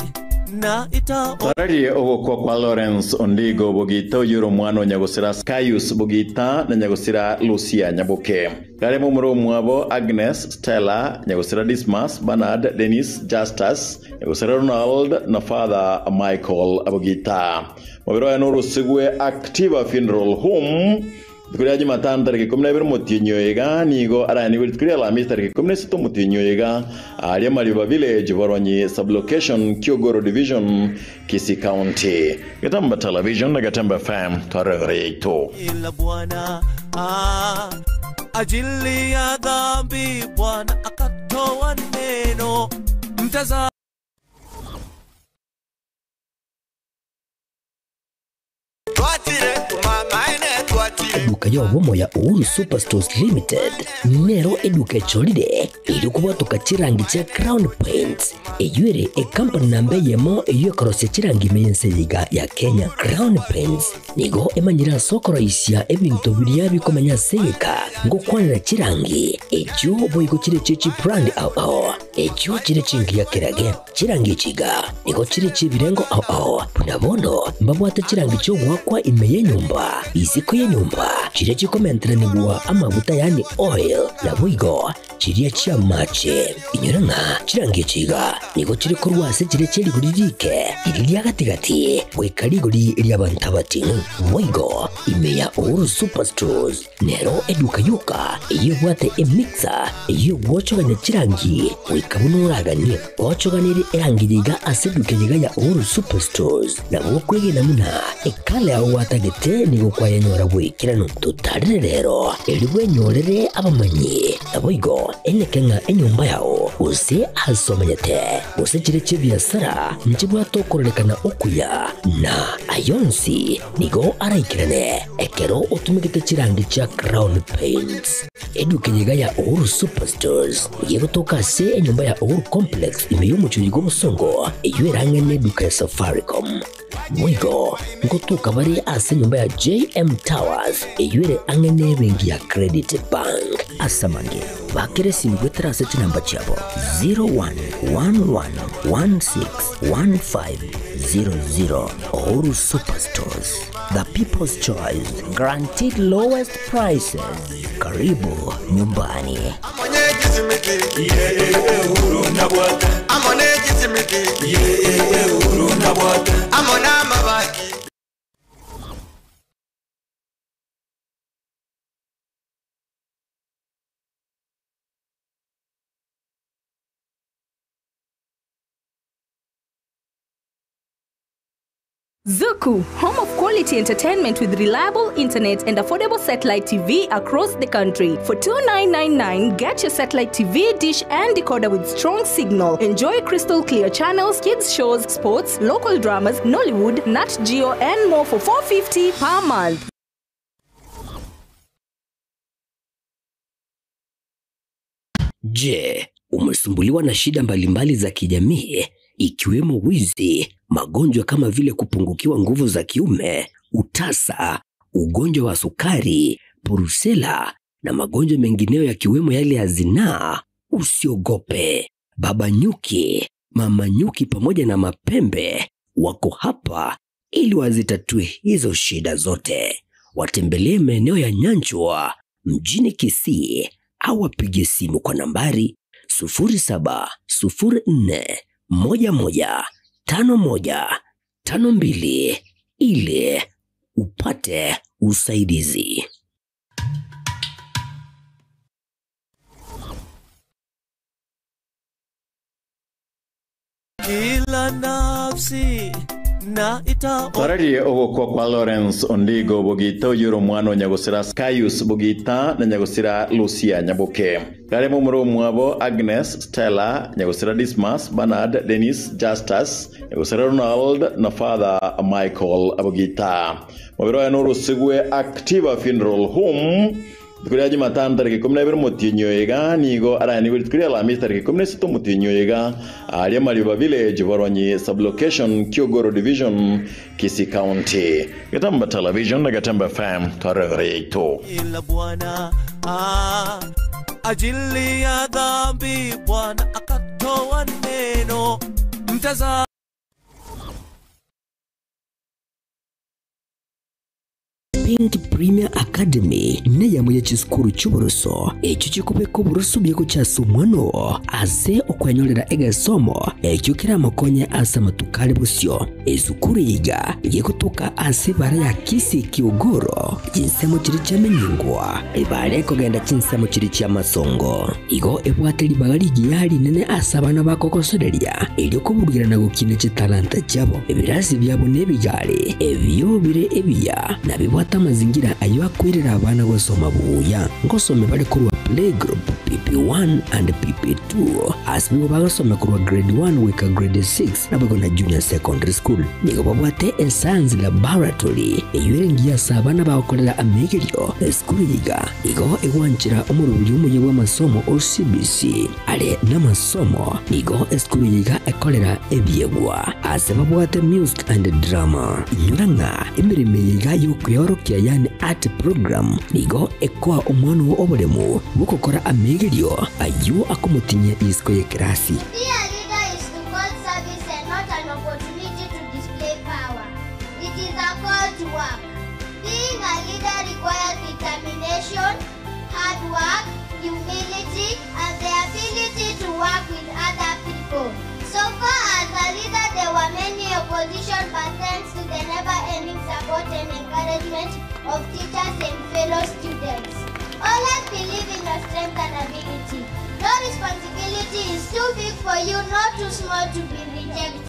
na ita Tararie ogokwa kwa Lawrence Ondigo Bogita oyoro omwana o Nyagosira Caius Bogita na Nyagosira Lucia Nyaboke. Gare momura omwabo Agnes Stella Nyagosira Dismas Bernard Dennis Justus Nyagosira Ronald na Father Michael Bogita. Mobere oye norusigwe Activa Funeral Home rituko ria Jumatano tariki 12 omotienyi oiga nigo arayanigwe rituko ria Alhamisi tariki 16 omotienyi oiga aria Mariba Village Boronyi sublocation Kiogoro Division Kisii County. Gatemba Television na Gatemba FM twarore yaito. ila Bwana ah, ajili ya dhambi Bwana akatoa neno mtaza Eduka y'obomo ya Uhuru Superstores Limited nero eduka echorire eri okobwatoka chirangi chia Crown Paints eywo ere ecompany namba eyemo eywo ekorosia chirangi ime y'ense eyeiga ya Kenya. Crown Paints nigo emanyire ase okoroisia ebinto biria bikomenya ase egeka ngokwanera chirangi echio boigo chire chie chibrand ao ao echio chire chingiya kerage chirangi echiga nigo chire chiebirengo ao ao buna bono mbabwate chirangi chiogwakwa ime y'enyomba isiko y'enyomba chiria chikomenteranigwa amaguta yani oil naboigo chiria chia mache inyora ng'a chirangi echiga nigo chiri korwa ase chiria chia rigori rike riri ria gatigati goika rigori ria abanto abating'u boigo ime ya Uhuru Superstores nero eduka yoka eywo ebwate emixer eywo egwochogania chirangi goika buna oraganie ochoganere erangi yiga ase eduka yiga ya Uhuru Superstores nabo okwegena muna ekala yao gwatagete nigo kwayenyora bwekirano totarire rero eri bwenyorere abamanyi naboigo eneke ng'a enyomba yao gose ase omanyete gose chire chia ebiasara nchibwate okororekana okuya na ayonsi nigo araikirane ekero otumegete chirangi chia Crown Paints eduka yiga ya Uhuru Superstores yegotoka ase enyomba ya Uhuru Complex ime y'omochori gwa obosongo eywo erang'ene eduka ya Safaricom Mwigo ngotuka bari ase enyomba ya JM Towers eywo ere ang'e na ebenki ya Credit Bank asamange bakere esimi gwetera ase chinamba chiabo 0111161500 Uhuru Superstores, the people's choice, guaranteed lowest prices. Karibu nyumbani. Zuku, home of quality entertainment with reliable internet and affordable satellite TV across the country. For $2,999, get your satellite TV, dish and decoder with strong signal. Enjoy crystal clear channels, kids shows, sports, local dramas, Nollywood, Nat Geo and more for $450 per month. Je, umesumbuliwa na shida mbalimbali za kijamii ikiwemo wizi, magonjwa kama vile kupungukiwa nguvu za kiume, utasa, ugonjwa wa sukari, brusela na magonjwa mengineyo yakiwemo yale ya zinaa, usiogope. Baba Nyuki, Mama Nyuki pamoja na Mapembe wako hapa ili wazitatue hizo shida zote. Watembelee maeneo ya Nyanchwa mjini Kisii au wapige simu kwa nambari 0704115152 ili upate usaidizi. Kila nafsi na ita Twararie ogokwa kwa Lawrence Ondigo Bogita oyoro omwana o Nyagosira Caius Bogita na Nyagosira Lucia Nyaboke. Gare momura omwabo Agnes Stella Nyagosira Dismas Bernard Dennis Justus Nyagosira Ronald na Father Michael Bogita. Mobiro oyo norusigwe Activa Funeral Home rituko ria Jumatano tariki 12 omotienyi oiga nigo arayanigwe rituko ria Alhamisi tariki 16 omotienyi oiga aria Mariba Village Boronyi sublocation Kiogoro Division Kisii County. Gatemba Television na Gatemba FM twarore yaito. ila Bwana ah, ajili ya dhambi Bwana akatoa neno mtaza Pink Premier Academy neyamo ya chisukuru cy'uburoso icyo kikubeka uburoso byeko cyasomwano ase okwenyorera egesomo ekyo kiramakonye ase amatukari busyo esukuru yiga yekutuka ase bara ya Kisii Kiogoro chinsemo chiri kyamenyingwa ibare kogenda chinsemo chiri kya masongo igo ebwate libaga rigiya rinene ase abana bakogosoreria eryo kuburugirana gukina chitalanta chabo ebirasi byabo n'ebigare ebyo bire ebiya nabibwata amazingira ayo akwirira abana gosoma buya ngosome bari kurwa playgroup pp1 and pp2 asibibo bagasoma kurwa grade 1 wika grade 6 nabago na junior secondary school nigo babwate escience laboratory eyo ase abana bagokorera amegerio esukuru yiga igo egwanchera omorobiri omuya bw'amasomo o CBC are n'amasomo nigo esukuru yiga ekorera ebyegwa ase babwate music and drama inyura ng'a emirimo yiga yokweyorokia yani art program nigo ekoa omwana wo oboremo bwokokora amegerio ayo akomotinyia isiko y'ekirasi. Be a leader is to call service and not an opportunity to display power. It is a call to work. Being a leader requires determination, hard work, humility, and the ability to work with other people. So far as a leader, there were many opposition, but thanks to the never-ending support and encouragement of teachers and fellow students. Always believe in your strength and ability. No responsibility is too big for you, not too small to be rejected.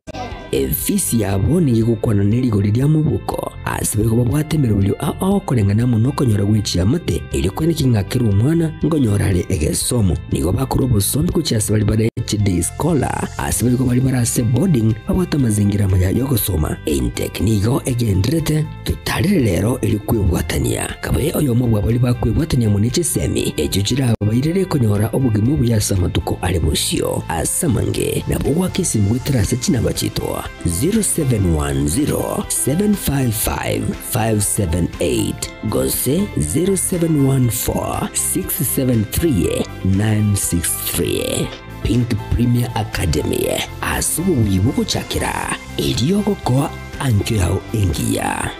Efisi yabo nigigukwana n'erigori rya mubuko ase bari babwate emirobio aokoreng'ana mono okonyora gwichia amate erio kwene king'akera omwana ngonyorare egesomo nigo bakora obosombi gochia ase bari bare HD scholar ase bari bari bare ase boarding babwate amazingira maya yogosoma intec nigo egenderete tutarire rero eri kwebwatania kabaye oyomo bwa bari bakwebwatania mono echisemi ekyo kirabairere konyora obogima obuya ase amatuko ari bosio ase amange nabo gwakesimu gwetera ase chinamba chitwa 0710755578 gose 0714673963. Pink Premier Academy ase obobuyi bogochakera erio gokoa ankio yao engiya.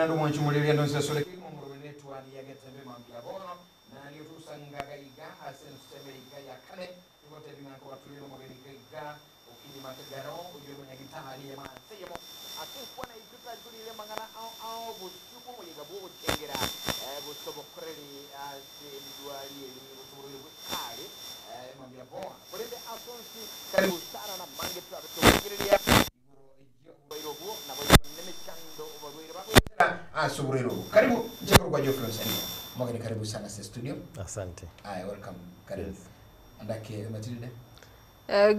nando mwanchu muliria ndonse sole kimo murumene twani ya getembe mambia bono na niyo tusangaga iga ase nseme iga ya kane tugote bingako batuliro mugeni iga ukinyi mategaro uyo munyagitari ya manseyemo atukwana ituta tulile mangana ao ao busuku muyiga bwo chengera busobokoreri ase midwali eri busoboreri bwekale mambia bono kurende asonsi karibu sana na mange twabetogereria iguro na nemechando obarwaire bakwetera asuburiro karibu njekuru kwa Geoffrey Osengo mwageni karibu sana sa studio. Asante. Aya, welcome. Karibu. Yes. Andake Matilde.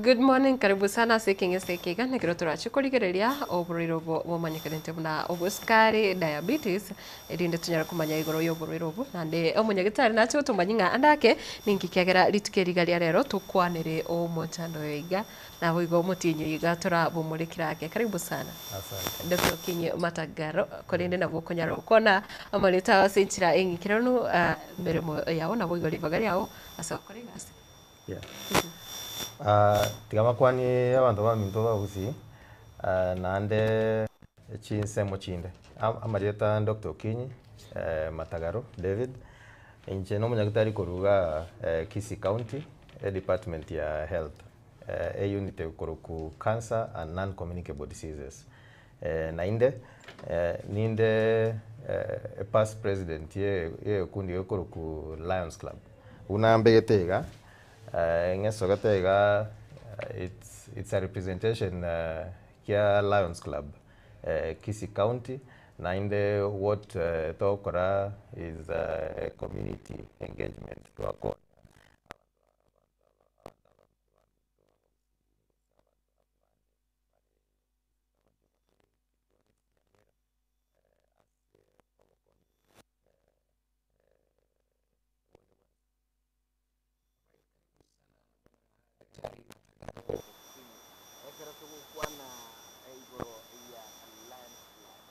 Good morning, karibu sana ase ekeng'ese eke iga nekero torache korigereria oborwaire obo bomanyekanete buna obosukari diabetes erinde tonyare komanya igoro ya oborwaire obo naende omonyagitari nache gotomanya ng'a andake ninki kiagera rituko eriga ria rero tokwanere omochando oyo iga nabo igo omotienyi iga torabomorekera ake karibu sana. Asante. Dr. Okinyi Matagaro korende nabo okonyara gokwana amareta ase enchera eng'ikeranu emeremo yao nabo igo ribaga riao ase gokora egasi. Yeah. Tiga makwani abanto baminto bagusi naende chinsemo chinde. Amarieta Dr. Okinyi Matagaro David inche nomonyagitari koruga Kisii County e department ya health e unit ekoroku cancer and non-communicable diseases. Nainde ninde past president ye ekundi ekoroku Lions Club. Buna mbegete iga ng'esogete iga it's a representation kia Lions Club Kisii County nainde what togokora is community engagement twako Ekero togokwana igoro ya Lions Club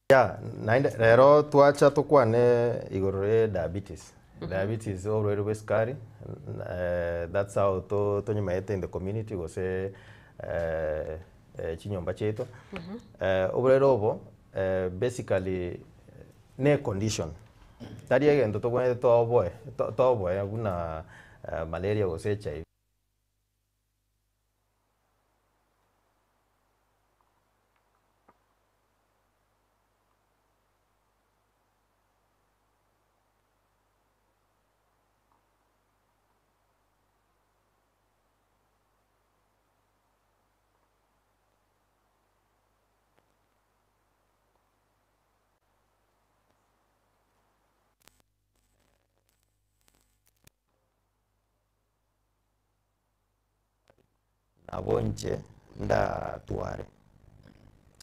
Ya, naende rero twacha tokwane igoro ya diabetes. Diabetes oborwaire bwa esukari, that's how tonyemayete in the community gose chinyomba chiaito. Oborwaire obo basically ne condition. Tari egento tobwenerete toboe, toboe buna malaria gose HIV. Nabo inche ndatware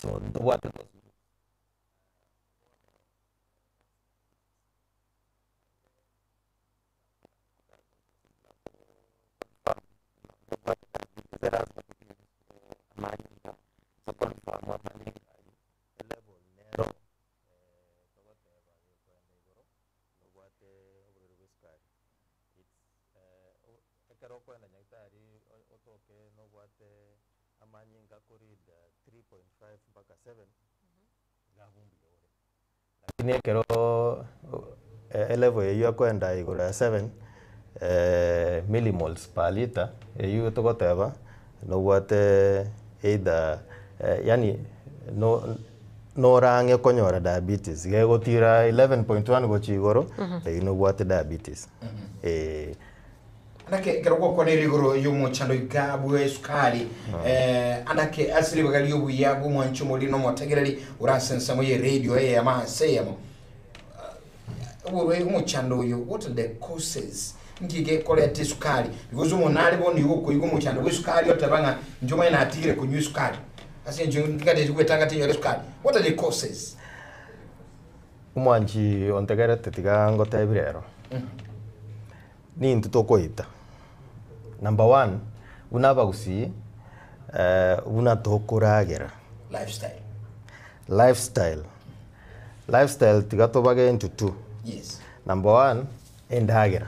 so ntobwate ekero okoenda nyagetari otoke nobwate amanyinga akoread 3.5 mpaka 7 gabumbuya ore lakini ekero Elevel eywo ekoenda igoro ya 7 millimoles per litre, eywo togoteba nobwate either yaani no norang'e konyora diabetes. Gegotira 11.1 gochia igoro, eywo nobwate diabetes, eh. Anake ekero gwakwanire igoro y'omochando iga bw'esukari, eh, anake ase ribaga ri'obuya bw'omwanchi omoriri na omotegereri ore ase ensemo y'eredio eyemo ase eyemo. Oborwaire omochando oyo, what are the causes? Nki gekoreta esukari? Because omonto nare bono igo okoigwa omochando bw'esukari oteba ng'a inche omanye natigire konywa esukari ase eng'encho ngateti gwetanga tinyora esukari. What are the causes? Omwanchi ontegerete tiga ngotebi rero, nintwe tokoita. Number one, buna abagusii, buna tokoragera. Lifestyle. Lifestyle. Lifestyle tiga tobage into two. Yes. Number one, endagera.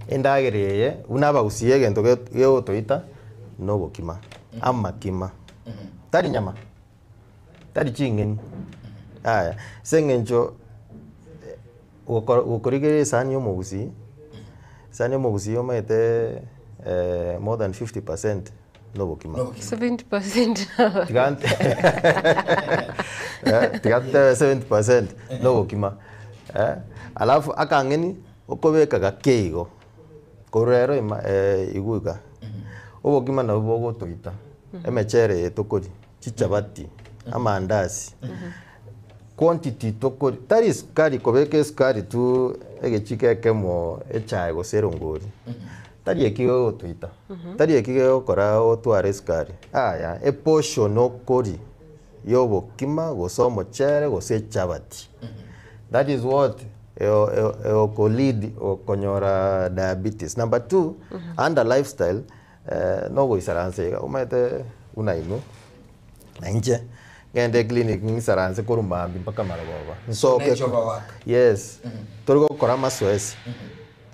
Endagera eye, buna abagusii egento gegotoita, na obokima, amakima. Tari nyama, tari ching'eni, yaya. Ase eng'encho gokorigereria esani ya omogusii, esani ya omogusii omanyete more than 50 percent na obokima. 70%. Tiga totebe 70% na obokima, alafu akang'eni okobeka gake igo, korwa rero ima igwa iga, obokima nabwo bogotoita, emechere eye tokoria, chichabati, amandasi, quantity tokoria, tari sukari kobeka esukari tu egechiko ekemo echae gose erongori, tari eki gegotoita, tari eki gegokora otware esukari, yaya, eportion okoria ya obokima gose omochere gose echabati, that is what egokolead okonyora diabetes. Number two, under lifestyle, nogoisaransa iga, omanyete buna inwe, na inche, ngende eclinic ng'isaranse korwa mambia mpaka marogoba, nsoke Nature of our work. Yes, tori gokora amasoesi,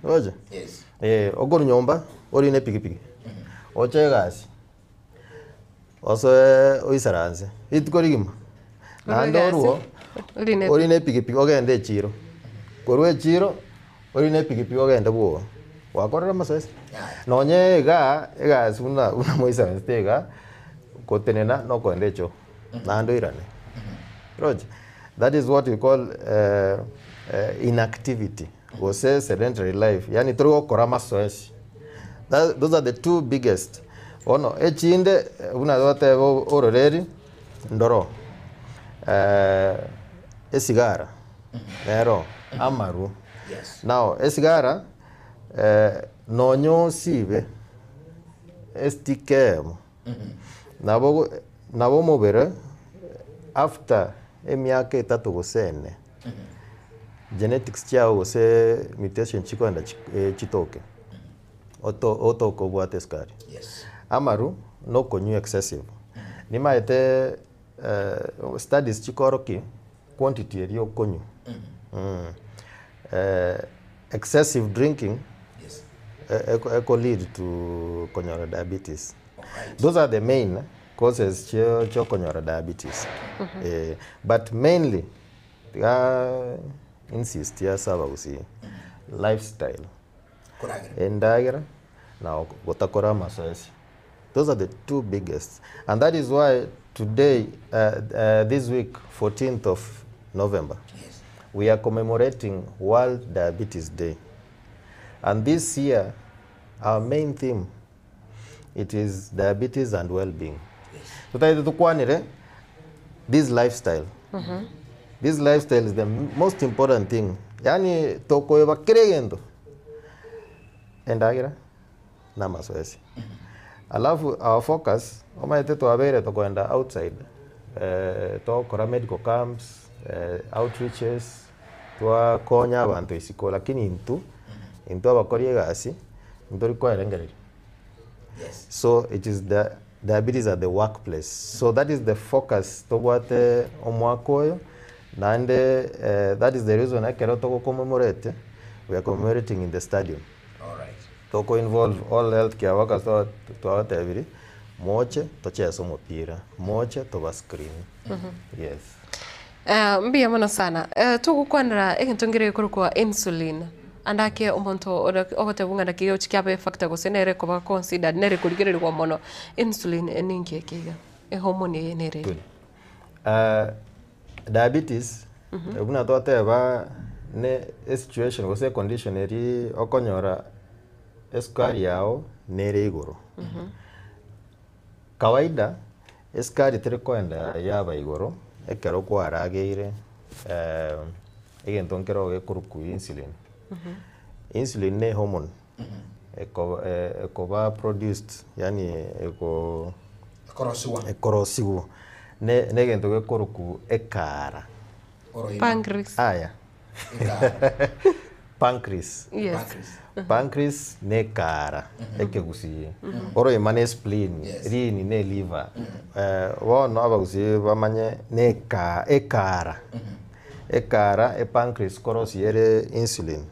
roche? Yes. Okorwa nyomba, orine epikipiki, oche egasi, osoe oisaranse, rituko rigima, naende orwo, orine epikipiki ogende echiro, korwa echiro, orine epikipiki ogende bwogo, gwakorire amasoesi. Nonye igaa, egasi buna buna moisaransete igaa, gotenena na okoenda echoo, naende oirane, roche? That is what we call inactivity gose sedentary life, yaani tori gokora amasoesi. Those are the two biggest. Bono echinde buna togoteba ororeri ndoro, esigara nero, amaru. Now esigara nonye osibe estick eyemo, nabo nabo omobere after emiaka etato gose ene, genetics chiago gose mutation chikoenda chitoke, otoke obwate esukari. Amaru, na okonywa excessive. Nimaete studies chikorokia, quantity eria okonywa, excessive drinking eko lead to konyora diabetes. Those are the main causes chia okonyora diabetes. But mainly, tiga insist ase abagusii, lifestyle, endagera na gotakora amasoesi. Those are the two biggest. And that is why today, this week, 14th of November, we are commemorating World Diabetes Day. And this year, our main theme, it is diabetes and well-being. Tutaite tukwanire this lifestyle. This lifestyle is the most important thing. Yaani tokoeba kera egento endagera na amasoesi. Alafu our focus, omanyete twabeire tokoenda outside, togokora medical camps, outreaches, twakonya abanto isiko, lakini intwe, intwe abakori egasi, ntori koerengereria. So it is the diabetes at the workplace. So that is the focus tobwate omwaka oyo, naende that is the reason ekero togocommemorate, we are commemorating in the stadium. Toko involve all healthcare workers twabatebiri, moche tochese omopira, moche toba screen. Yes. Eh, mbuya mono sana. Eh, togokwanera egento nkere gekorokwa insulin. Ande ake omonto ore ogotebwa ng'a naki gegochi kiaba efactor gose nere koba considered nere korigererigwa mono. Insulin ninki eke iga? Ehormone eye nere ere. Ah, diabetes buna twateba ne esituation gose econdition eria okonyora esukari yago nere igoro. Kawaida esukari teri koenda yaba igoro ekero kwarageire egento nkero gekorokwa insulin. Insulin ne ehormone eko ekoba produced yaani eko Ekorosiwa. ekorosiwa ne na egento gekorokwa ekara. Pancreas. Aya. Pancreas. Yes. Pancreas ne ekara ekegusii. Oroima ne spleen, rini ne liver. Bono abagusii bamanye ne eka ekara. Ekara epancreas korosia ere insulin.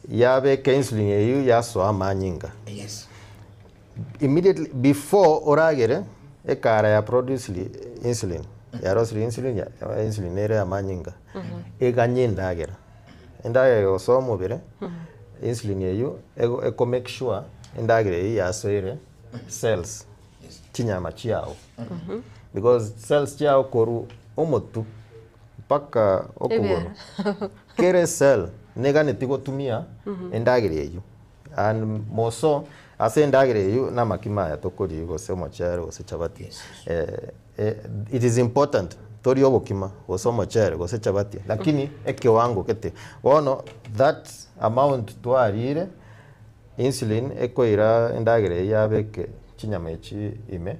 Yabeka insulin eywo yasoa amanyinga. Yes. Immediately before oragere, ekara ya produced insulin, yarosirie insulin, ya insulin nere amanyinga, eganye endagera. Endagera egosoa omobere, insulin eywo ego eko make sure endagera eywo yasoire cells, chinyama chiago. Because cells chiago korwa omotwe mpaka okogoro, kere ecell neganeti gotumia endagera eywo. And more so, ase endagera eywo na amakima aya tokoria gose omochere gose chapati, it is important torie obokima gose omochere gose chapati, lakini ekewango gete. Bono that amount twarire, insulin ekoira endagera eywo yabeke chinyama echi ime,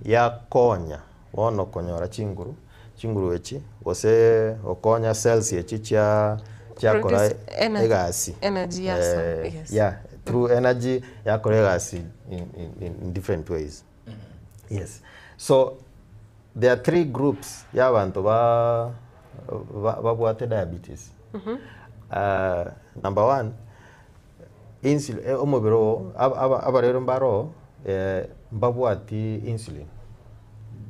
yakonya bono konyora chinguru, chinguru echi gose gokonya cells echi chia chiakora Produce energy. egasi. Energy yaso, yes. Yeah, through energy yakora egasi in, in, in different ways. Yes. So there are three groups ya abanto ba ba babwate diabetes. Number one, insulin omobere oo aba aba abarwaire mbare oo mbabwati insulin.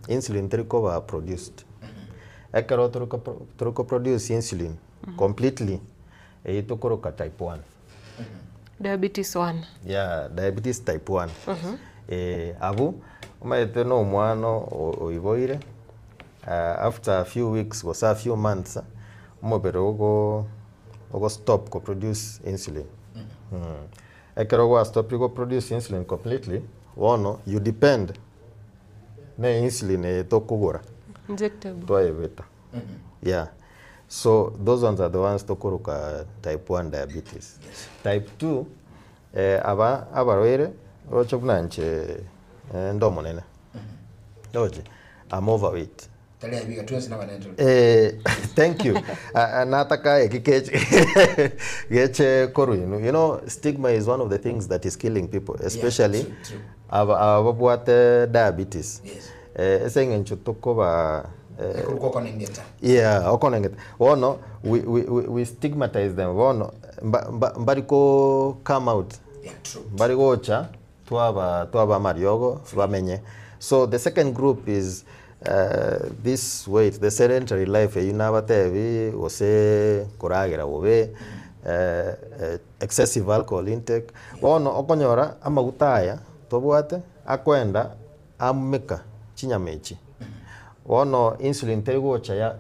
Insulin teri koba produced. Ekero tori ko tori ko produce insulin completely, eyio tokoroka type one. Diabetes one. Yeah, diabetes type one. Abwo, omanyete na omwana oiboire, after a few weeks gose a few months, omobere ogo ogo stop ko produce insulin. Ekero gwa stopire go produce insulin completely, bono you depend na insulin eye tokogora. Injectable. Twayebeta. Yeah. So those ones are the ones tokoroka type 1 diabetes. Type 2, aba abarwaire oroche buna inche inde omonene. Ndoche, I'm overweight. Tari abiga twensi nabanene tore. Thank you. Nataka eki keche geche korwa inwe. You know, stigma is one of the things that is killing people, especially true, true. aba ababwate diabetes. Yes. Ase eng'encho tokoba Ekorokwa okonengeta. Yeah, okonengeta. Bono we, we, we, we stigmatize them. Bono mba, mba, mbari ko come out. Yeah, true. Mbari gocha twaba twaba amariogo bamenye. So the second group is this weight, the sedentary life eyio nabatebi gose koragera bobe, excessive alcohol intake. Bono okonyora amaguta aya tobwate akoenda amumeka chinyama echi. Bono insulin teri gocha ya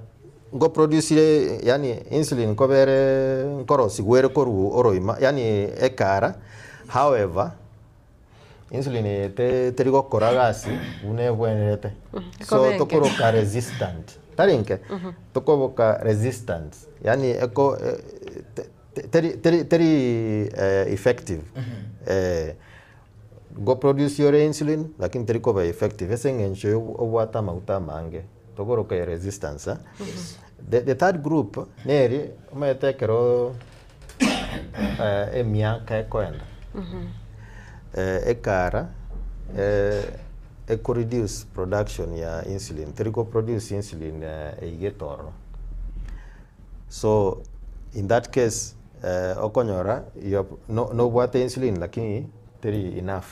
ngo producire yani insulin nkobere nkorosigwere korwa oroima yani ekara however insulin eye te teri gokora gasi buna ebwenerete. So Ekoba enke. tokoroka resistant tari nke tokoboka resistant yani eko teri teri teri effective go produce your insulin lakini teri koba effective ase eng'encho ya obwate amaguta amange tokoroka ya resistance eh? The, the third group neri omanyete ekero emiaka ekoenda ekara eko reduce production ya insulin teri ko produce insulin eigete ororo so in that case okonyora no nobwate insulin lakini teri enough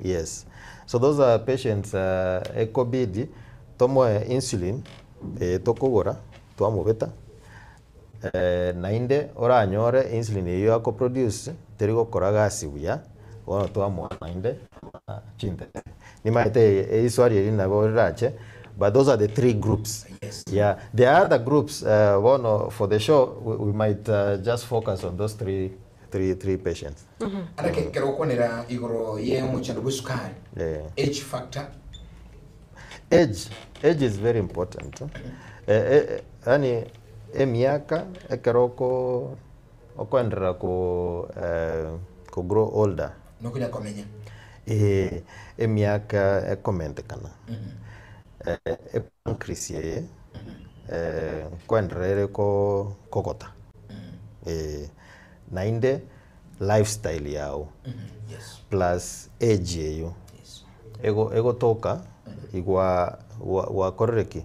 yes so those are patients ekobidi tomoe insulin. Eye tokogora twamobeta, naende oranyore insulin eywo akoproduce teri gokora gasi buya, bono twamoa naende chintere. Nimanyete eiswali eri nabo rirache, but those are the three groups. Yeah, there are other groups bono for the show we, we might just focus on those three, three, three patients. Ande kero okwanera igoro ye omochando bw'esukari, age factor. Age, age is very important. Eh, eh, yani emiaka ekero oko okoenderera ko eh, ko grow older. Nokonya komenya. Eh, emiaka ekomentekana. Eh, epancreas eye eh, nkoenderera ere ko kogota. Eh, naende lifestyle yago plus age eywo ego egotoka igwa gwa gwakorire ki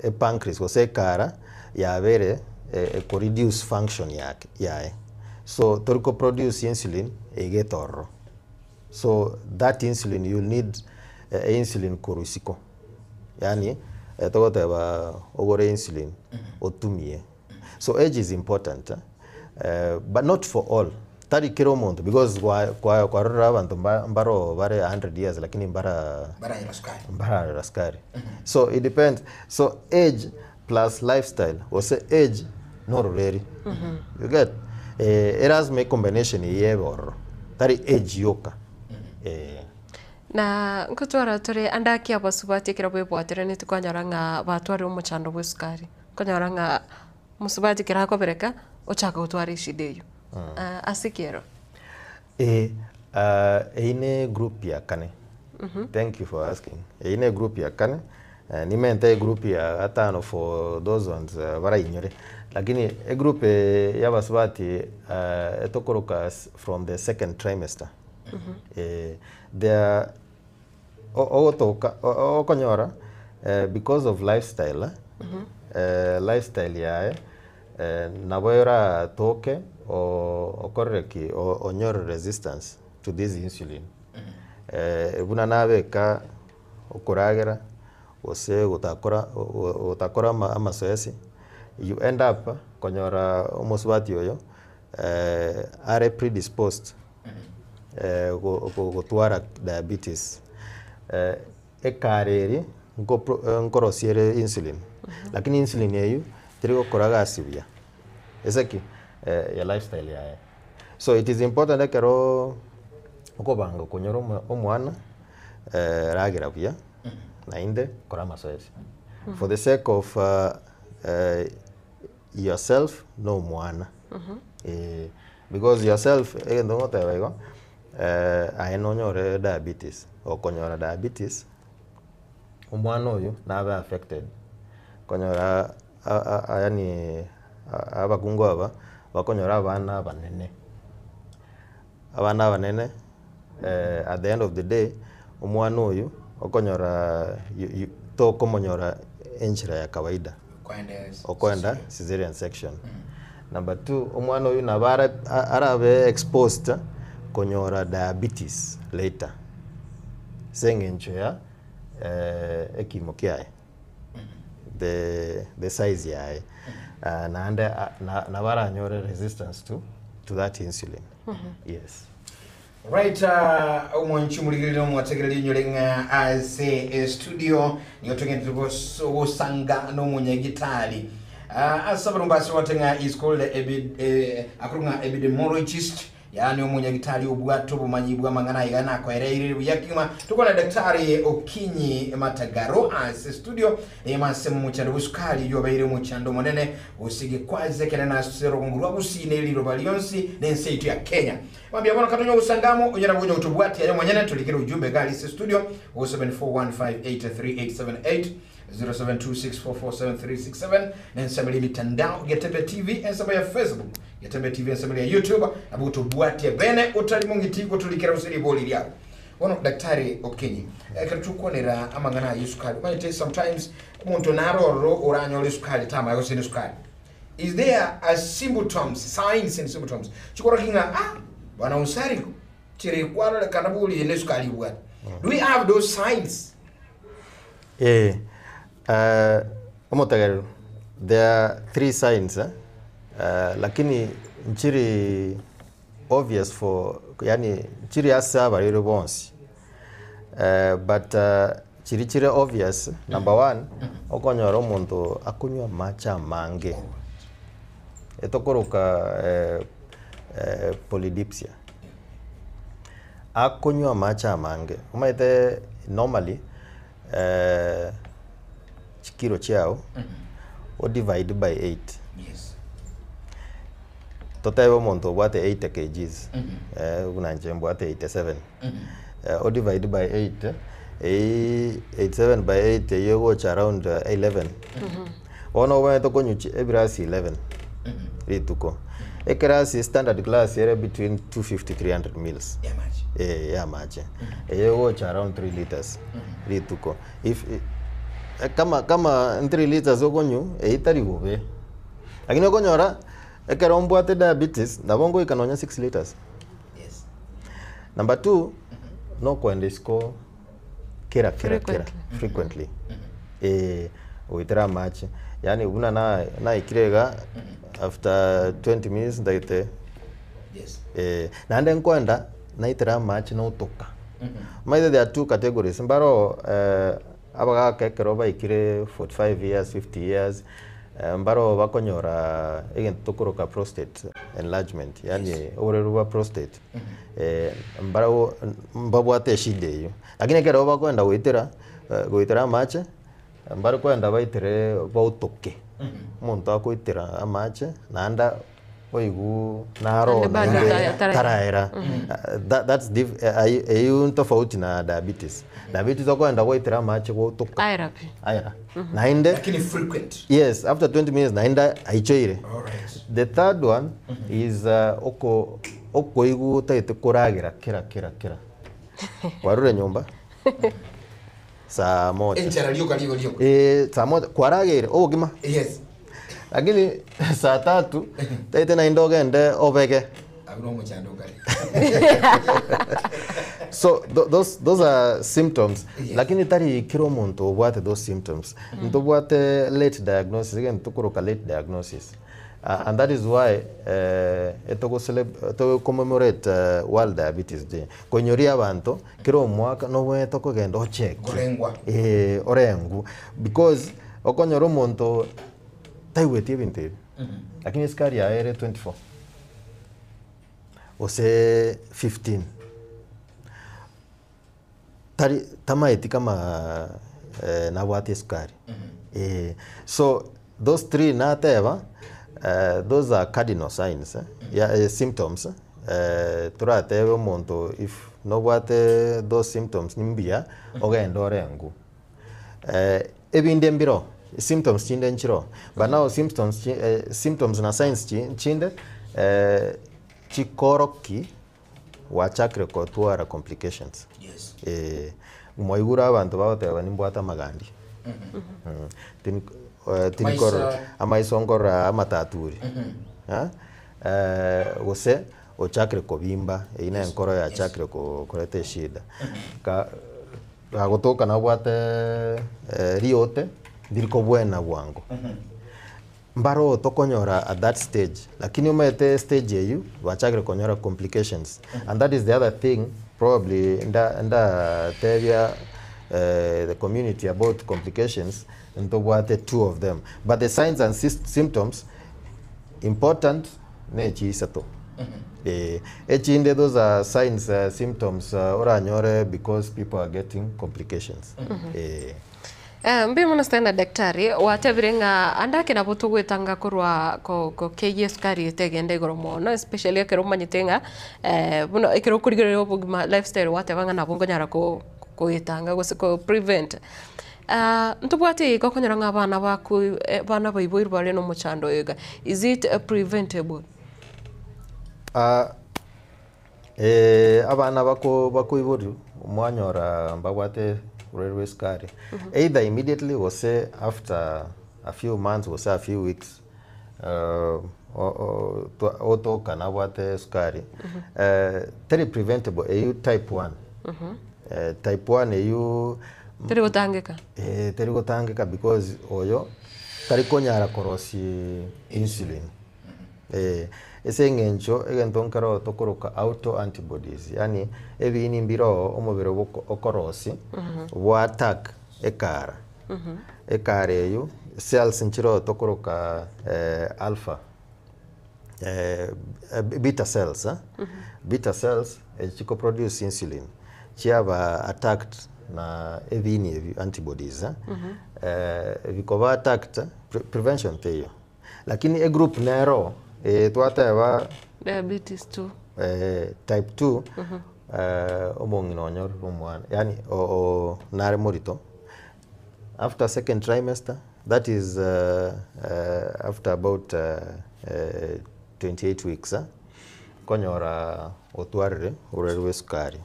epancreas gose ekara yabeire eko reduce function yake yaye so tori ko produce insulin egete ororo so that insulin you need insulin korwa isiko yaani togoteba ogore insulin otumie. So age is important but not for all, tari kera omonto because kwarorire abanto mbaro bare 100 years lakini mbara Mbaranyora sukari. mbaranyora sukari. So it depends, so age plus lifestyle gose age na ororeri, you get? Erasima ecombination eyio ebe ororo, tari age yoka eh. Na nkotwara tore ande ake abasubati ekero bwebwateraneti kwanyora ng'a batwarire omochando bwa esukari. Okonyora ng'a mosubati ekero akobereka, ochaka gotwara eshida eyio. Ase ki ero? Eh, eyio ne egroup ya kane. Thank you for asking. Eyio ne egroup ya kane, nimente egroup ya gatano for those ones barainyore. Lakini egroup eye ya abasubati etokoroka from the second trimester. They are ogotoka okonyora because of lifestyle, lifestyle yaye nabo eratoke okorere ki? Onyore resistance to this insulin. Buna nabeka okoragera gose gotakora gotakora amasoesi, you end up konyora omosubati oyo are predisposed gotwara diabetes. Ekare eri nkorosia ere insulin, lakini insulin eywo teri gokora egasi buya ase ki? Ya lifestyle yaye. So it is important ekero okobanga konyora omwana ragera buya naende kora amasoesi for the sake of yourself na omwana because yourself egento ngoteba igo aye nonyore diabetes, okonyora diabetes omwana oyo nabe affected konyora yaani abakungu aba bakonyora abana abanene, abana abanene at the end of the day omwana oyo okonyora tokomonyora enchera ya kawaida okoenda cesarean section. Number two, omwana oyio nabo arabe exposed konyora diabetes later ase eng'encho ya ekimo kiaye, the size yaye, naende nabo aranyore resistance to that insulin, yes. Right, omwanchi omorigereria omwategereri onyore ng'a ase estudio nigo togenderete gosanga nomonyagitari ase abaromba ase gote ng'a is called akorwa ng'a epidemiologist yaani omonyagitari obwate obomanyi bw'amang'ana aiga nakoereire buya kegima tokwana Daktari Okinyi Matagaro ase studio Rema ase omochando bw'esukari oyio obeire omochando omonene gose gekwaze ekenene ase rogongo rwa Gusii ne riroba rionsi na ense yaito ya Kenya. Mambia bono katonya ogosanga amo, onye nabo onya gotobwatia aye omonyene, torikere ujumbe iga aria ase studio 0741583878, 0726447367 na ensemo eria emitandao Getembe TV, ensemo ya Facebook Getembe TV, ensemo eria YouTube, nabo gotobwatia bene otari mong'iti gotorikera gose ribori riao. Bono Daktari Okinyi, ekero tokwanera amang'ana aya esukari, omanyete sometimes omonto naro ororo oranyore esukari tamanya gose nesukari. Is there a symptoms, signs and symptoms chikorokia ng'a ah bwana Onsarigo chire kwarorekana bori eye nesukari obwate. Do we have those signs? Eh, Eh, omotegerero, there are three signs eh, eh, lakini nchiri obvious for yaani nchiri ase abarwaire bonsi eh, but chiri chire obvious, number one, okonyora omonto akonywa amache amange, etokoroka polydipsia. Akonywa amache amange, omanyete normally chikiro chiao o divide by eight. Totebe omonto obwate 80 kgs, buna inche mbwate 87, o divide by eight, eyio 87 by eight eyio egocha around 11. Bono obwenerete okonywa chi ebirasi 11 rituko. Ekerasi standard class ere between 250 300 mils eh ya amache. Eyio egocha around 3 litres rituko. If kama kama 3 litres okonywa eyio tari bobe. Lakini okonyora ekero mbwate diabetes nabo ngoika nonya 6 litres. Number two, nokoenda isiko kera kera kera frequently eh goetera amache yaani buna na naikire iga after 20 minutes ntagete eh naende nkoenda naitera amache notoka. Omanyete there are two categories mbaro abagaka ekero baikire 45 years, 50 years mbaro bakonyora egento tokoroka prostate enlargement yaani oborwaire bwa prostate mbarabwo mbabwate eshida eywo. Lakini ekero bakoenda goetera goetera amache, mbare koenda baitere bautoke, omonto akoitera amache naende oigwe naro Naende bado naende tara- taraera. That's diff eywo ntofauti na diabetes. Diabetes okoenda goetera amache gotoka. Aera pi. Aera. Naende Lakini frequent. Yes, after 20 minutes naende aichoire. Alright. The third one is oko okoigwa otagete koragera kera kera kera. Kwarure nyomba saa moja. Enchara rioka rioka rioka. Eh, saa moja kwarageire obogima. Yes. Lakini saa tatu taete naende ogende obege. Abwo nomochando okare. So those, those are symptoms lakini tari kera omonto obwate those symptoms. Ntobwate late diagnosis egento tokoroka late diagnosis and that is why etogo togo commemorate world diabetes day koinyoria abanto kera omwaka nobwenerete okogenda ocheckie Korengwa. eh orengwe because okonyora omonto taigweti ebinto ebi lakini esukari yaye ere 24 gose 15 tari tamaeti kama nabwate esukari eh. So those three nateba those are cardinal signs ya symptoms toratebe omonto if nobwate those symptoms nimbuya ogende orengwe. Ebinde mbiro, symptoms chinde nchiroo, but now symptoms chi symptoms na signs chi chinde chikoroki gwachakire kotwara complications. Yes. Eh, mwaigure abanto bagoteba nimbwate amagandi. Tini tinikorora Maiso. amaiso nkorora amataturi. Gose ochakire kobimba, eyio na enkoro yachakire ko koreta eshida. Ka gagotoka nabwate riote ndirikobwena bwango. Mbaro tokonyora at that stage, lakini omanyete stage eyio bachakire konyora complications and that is the other thing probably nda ndatebia the community about complications ntobwate two of them but the signs and symptoms important ne echi isato. Eh, echinde those are signs symptoms oranyore because people are getting complications. Eh. Eh, mbuya mono sana daktari, watebire ng'a ande ake nabo togwetanga korwa ko kokeyia esukari etegende igoro mono especially ekero omanyete ng'a buna ekero okorigereria obogima lifestyle gwateba ng'a nabo nkonyara ko koetanga gose ko prevent. Ntobwate iga okonyora ng'a abana baku abana baiboirwe bare na omochando oyo iga, is it preventable? Abana bako bakoiborwa mwanyora mbabwate oborwaire bwa esukari either immediately gose after a few months gose a few weeks otoka nabwate esukari teri preventable eywo type 1. Type 1 eywo Teri gotangeka. Eh, teri gotangeka because oyo tari konyara korosia insulin. Eh, ase eng'encho egento nkero tokoroka auto antibodies, yaani ebiini mbire oo omobere boko okorosia bwa attack ekara. Ekara eywo, cells nchire oo tokoroka alpha beta cells, beta cells echi chiko produce insulin, chiaba attacked na ebiini ebi antibodies, bikoba attacked, prevention teiyo. Lakini egroup nero eye twateba Diabetes 2. type 2 omong'ina onyorire omwana yaani nare morito after second trimester that is after about 28 weeks konyora otwarire oborwaire bwa esukari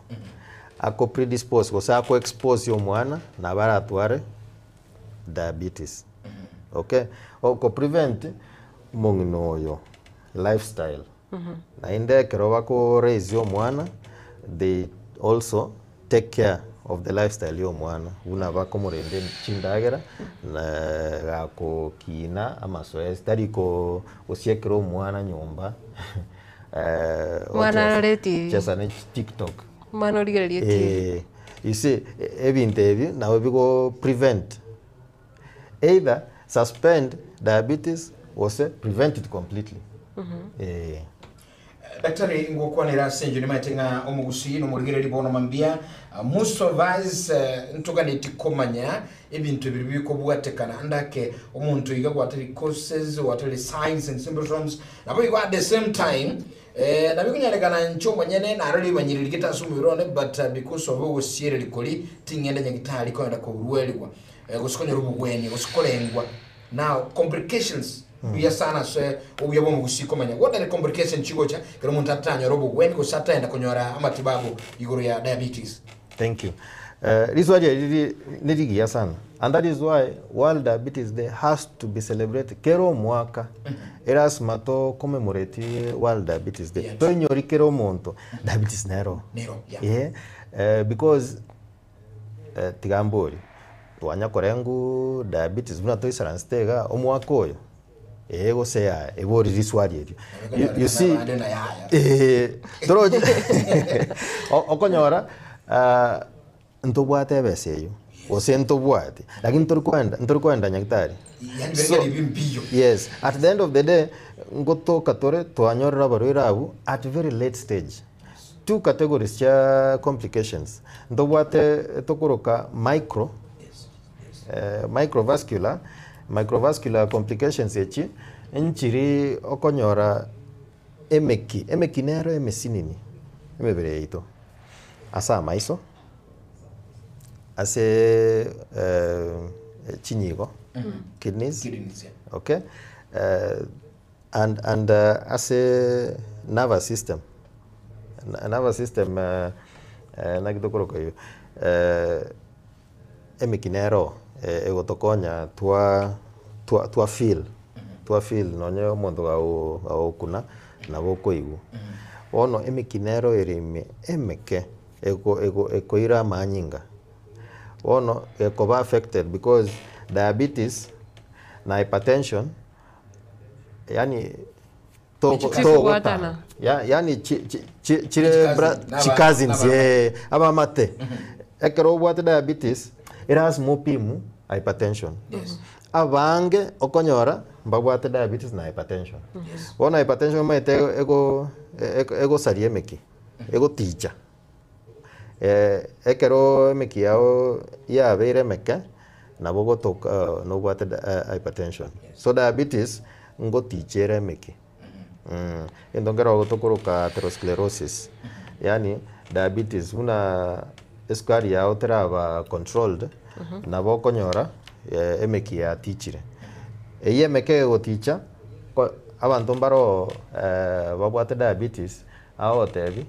ako predispose gose ako expose omwana nabo aratware diabetes okay. Oko prevent omong'ina oyo lifestyle naende ekero bako raise omwana they also take care of the lifestyle ya omwana buna bakomorenda chindagera na gakokina amasoesi tari ko gosiekera omwana nyomba Omwana arore TV. chesa ne tiktok. Omwana origererie TV. Eh, you see ebinto ebi nabo bigo prevent either suspend diabetes gose prevent it completely. Eh. Daktari ngokwanera ase engencho nimaete ng'a omogusii na omorigereria bono mambia most of us ntoganeti komanya ebinto ebi bikobwatekana ande ake omonto iga gwatari causes gwatari signs and symptoms nabo igo at the same time eh, nabo ekonyarekana inche omonyene naro ribanyireri gete ase omobere one but because of ogosiereri koria ting'enda nyagitari kogenda korwerigwa eh, gose konyora obogwenia gose korengwa now complications Mbuya sana ase obuya bw'omogusii komanya what are the complications chigocha ekero omonto atanyora obogwenia gose ataenda konyora amatibabu igoro ya diabetes. Thank you. Eh, riswali eri riri nerigiya sana and that is why World Diabetes Day has to be celebrated kera omwaka erasima to commemorate World Diabetes Day toinyori kera omonto diabetes nero Nero, yeah. Eh, eh, because eh, tiga mbori twanya koreng'u diabetes buna toisaransete iga omwaka oyo ee gose yaya ebori riswali erio. You, you see Abande na yaya. eh, toroche okonyora ah, ntobwate ebesa eywo gose ntobwati lakini ntori koenda ntori koenda nyagetari. Yani So, bere mbiyo. yes at the end of the day ngotoka tore twanyorera abarwaire abwo at very late stage. Two categories chia complications ntobwate tokoroka micro microvascular, microvascular complications echi nchiri okonyora emeki, emeki nero emesinini emebere yaito ase amaiso, ase chinyigo, kidneys, Kidneys, yeah. okay, and, and ase nervous system, nervous system naki tokoroka eywo emeki nero egotokonya twa twa twa feel twa feel nonye omonto gago gagokuna nabo okoigwa. Bono emeki nero ere ime emeke eko eko ekoira amanyinga bono ekoba affected because diabetes na hypertension yaani toko Chikobwatana. togotanga ya yaani chi chi chi chire bra Chikazin, chicousins eh, abamate ekero obwate diabetes erasima opimwe hypertension. Yes. Abange okonyora mbabwate diabetes na hypertension. Yes. Bono hypertension omanyete ego ego egosaria emeki egoticha ekero emeki yao yabeire emeke nabo ogotoka nobwate hypertension. So diabetes ngoticha ere emeki egento nkero tokoroka atherosclerosis yaani diabetes buna esukari yao teraba controlled nabo okonyora emeki yatichire. Eywo emeke egoticha ko abanto mbaro babwate diabetes agogotebi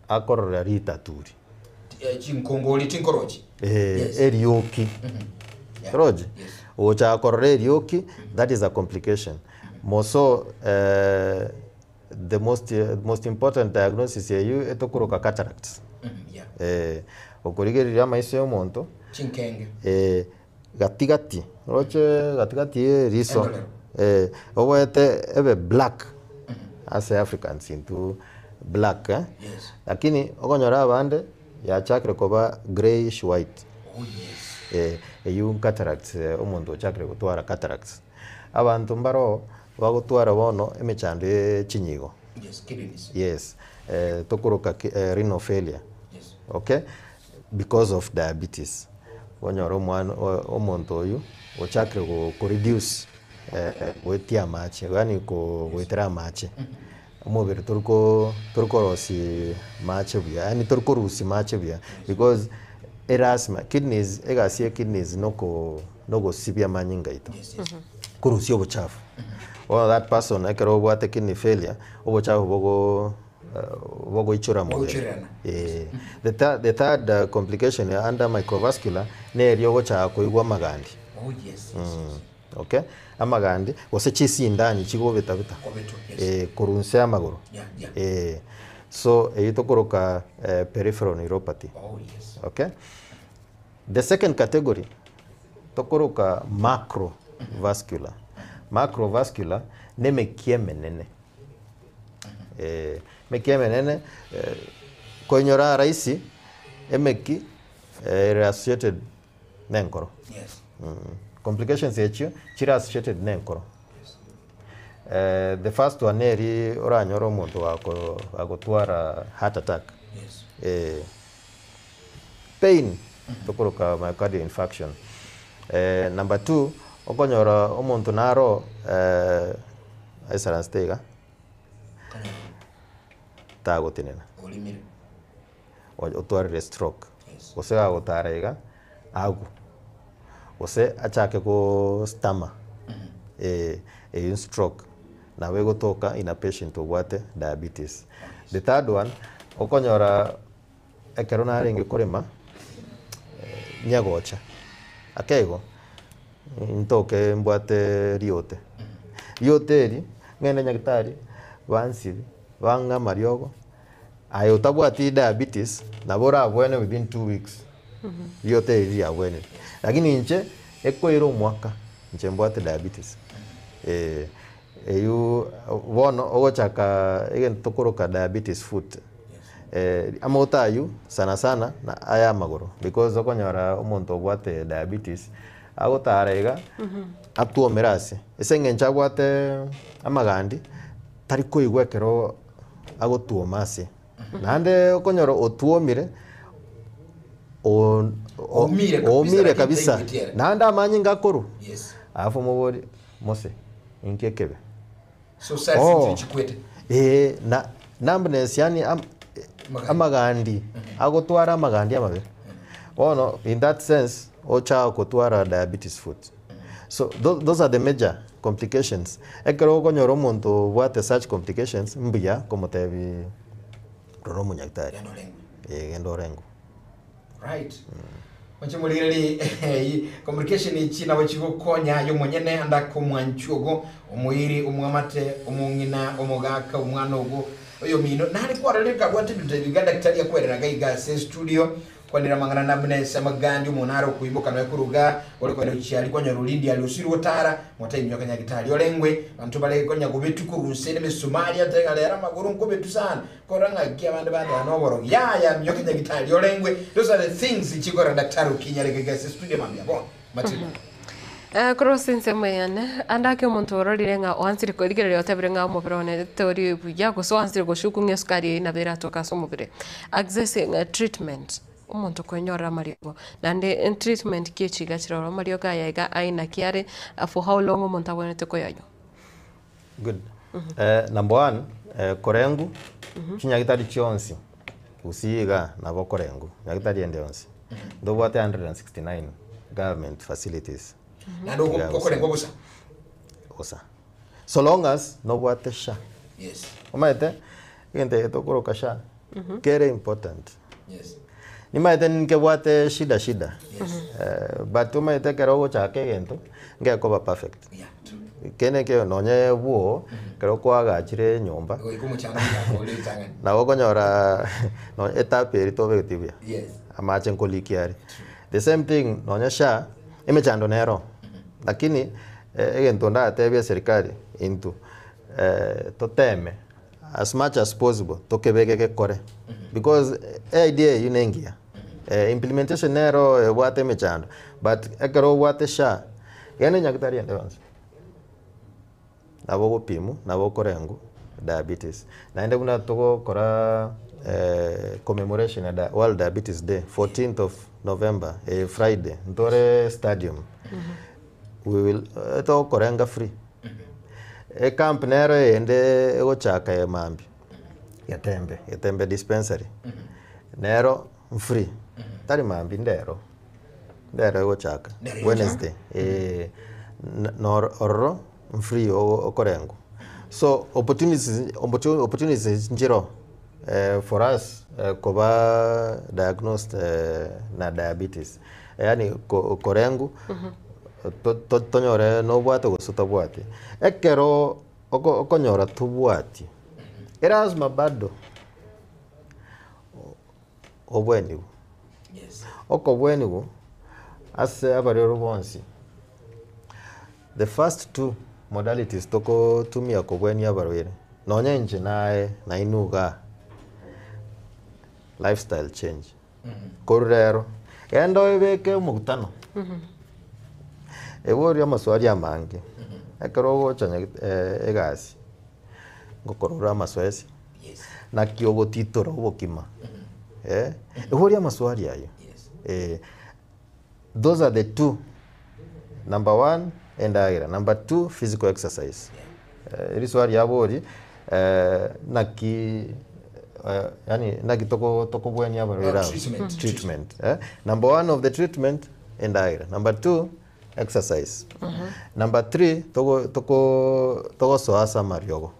akorora ritaturi. Chinkongori tinkorochi. Eh, erioki. Roger? Ogochaka korora erioki, that is a complication. More so, the most, most important diagnosis eywo etokoroka cataracts. Eh, Gokorigereria amaiso ya omonto, Chinkenge. eh, gati gati, oroche gati gati ya eriso, Endorero. eh, oboete ebe black, ase Africans intwe black eh, Yes. lakini okonyora abande yachakire koba greyish white. Oh yes. Eh, eywo cataracts omonto ochakire gotwara cataracts. Abanto mbaro bagotwara bono emechando ya chinyigo. Yes, kidneys. Yes, eh, tokoroka ki renal failure. Yes. Okay, because of diabetes. Okonyora omwana omonto oywo ochakire go koreduce goetia amache yaani ko goetera amache. Omobere tori ko tori korosia mache buya yaani tori korusia mache buya because erasima kidneys egasi ya kidneys noko nogosibia amanyinga aito, korusia obochafu. Bono that person ekero obwate kidney failure, obochafu bogo bogoichora mobere. Bogoichorerana. Eh. The third, the third uh, complication under microvascular neri ogochaka koigwa amagandi. Oh yes, yes, yes. Okay, amagandi gose chisindani chigobetabeta Kobetwa, yes. eh, korwa inse y'amagoro Yeah, yeah. eh, so eyio tokoroka eh, peripheral neuropathy. Oh yes. Okay, the second category tokoroka macrovascular. Macrovascular na emekia emenene eh, emekia emenene eh, koinyora rahisi emeki eh, ere associated na enkoro. Yes. Mm. Complications echio chire associated na enkoro. Eh, the first one neri oranyore omonto gako gagotwara heart attack. Yes. Eh, pain tokoroka myocardial infarction. Eh, number two, okonyora omonto naro eh, aisaransete iga tagotenena. Orimire. Otwarire stroke. Gose gagotara iga agwe. Gose achake go stammer eh, eyio stroke nabo egotoka in a patient obwate diabetes. The third one, okonyora ekero narenge korema nyagocha ake igo ntoke mbwate riote. Riote eri ng'ende nyagetari bansibi bang'e amariogo aye otabwati diabetes nabo orabwene within 2 weeks riote eri riabwenire. Lakini inche ekoira omwaka inche mbwate diabetes eh, eywo bono ogochaka egento tokoroka diabetes foot. Eh, amaguta aywo sana sana na aya amagoro because okonyora omonto obwate diabetes agotara iga atwomere ase ase eng'encho abwate amagandi tari koigwa ekero agotwoma ase naende okonyora otwomire Oumire kabisa, oumire lakini kabisa taigweti naende amanyinga akorwa Yes. alafu omobori mose inki ekebe So cells Oh. chikwete. Eh, na numbness yani am, amagandi agotwara amagandi amabe bono in that sense ocha gotwara diabetes foot. So those are the major complications. Ekero okonyora omonto obwate such complications mbuya komotebi rora omonyagitari eh, genda orengwe. Right. Oche murigereri communication ichi nabo chigokonya yo monyene anda komwanchu ogo omoiri omwamate omong'ina omogaka omwana ogo oyo mino nari kwarereka bwate bintu ebiga daktari akwereraga iga ase studio kwanira mang'ana nabnesa amagandi omonto are okoimoka noe koruga ore kwenda chiari kwanyora orindi ari osiri gotara motaimioka nyagitari orengwe banto bare konya gobetu korunse ne misumari atega rera amaguru nkobetu sana kora ng'aki abande batana noborogi yaya mioka nyagitari orengwe. Those are the things chikora daktari okinyareka iga ase studio mambia bon Matilda. Eh, korwa ase ensemo eyane andake omonto ororire ng'a oansire korigereria otebire ng'a omobere one tori buya gose oansire goshuku ng'a esukari eywo nabo eratoka ase omobere accessing a treatment omonto koenyorera amariogo naende treatment ki echiga chire oro amariogo aya iga aina ki are for how long omonto abwenerete koyanywa. Good. Eh, number one, eh, korengu chinyagitari chionsi gusii iga nabo korengu nyagitari ende yonsi ndobwate 169 government facilities. Naende Iga gusii. okorengwa bosa. Bosa so long as nobwate SHA. Omanyete egento eke tokoroka SHA kere important. Nimanyete nkebwate shida shida. Eh, but omanyete ekero ogochaka egento ngekoba perfect kende ekio nonye bwo ekero kwagachire enyomba Goika omochando gochaka ore ritang'ani. Nabo okonyora no etap eri tobegeti buya. Amache nkolikia are. The same thing nonya SHA, emechando nero, lakini egento ndatebie eserikari intwe, toteme as much as possible tokebeke gekore because eidea eywo ne engiya, implementation nero ebwate emechando but ekero obwate SHA, genda nyagetari ende yonsi. Nabo ogopimwa, nabo okorengwa diabetes. Naende buna togokora commemoration ya dia World Diabetes Day 14th of November eye Friday ntore stadium, we will togokorenga free. Ecamp nero eyende egochaka ya mambia, Getembe, Getembe dispensary, nero free, tari mambia ndero. Ndero egochaka Wednesday eh, na ororo mfree okorengwa. So opportunities opportunities nchiroo for us koba diagnosed na diabetes yaani korengwa tonyore nobwate gose otabwati. Ekero okonyora tobwati, erasima bado obwenigwe. Okobwenigwa ase abarwere bonsi, the first two modalities togotumia kobwenia abarwaire, nonya inche naye nainwe igaa, lifestyle change. Korwa rero, genda oebeke omokutano, eborie amaswali amange, ekero ogocha egasi, ngokorora amasoesi, naki ogotitora obokima, eh, eborie amaswali ayio, eh. Those are the two, number one endagera, number two physical exercise. Eriswali riaboria naki yaani naki tokobwania abarwaire aba, Treatment. treatment eh. Number one of the treatment endagera, number two exercise, number three togo toko togosoa ase amariogo.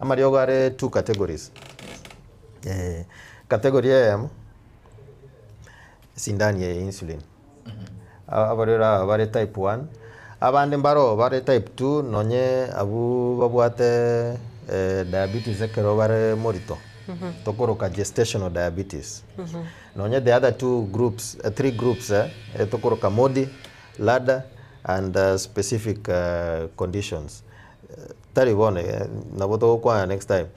Amariogo are two categories, category eyemo esindani eye ya insulin, abarwaire aba bare type one, abande mbaro bare type two nonye abwo babwate diabetes ekero bare morito, tokoroka gestational diabetes. Nonye the other two groups, three groups tokoroka MODY, LADA and specific conditions. Tari bono iga, nabo togokwana next time,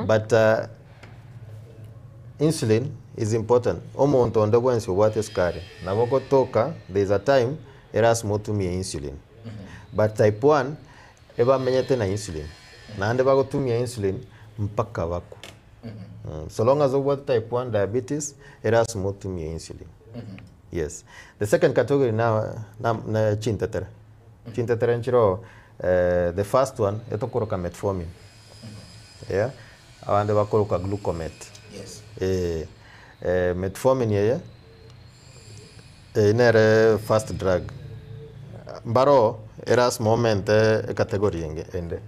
but insulin is important. Omonto onde bwensi obwate esukari, nabo ogotoka there is a time erasima otumie insulin, but type one ebamenyete na insulin, naende bagotumia insulin mpaka bakwe. So long as obwate type one diabetes, erasima otumie insulin. Yes. The second category na na chintetere. Chintetere nchiroo the first one etokoroka metformin, yeah, abande bakoroka glucomet. Yes. Eh, metformin eye, eye nere first drug. Mbaroo erasima omente ecategory enge ende.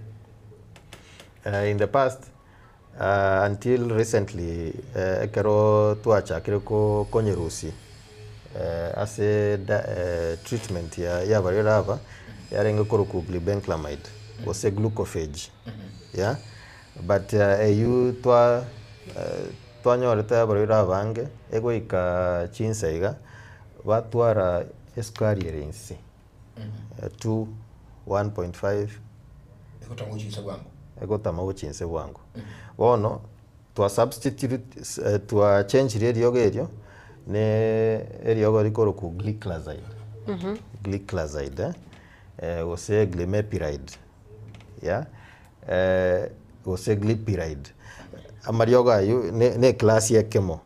In the past until recently ekero twachakire ko konyerusia ase treatment ya yabarwire aba yarenge korokwa glibenclamide gose glucophage yeah, but eywo twa twanyorete abarwaire abange egoika chinsa iga batwara esukari ere inse 2, 1.5. Egotama gochia inse bwango. Egotama gochia inse bwango. Bono twa substitute twa change eriogo erio ne eriogo rikorokwa gliclazide, gliclazide eh, gose glimepiride yeah, gose glipiride. Amariogo aywo ne ne eclass ekemo,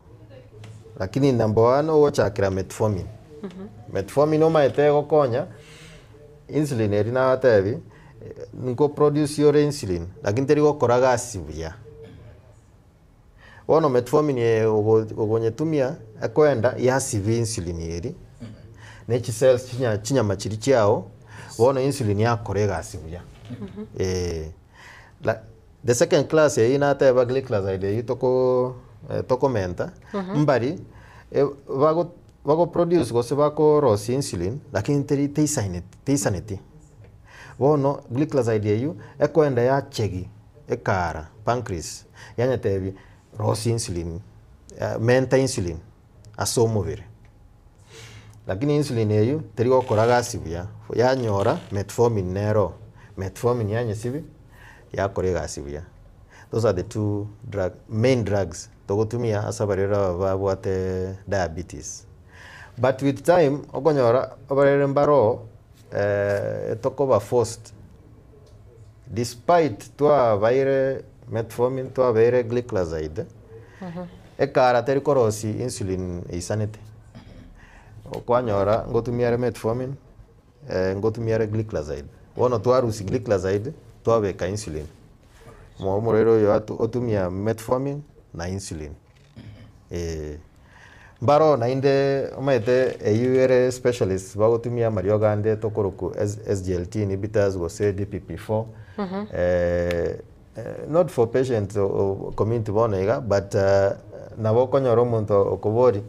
lakini number one ogochakera metformin. Metformin omanyete egokonya insulin eria nagotebi nko produce ore insulin lakini teri gokora gasi buya. Bono metformin eye ogonyetumia ekoenda yasibia insulin eria ne chicells chinya chinyama chiria chiago bono insulin yakora egasi buya. Eh, la the second class eyio nateba gliclazide eyio toko tokomenta mbari bago bago produce gose bakorosia insulin lakini teri teisaineti teisaneti. Bono gliclazide eyio ekoenda yachegi ekara pancreas yanyetebia rosia insulin menta insulin. ase omobere. Lakini insulin eywo teri gokora gasi buya, yanyora metformin nere oo, metformin yanyesibia yakora egasi buya. Those are the two drug, main drugs togotumia ase abarwaire aba babwate diabetes. But with time, okonyora abarwaire mbare oo tokoba forced despite twabaire metformin, twabaire gliclazide, ekara teri korosia insulin eisanete. Okwanyora ngotumia are metformin, ngotumia are gliclazide. Bono twarusia gliclazide, twabeka insulin. Omo omorwaire oyo otumia metformin na insulin, eh. Mbaro naende omanyete eyio ere specialist bagotumia amariogo ande tokorokwa SGLT inhibitors gose DPP4 not for patients community bono iga but nabo okonyora omonto okoboria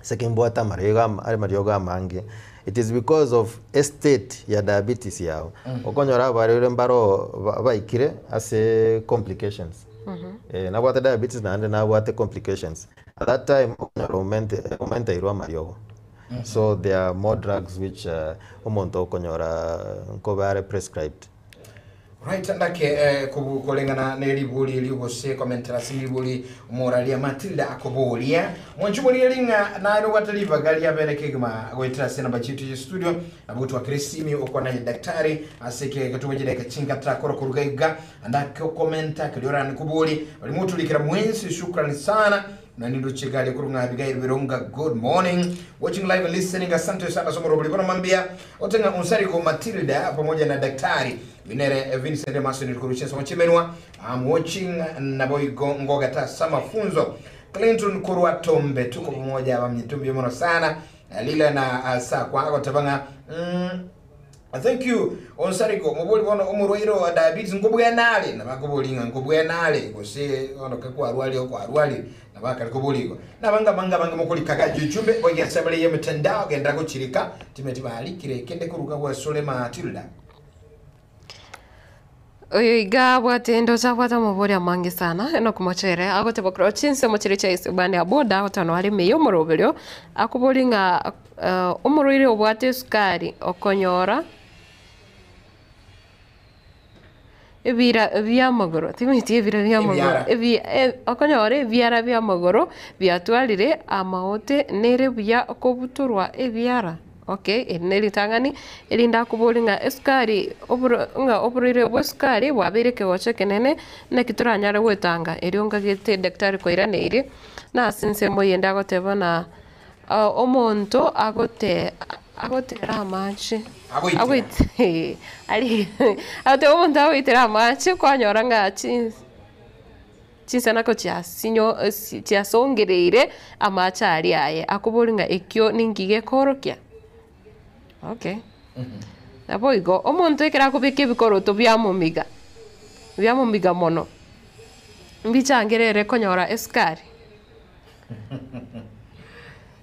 ase ki mbwate amariogo ama amariogo amange it is because of estate ya diabetes yago. Okonyora abarwaire mbaro baikire ase complications nabwate diabetes naende nabwate complications. At that time okonyora omente omenteirwe amariogo so there are more drugs which omonto okonyora nkobe are prescribed. Right ndake eh, kobu koreng'ana ne ribori erio gose komentera ase ribori omoraria Matilda akoboria mwanchi omorigereria ng'a naye nobwate ribaga ria bene kegima goetera ase enamba chiaito chia studio nabo gotwakera esimi okwana aye daktari ase ekegeka tobe chidakika chingata kora koruga iga Andake okomenta keria orane kobori bari moturikera mwensi shukrani sana na nindoche gari korwa ng'a Abigail Bironga good morning watching live and listening asante sana somo robori bono mambia otenga unsariko Matilda pamoja na daktari winere Vincent Mason korwa somo chimenwa I'm watching naboigo ngogata sama funzo Clinton korwa Tombe tuko pamoja abamyitumbi mono sana lila na sakwa agotabanga Thank you Onsarigo, mobori bono omorwaire o diabetes nkobwena are? Nabo akobori ng'a nkobwena are gose bono kakwarwaria okwarwaria nabo akare kobori igo. Nabange abange abange mokorikaga echumbe boigo ase bare y'emetandao genda gochirika timeti barikire kende koruga gwasore Matilda. Oyo iga abwate endoche abwate amabori amange sana Enock Mochere agoteba korwa chinsemo chiria chia Isibani ya boda agoteba nare ime y'omoroberio akobori ng'a omorwaire obwate esukari okonyora ebira biamagoro timanyeti ebira biamagoro Ebiara. okonyora ebiara biamagoro biatwarire amaote nere buya kobutorwa ebiara. Okay, eri neritang'ani, erinde akoborie ng'a esukari oboro ng'a oborwaire bwa esukari bwabeire ekegocho ekenene, naki toranyare goetanga? Erio ngagete daktari koiraneiri, na ase ensemo eyende agoteba ng'a omonto agote agotera amache Agoitera. agoit aria agoteba omonto agoitera amache kwanyora ng'a chinsi Chinsanako chiasinyo chiasongereire amache aria aye, akoboria ng'a ekio ninki gekoorokia? Okay. Naboigo, omonto ekero akobeka ebikoroto biamomiga, biamomiga mono, mbichangere ere konyora esukari?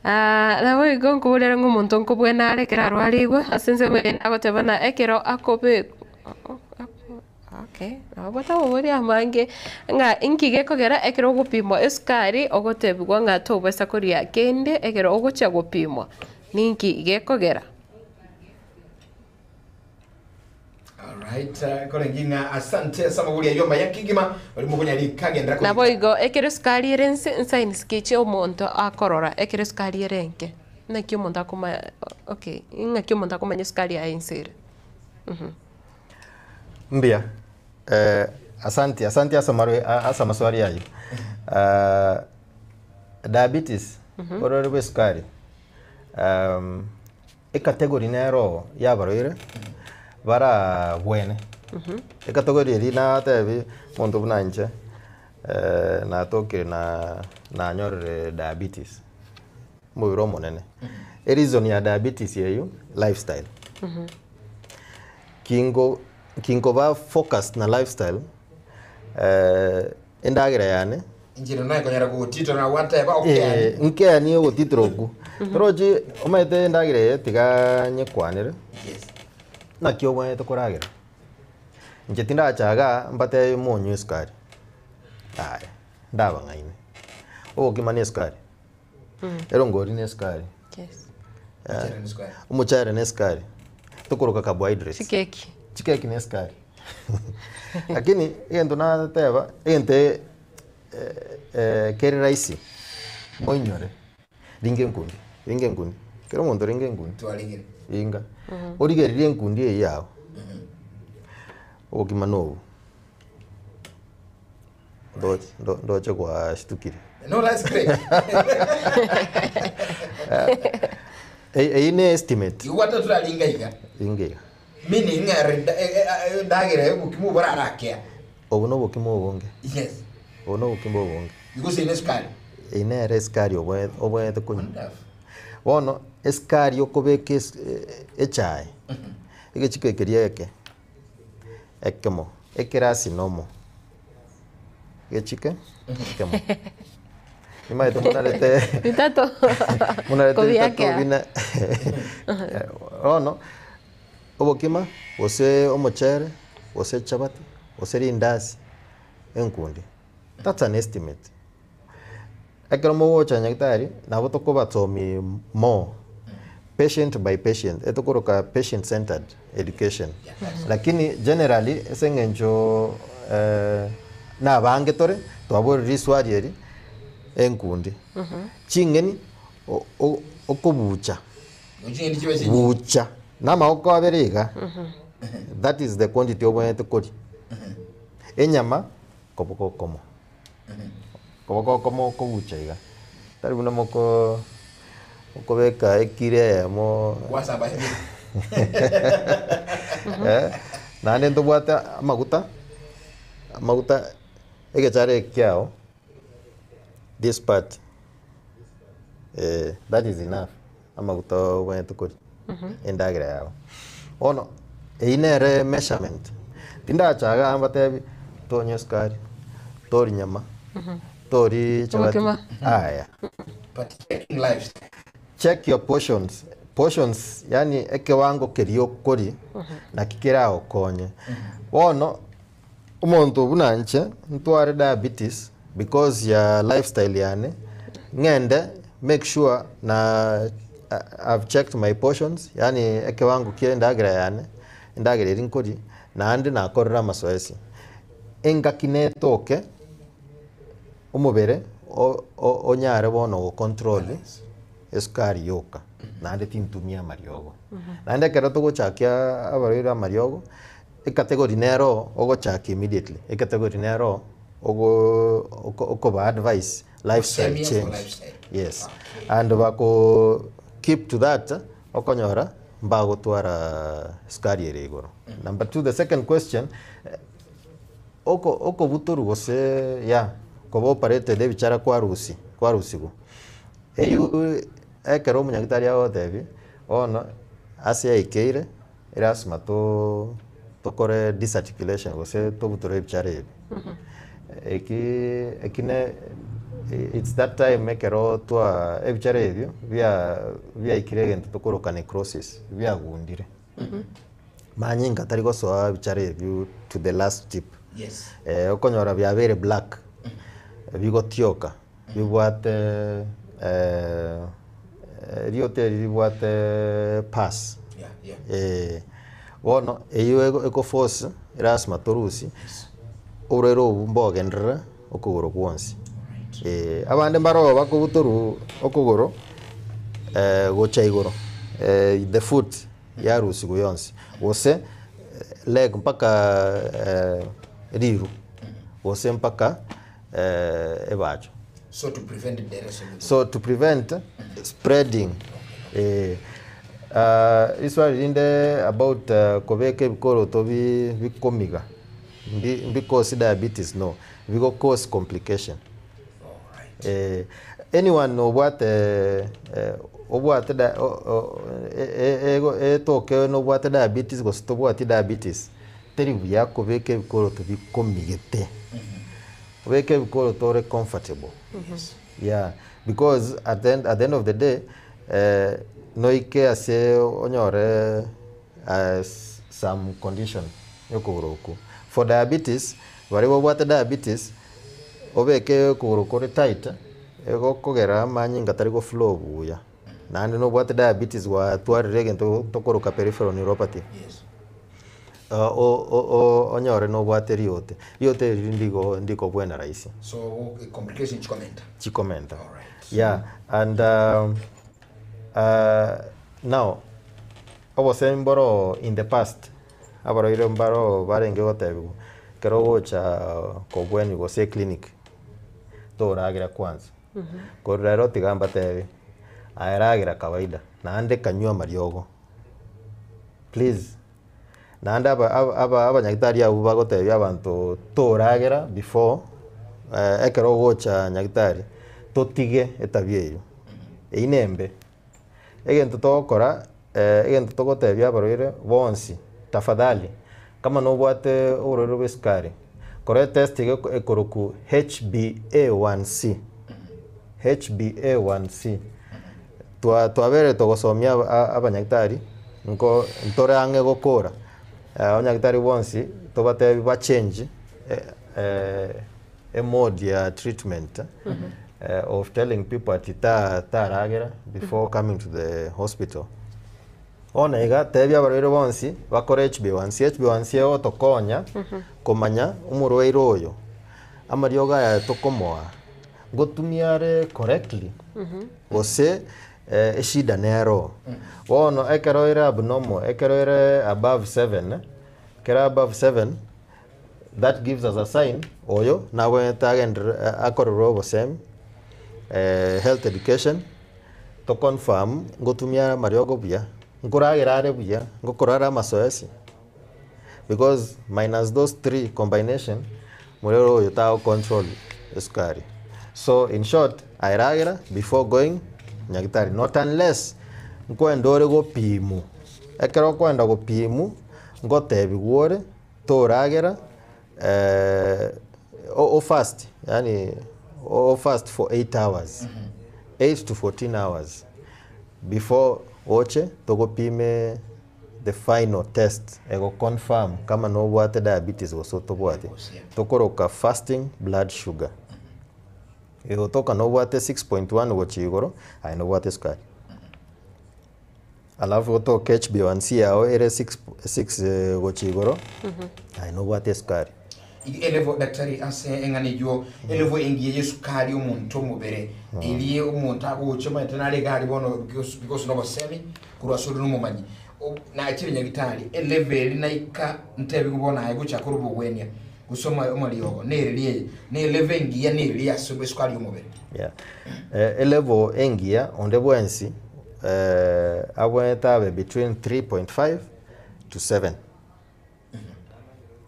Naboigo nkoboria ere ng'a omonto nkobwena are ekero arwarigwe, ase ensemo eye agoteba ng'a ekero akobe. Okay, nabo taboboria amange, ng'a inki gekogera ekero ogopimwa esukari ogotebigwa ng'a tobasa koria kende ekero ogochia gopimwa, ninki gekogera? Alright, korenge ng'a asante ase amabori ayio amaya kegima ori mokonyarika gendera Nabo igo ekero esukari ere nse nsigns ki chia omonto akorora ekero esukari ere enke? Naki omonto akoma okay, ng'aki omonto akomanya esukari yaye inse ere? Mbuya, asanti, asanti ase amarwe ase amaswali ayio. Diabetes, orwaire bwa esukari, ecategory nero oo ya abarwaire barabwene. Ecategory eria natebi omonto buna inche, natokire na nanyorire diabetes, omobere omonene. Ereason ya diabetes eywo, lifestyle. Kingo kinkoba focused na lifestyle, endagera yane. Inchera naye konyara gogotitera na gwateba okeani. Nkeani ogotitera okwo. Torochi omanyete endagera eye tiga nyekwanere. Naki obwenerete koragera. Inche tindacha igaa mbatebie monywe esukari, yaya, ndabang'aine. Obokima na esukari. Erongori na esukari. Yes. Omochere na esukari. Tokoroka carbohydrates. Chikeki. Chikeki na esukari. Lakini egento nateba, egento eh, eh, kere rahisi, oinyore, ringa enkundi, ringa enkundi, kera omonto ringa enkundi. Twaringire. Ringa. Origererie enkundi eyio yago, obokima na obo. Ndoche ndo- ndoche gwashtukire. No, that's great. Eyio ne estimate. Igo gwateba turaringa iga. Ringa iga. Meaning ng'a endagera ya obokima obo orarakea. Obo na obokima obonge. Yes. Obo na obokima obonge. Igo gose ere esukari. Eyio nere esukari oboe oboete konywa. Bono esukari okobeka esi echae, egechiko ekeria eke, ekemo, ekerasi nomo, egechiko ekemo. Nimanyete monarete Bitato. monarete bitato Kobiakea. bine. Bono, obokima, gose omochere, gose echabati, gose rindasi, enkundi, that's an estimate. Ekero mogocha nyagetari, nabo tokobasomi more, patient by patient, etokoroka patient centered education. Lakini generally, ase eng'encho nabange tore, twaborire riswali eri, enkundi. Ching'eni, o- o- okobucha, bucha, na amagoko abere iga, that is the quantity obwenerete koria. Enyama, koboko okomo, koboko okomo okobucha iga, tari buna moko okobeka ekiro eyemo eh, naende ntobwate amaguta, amaguta egechara eke kiago, this part eh, that is enough amaguta obwenerete koria endagera yago. Bono eywo nere measurement, tindacha igaa mbatebi tonywa esukari, toria nyama, toria chapati, Obokima. aya. Check your portions, portions yaani ekewango keria okoria naki keragokonye. Bono omonto buna inche ntware diabetes because ya lifestyle yane, ng'ende make sure na I've checked my portions yaani ekewango kia endagera yane, endagera eria nkoria, naende nakorire amasoesi. Engaki netoke, omobere o- o- onyare bono gocontrol esukari yoka, naende tintumia amariogo. Naende ekero togochakia abarwaire amariogo, ecategory nero ogochakia immediately, ecategory nero ogo oko okoba advice lifestyle Gosemia for change, lifestyle. yes. And bako keep to that, okonyora mbagotwara sukari ere igoro. Number two, the second question, oko okobutorwa gose ya koba operated ebichara kwarusia kwarusiwa, eywo ekero omonyagitari agotebia, bono ase yaikeire, erasima to tokore disarticulation gose tobutore ebichara ebi. Eki eki ne it's that time ekero twa ebichara ebio bia biaikire egento tokoroka necrosis, biagundire. Manyinga tari gosoa ebichara ebio to the last tip. Yes. Okonyora biabeire black, bigotioka, bibwate erioto eri ribwate pus. Bono eywo ego egoforce erasima torusie, oborwaire obwo mbogenderera okogoro gwonsi. Abande mbaro bakobutorwa okogoro gocha igoro, the foot yarusiwa yonsi, gose leg mpaka riru, gose mpaka ebacho. So to prevent the rest of the So to prevent spreading eh, riswali rinde about kobeka ebikoroto bi bikomiga mbi mbicause diabetes no, bigo cause complication. Eh, anyone obwate obwate dia o- o- e- e- ego etoke nobwate diabetes gose tobwati diabetes, teri buya kobeka ebikoroto bikomigete. Obeke ebikoroto ore comfortable. Yeah, because at the end, at the end of the day noike ase onyore some condition ya okogoro okwo. For diabetes, baria babwate diabetes, obeke okogoro kore tight. Egokogera amanyinga tari go flow buya, naende nobwate diabetes gwatwarire egento tokoroka peripheral neuropathy. O- o- o- onyore nobwate riote, riote eri ndigo ndikobwena rahisi. So complication chikomenta. Chikomenta. Yeah, and now obosemi mboro in the past, abarwaire mbaro barenge gotebiwa, ekero ogocha kobweniwa gose eclinic, toragera kwanza. Korwa rero tiga mbatebi, aye ragera kawaida, naende kanywa amariogo, please. Naende aba aba abanyagitari abwo bagotebia abanto toragera before ekero ogocha nyagitari, totige etabia eywo, eywo na embe. Egento togokora egento togotebia abarwaire bonsi, tafadhali, kama nobwate oborwaire bwa esukari, kora etest iga ekorokwa HbA1c, HbA1c. Twa twaberire togosomia aba abanyagitari nko ntore ang'e gokora, abanyagitari bonsi tobatebi ba change emode ya treatment of telling people ati ta taragera before coming to the hospital. Bono iga tebia abarwaire bonsi bakore HbA1c, HbA1c egotokonya komanya omorwaire oyo amariogo aya tokomoa ngotumia are correctly gose eshida nero. Bono ekero ere abnormal, ekero ere above seven, ekero above seven, that gives us a sign oyo nabwenerete agenderere akorerwe obosemi health education, to confirm ngotumia are amariogo buya, nkoragera are buya, ngokora are amasoesi because minus those three combination, morero oyo tago control esukari. So in short, aye ragera before going nyagitari not unless nkoenda ore gopimwa, ekero okoenda gopimwa, ngotebiwa ore toragera o fast yaani o fast for 8 hours, 8 to 14 hours before oche togopime the final test ego confirm kama nobwate diabetes gose otobwati, tokoroka fasting blood sugar. Egotoka nobwate 6.1 gochia igoro, aye nobwate esukari. Alafu gotoka HbA1c yago ere 6 6 gochia igoro, aye nobwate esukari. Elevel daktari ase eng'ana eyio elevel engiya y'esukari omonto omobere erie omonto agocha omanyete nare iga aria bono because because nobosemi korwa ase ore nomomanyi nachire nyagitari elevel eria naika ntebiwe bono aye gochaka ore obogwenia gose omariogo nereri eye na elevel engiya nereri ase esukari y'omobere. Yeah. Elevel engiya onde bwensi abwenerete abe between 3.5 to 7.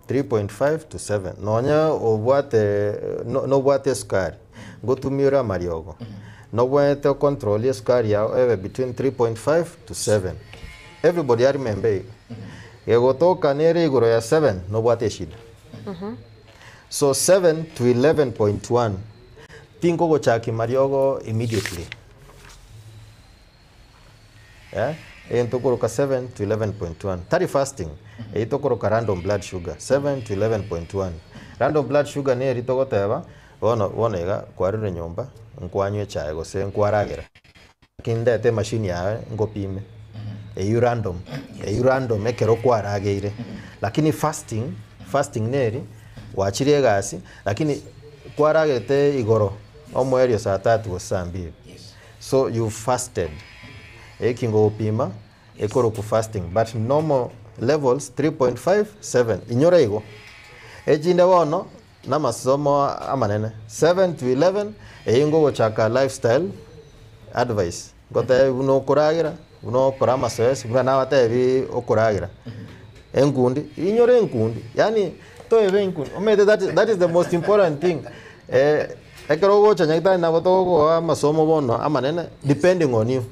3.5 to 7 nonya obwate nobwate esukari ngotumia ore amariogo nobwenerete ocontrol esukari yago ebe between 3.5 to 7 everybody aremember iga egotoka nere igoro ya 7 nobwate eshida so 7 to 11.1 tinkogochaki mariogo immediately Eh, egento okoroka 7 to 11.1 tari fasting, eyio tokoroka random blood sugar, 7 to 11.1. Random blood sugar neri togoteba, bono bono iga kwarure nyomba, nkwanywa echae gose nkwaragera, lakini ndete emachine yaye ngopime, eyio random, eyio random ekero kwarageire. Lakini fasting, fasting neri, gwachire egasi, lakini kwaragerete igoro, omoerio saa tatu gose saa mbili. So you fasted eki ngogopima ekorokwa fasting but normal levels 3.5, 7 inyora igo. Echinde bono namasomo amanene 7 to 11 eyio ngogochaka lifestyle advice ngotebi buna okoragera buna ogokora amasoesi buna nabatebi okoragera enkundi inyora enkundi yaani toebe enkundi omanyete that that is the most important thing Ekero ogocha nyagetari nabo togokoa amasomo bono amanene depending on you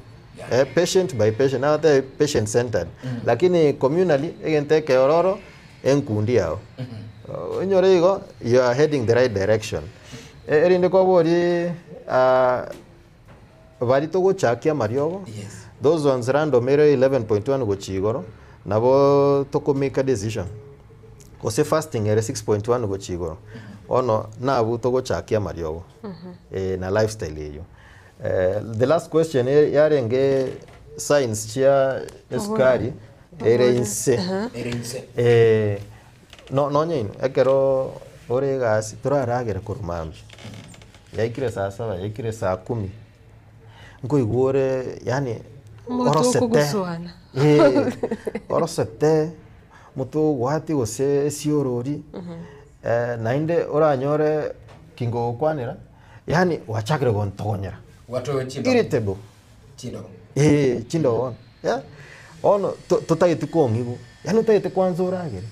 eh, patient by patient nagotebia patient centered lakini communally egento ekeororo enkundi yao onyore igo you are heading the right direction. Erinde koborie baria togochakia amariogo those ones random ere 11.1 gochia igoro nabo toko make a decision gose fasting ere 6.1 gochia igoro. Bono nabwo togochakia amariogo na lifestyle eywo. The last question yarenge signs chia esukari ere inse. Ere inse. Nonye inwe ekero ore egasi toraragera korwa mambia, yaikire saa saba, yaikire saa kumi, nkoigwa ore yaani Omoto orosete okogosuana. orosete, omote ogwati gose esiorori, naende oranyore kingogokwanera, yaani gwachakire gontogonyera, Gwatoe chindobo. irritable. Chindobo. Eh, chindobo bono, eh, bono to- totageti kong'igwa, yaani otagete kwanza oragere.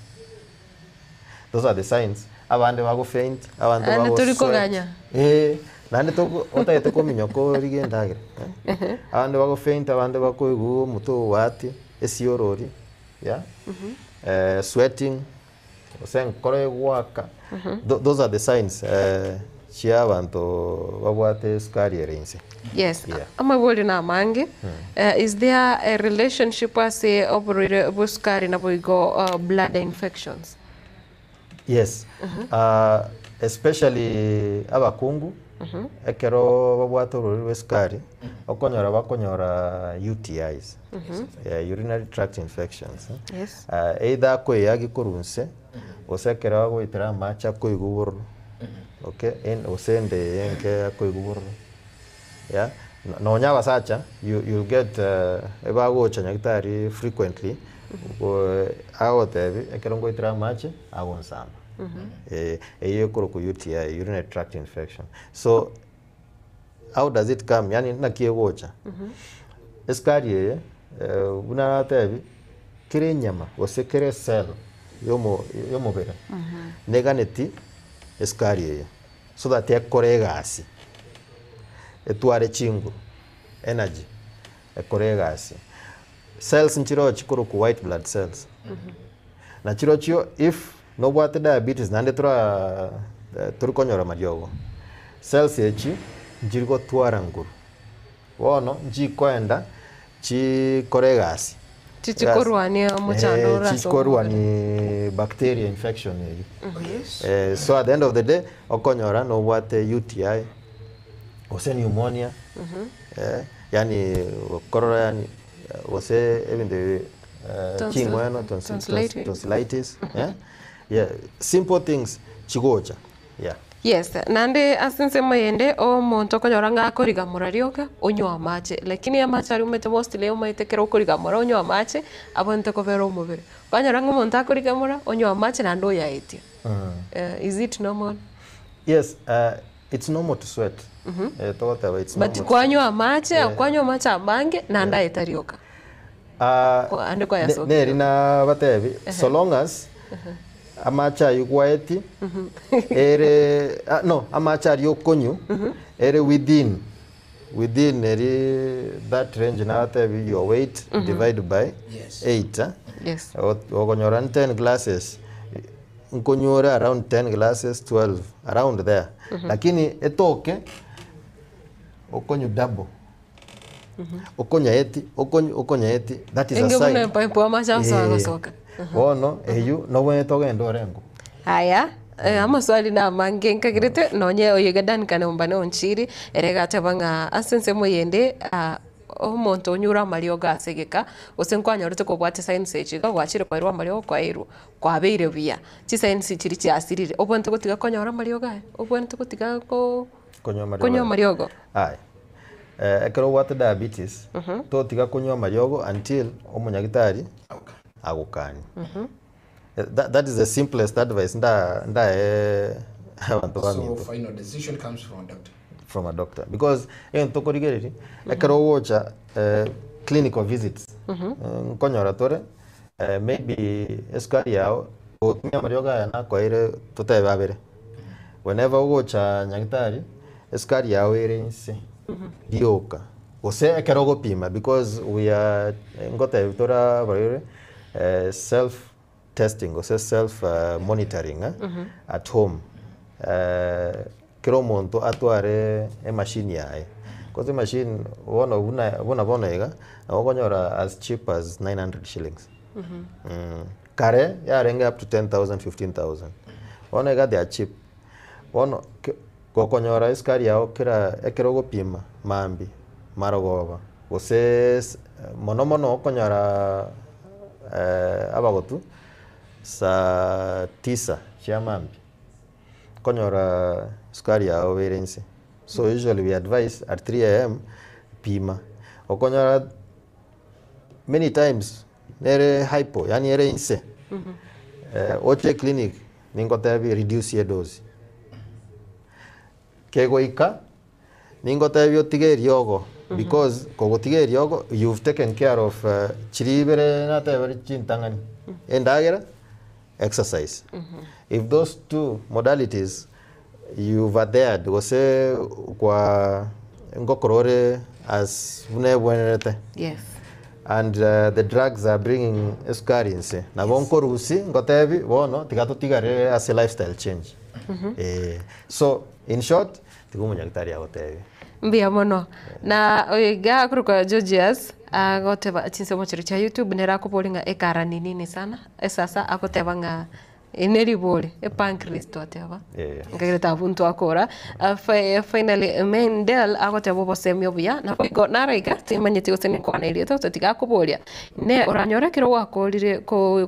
Those are the signs, abande bago faint, abanto Naende bago tori sweat. koganya. Eh, naende toko otagete kominyoka orige endagera, eh. Abande bago faint, abande bakoigwa omote ogwati, esiorori, yeah, sweating, gose enkoro egoaka, those are the signs chia abanto babwate esukari ere inse. Yes, Yeah. amabori na amange. Is there a relationship ase oborwaire bwa esukari naboigo bladder infections? Yes, especially abakungu, ekero babwate ororeri rwa esukari, okonyora bakonyora UTIs, yeah, urinary tract infections. Either akoeyagi korwa nse, gose ekero agoetera amache akoigwa bororo, okay, gose ende eye enke akoigwa bororo, yeah. Nonya abasacha, you, you'll get ebagocha nyagetari frequently, agotebi ekero ngoetera amache, agonsamba. Eywo ekorokwa UTI, urinary tract infection. So, how does it come? Yaani naki egocha? Esukari eye, buna natebi, kera enyama gose kera ecell yomo yomobere, neganeti esukari eye, so that ekore egasi, etware chinguru, energy, ekore egasi. Cells nchiroo chikorokwa white blood cells, na chirochio if nobwate diabetes naende tora tori konyora mariogo, cells echi nchiri gotwara nguru, bono nchikoenda chikore egasi. Chichikorwania omochando ore ase Chichikorwania bacteria infection eywo. So at the end of the day, okonyora nobwate UTI, gose pneumonia, yaani korora yaani gose ebinto ebi ching'weno, Tonsillitis. tonsillitis, yeah, simple things chigocha, yeah. Yes, naende ase ensemo eyende, omonto okonyora ng'a akorigamora rioka, onywe amache, lakini amache aria omanyete mostly omanyete ekero okorigamora onywe amache, abwenerete kobera omobere. Kwanyora ng'a omonto akorigamora, onywe amache naende oyaetia. Is it normal? Yes, it's normal to sweat. Togoteba it's But normal to kwanywa amache, kwanywa amache amange, naende aeta rioka. Ande kwayasokia. Neri nabatebi, so long as amache aywo gwaeti ere no amache aria okonywa ere within within eri that range nabatebi your weight divide by 8 eh? Yes. Okonyora ni 10 glasses nkonywa ore around 10 glasses 12 around there lakini etoke okonywa double okonyaeti okonywa okonyaeti that is a Enge buna sign epipe amache agosoa agosoka. Bono eywo nobwenerete ogende orengo. Aya, amaswali namange nkagerete nonye oyo iga Duncan Ombane Onchiri, ere iga ateba ng'a ase ensemo eyende omonto onyure amariogo ase egeka, gose nkwanyorete kobwate signs echi iga gwachire kwairwa amariogo kwairwa, kwabeire buya. Chisigns chiria chiasirire, obwenerete gotiga konyora amariogo aya? Obwenerete gotiga ko Konywa amariogo konywa aya. amariogo? Aya, ekero obwate diabetes, totiga konywa amariogo until omonyagitari agokanie. That, that is the simplest advice nda ndae abanto So baminto. final decision comes from a doctor. From a doctor because egento tokorigereria ekero ogocha clinical visits nkonyora tore maybe esukari yao gotumia amariogo aya nakoeire totebe abere whenever ogocha nyagitari esukari yao ere inse rioka gose ekero ogopima because we are ngotebi tore abarwaire self testing gose self monitoring at home kera omonto atware emachine yaye cause emachine bono buna buna bono iga nabo okonyora as cheap as 900 shillings kare yarenge up to 10,000 15,000 bono iga they are cheap. Bono ke gokonyora esukari yago kera ekero ogopima mambia, marogoba, gose ase mono mono okonyora abagotu saa tisa chia mambia, okonyora sukari yago ere inse. So usually we advise at 3am pima, okonyora many times nere hypo yaani ere inse, oche eclinic ningotebie reduce edose. Kegoika ningotebie otige eriogo because kogotiga eriogo you've taken care of chiria ibere natebire chintang'ani, endagera, exercise. If those two modalities you've adhered gose kwa ngokora ore as buna ebwenerete Yes. and the drugs are bringing esukari inse, nabo nkorusia ngotebi bono tiga totigare ase lifestyle change. Eh, so in short tiga omonyagitari agotebie. Mbuya mono. Na oyo iga akorokwa Georgius agoteba chinsemo chiria chia YouTube nere akobori ng'a ekara ni nini sana esasa agoteba ng'a eri neribori epancreas twateba nkagerete abwo ntwakora. Finally Mendel agoteba obosemi obuya naboigo naro iga timanyeti gose ninkwane erieta gose tiga akoboria ne oranyore ekero gwakorire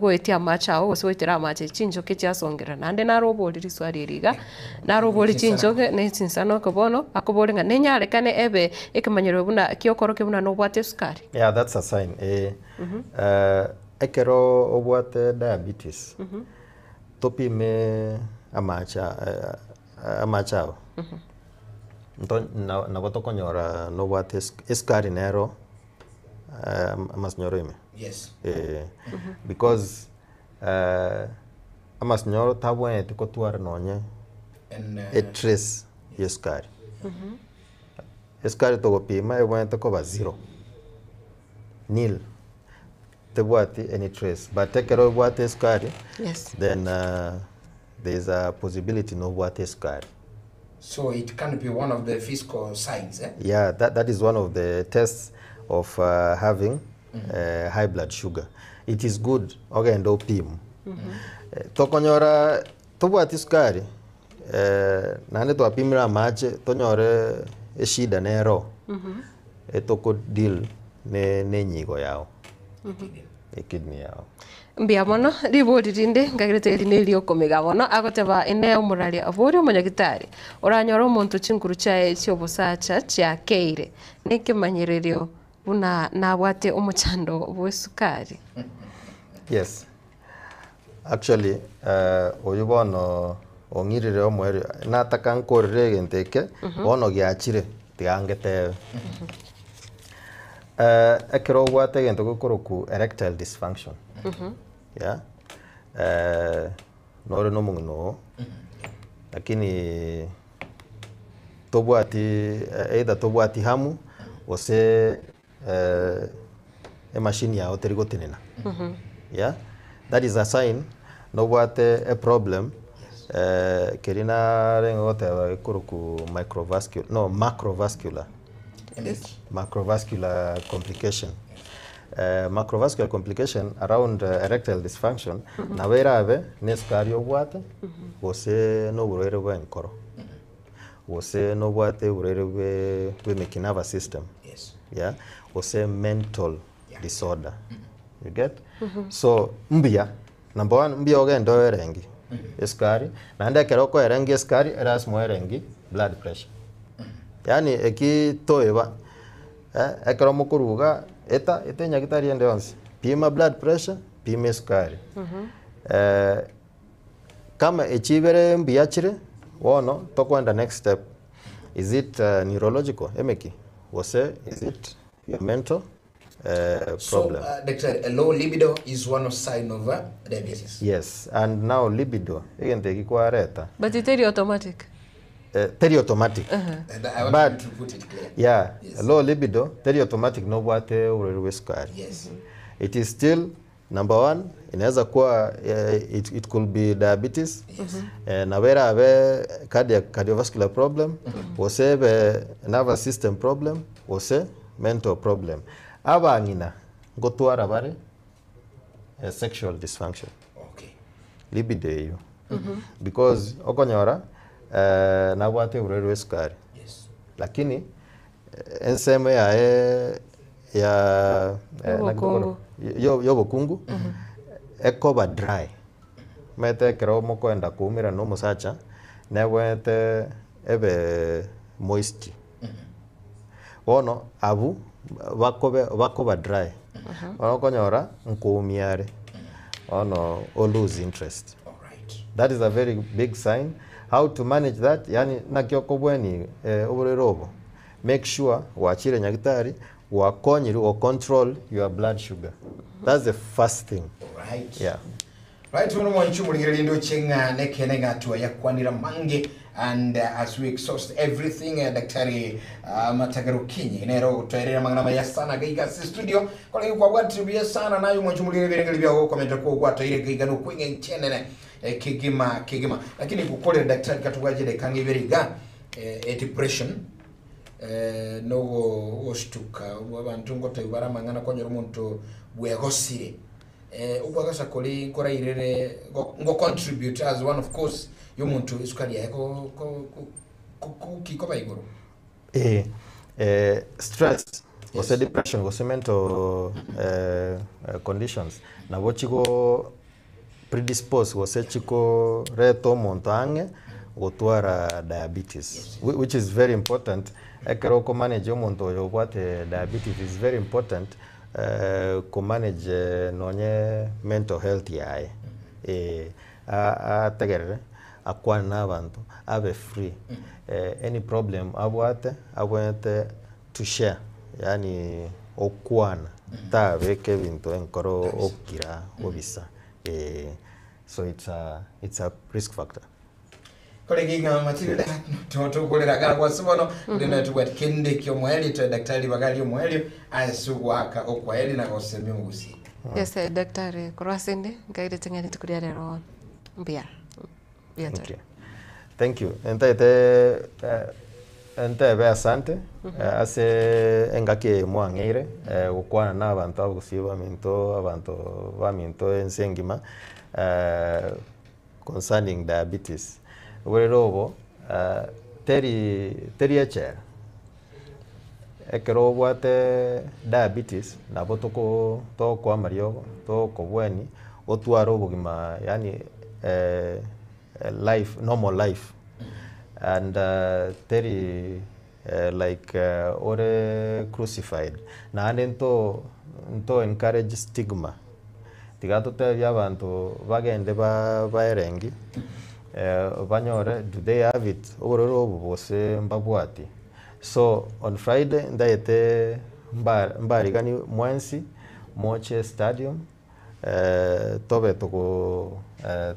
goetia amache ao gose goetera amache chinchoke chiasongerera naende naro obori riswali eri iga. Narobori chinchoge ne chinsanoke bono, akobore ng'a nenyarekane ebe ekemanyerero buna ki'okorokia buna nobwate esukari. Yeah, that's a sign eh. Ekero obwate diabetes, topime amache amache abo, nto nabo tokonyora nobwate esukari nero amasinyoro ime. Yes. Eh, because Amasinyoro tabwenereti kotwara nonye etrace y'esukari. Esukari togopima ebwenerete koba zero, nil, tebwati any trace but ekero ebwate esukari Yes. then there is a possibility nobwate esukari. So it can be one of the physical signs eh? Yeah, that, that is one of the tests of having high blood sugar. It is good ogende opimwe. Tokonyora tobwati sukari naende twapimire amache tonyore eshida nero etoko deal ne nenyigo yao, ekidney yao. Mbuya mono, ribori rinde nkagerete eri neriokomiga bono, agoteba ine omoraria boria omonyagitari, oranyore omonto chinguru chiaye chiobosacha chiakeire, nekemanyererio Buna nabwate omochando bw'esukari. Yes. Actually, oyio bono ong'irire omoerio, nataka nkorere egento eke, bono giachire, tiga ngetebe. Ekero obwate egento gekorokwa erectile dysfunction, yeah, nore na omong'ina oo, lakini tobwati either tobwati hamu gose emachine yago teri gotenena yeah that is a sign nobwate eproblem keria narenge goteba gekorokwa microvascular no macrovascular macrovascular complication macrovascular complication around erectile dysfunction nabo erabe na esukari obwate gose na oborwaire bwa enkoro gose nobwate oborwaire bwe bw'emeki nervous system yeah gose mental disorder you get so mbuya number one mbuya ogende oerengi esukari naende ekero okoerengia esukari erasima oerengi blood pressure yaani eki toeba ekero mokoruga eta eta enyagitari ende yonsi pima blood pressure pima esukari Kama echi ibere mbuya chire, bono tokoenda next step, is it neurological emeki gose is it your mental So, problem. daktari, a low libido is one of sign of diabetes. Yes, and now libido, egento eki kwareta. But teri automatic. Teri automatic. And I want But, you to put it clear. yeah, low libido, teri automatic nobwate oborwaire bwa esukari. Yes. It is still Number one, inaweza kuwa it, it could be diabetes yes. Nabo erabe cardiac, cardiovascular problem gose ebe nervous system problem gose mental problem. Abang'ina ngotwara bare sexual dysfunction okay. Libido eyio because okonyora Nabwate oborwaire bwa esukari, lakini ensemo yaye ya Yobokungu. ya obokungu ekoba dry. Omanyete ekero mokoenda koumerana na omosacha, nebwenerete ebe moist. Bono abwo bakobe bakoba dry, bono okonyora nkoumia are, bono o lose interest. That is a very big sign. How to manage that, yaani naki okobweni oborwaire obo, make sure gwachire nyagitari, gwakonyirwe go control your blood sugar. That's the first thing. Alright. Yeah. Right, bono mwanchi omorigereria ndoche ng'a nekeene ng'a twayakwanera mange and as we exhaust everything daktari Matagara Okinyi nere ogotoerera amang'ana amaya sana iga iga ase studio korenge kwabwatire buya sana naye omwanchi omorigereria ebirengererio biago gokomenta kwa gwatoire iga iga nokweng'encho enene kegima kegima lakini gokorera daktari katobwache edakika ang'e ibere iga depression nogo gostuka abanto ngotebi bare amang'ana konyora omonto bwegosire Okwagasa koria nkorairere ngo contribute as one of course yomonto esukari yaye ko ko ko ki koba igoro. Ee, stress gose depression gose mental conditions nabo chigo predispose gose chikoreta omonto ang'e gotwara diabetes which is very important ekero oko manage omonto oyo obwate diabetes is very important ko manage nonye mental health yaye ategerere akwane na abanto abe free any problem abwate abwenerete to share yaani okwana tabeka ebinto enkoro okira obisa so it's a it's a risk factor. Korenge ng'a Matilda totokorera iga ase bono rende tobwati kende kiomoerio toe daktari ribaga riomoerio ase ogoaka okwaeri na gosemia omogusii. Yes, daktari, korwa ase inde, nkairete ng'a rituko ria rero mbuya. Mbuya tore. Okay. Thank you. Ntaete ntebe asante ase engaki eye mwang'eire gokwana na abanto abagusii baminto, abanto baminto ense engima concerning diabetes. Oborere obo teri teri echela, ekero obwate diabetes nabo toko togokoa amariogo, togokobweni, otware obogima yaani life normal life and teri like ore crucified. Naende nto nto encourage stigma, tiga totebie abanto bagende ba baerengi banyore do they have it oborwaire obo gose mbabwati. So on Friday ntagete mba mbariganie mwensi moche stadium tobe toko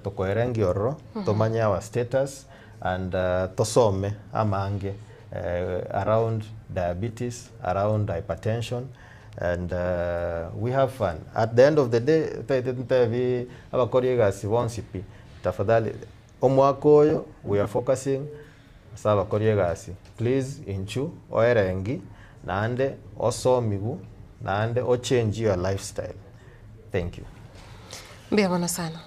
tokoerengia ororo tomanye our status and tosome amange around diabetes, around hypertension and we have fun. At the end of the day ntagete ntebi abakori egasi bonsi pi tafadhali omwaka oyo we are focusing ase abakori egasi please inchu oerengi naende osomiwu naende o change your lifestyle. Thank you. Mbuya mono sana.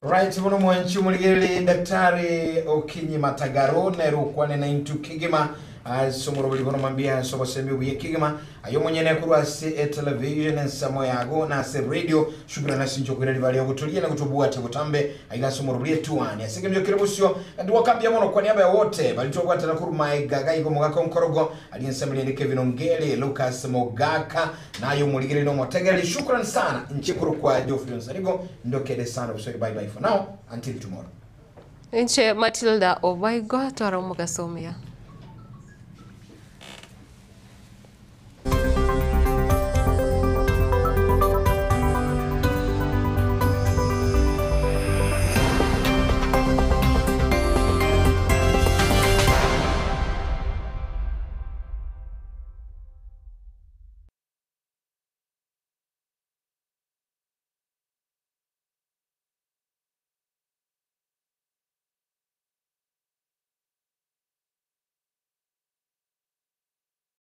Right bono mwanchi omorigereri Daktari Okinyi Matagaro nere okwane naintwe kegima ase omoroberi bono mambia ase obosemi obuya kegima aye omonyene korwa ase etelevision ensemo yago na ase radio shukrani ase inche okoira ribaria ogotoria na gotobwatia botambe aiga ase omoroberi etuani ase ekeminyo kere bosio ndigoka mbuya mono kwa niaba ya wote baria twabwatana korwa maega gaiga omogaka onkorogo aria ensemo riende Kevin Ongeri Lucas Mogaka Naye omorigereria na omotegereri shukran sana inche korokwa Geoffrey Onsarigo ndokede sana gosori bye bye for now until tomorrow. Inche Matilda Obaigo twara omogaso omuya.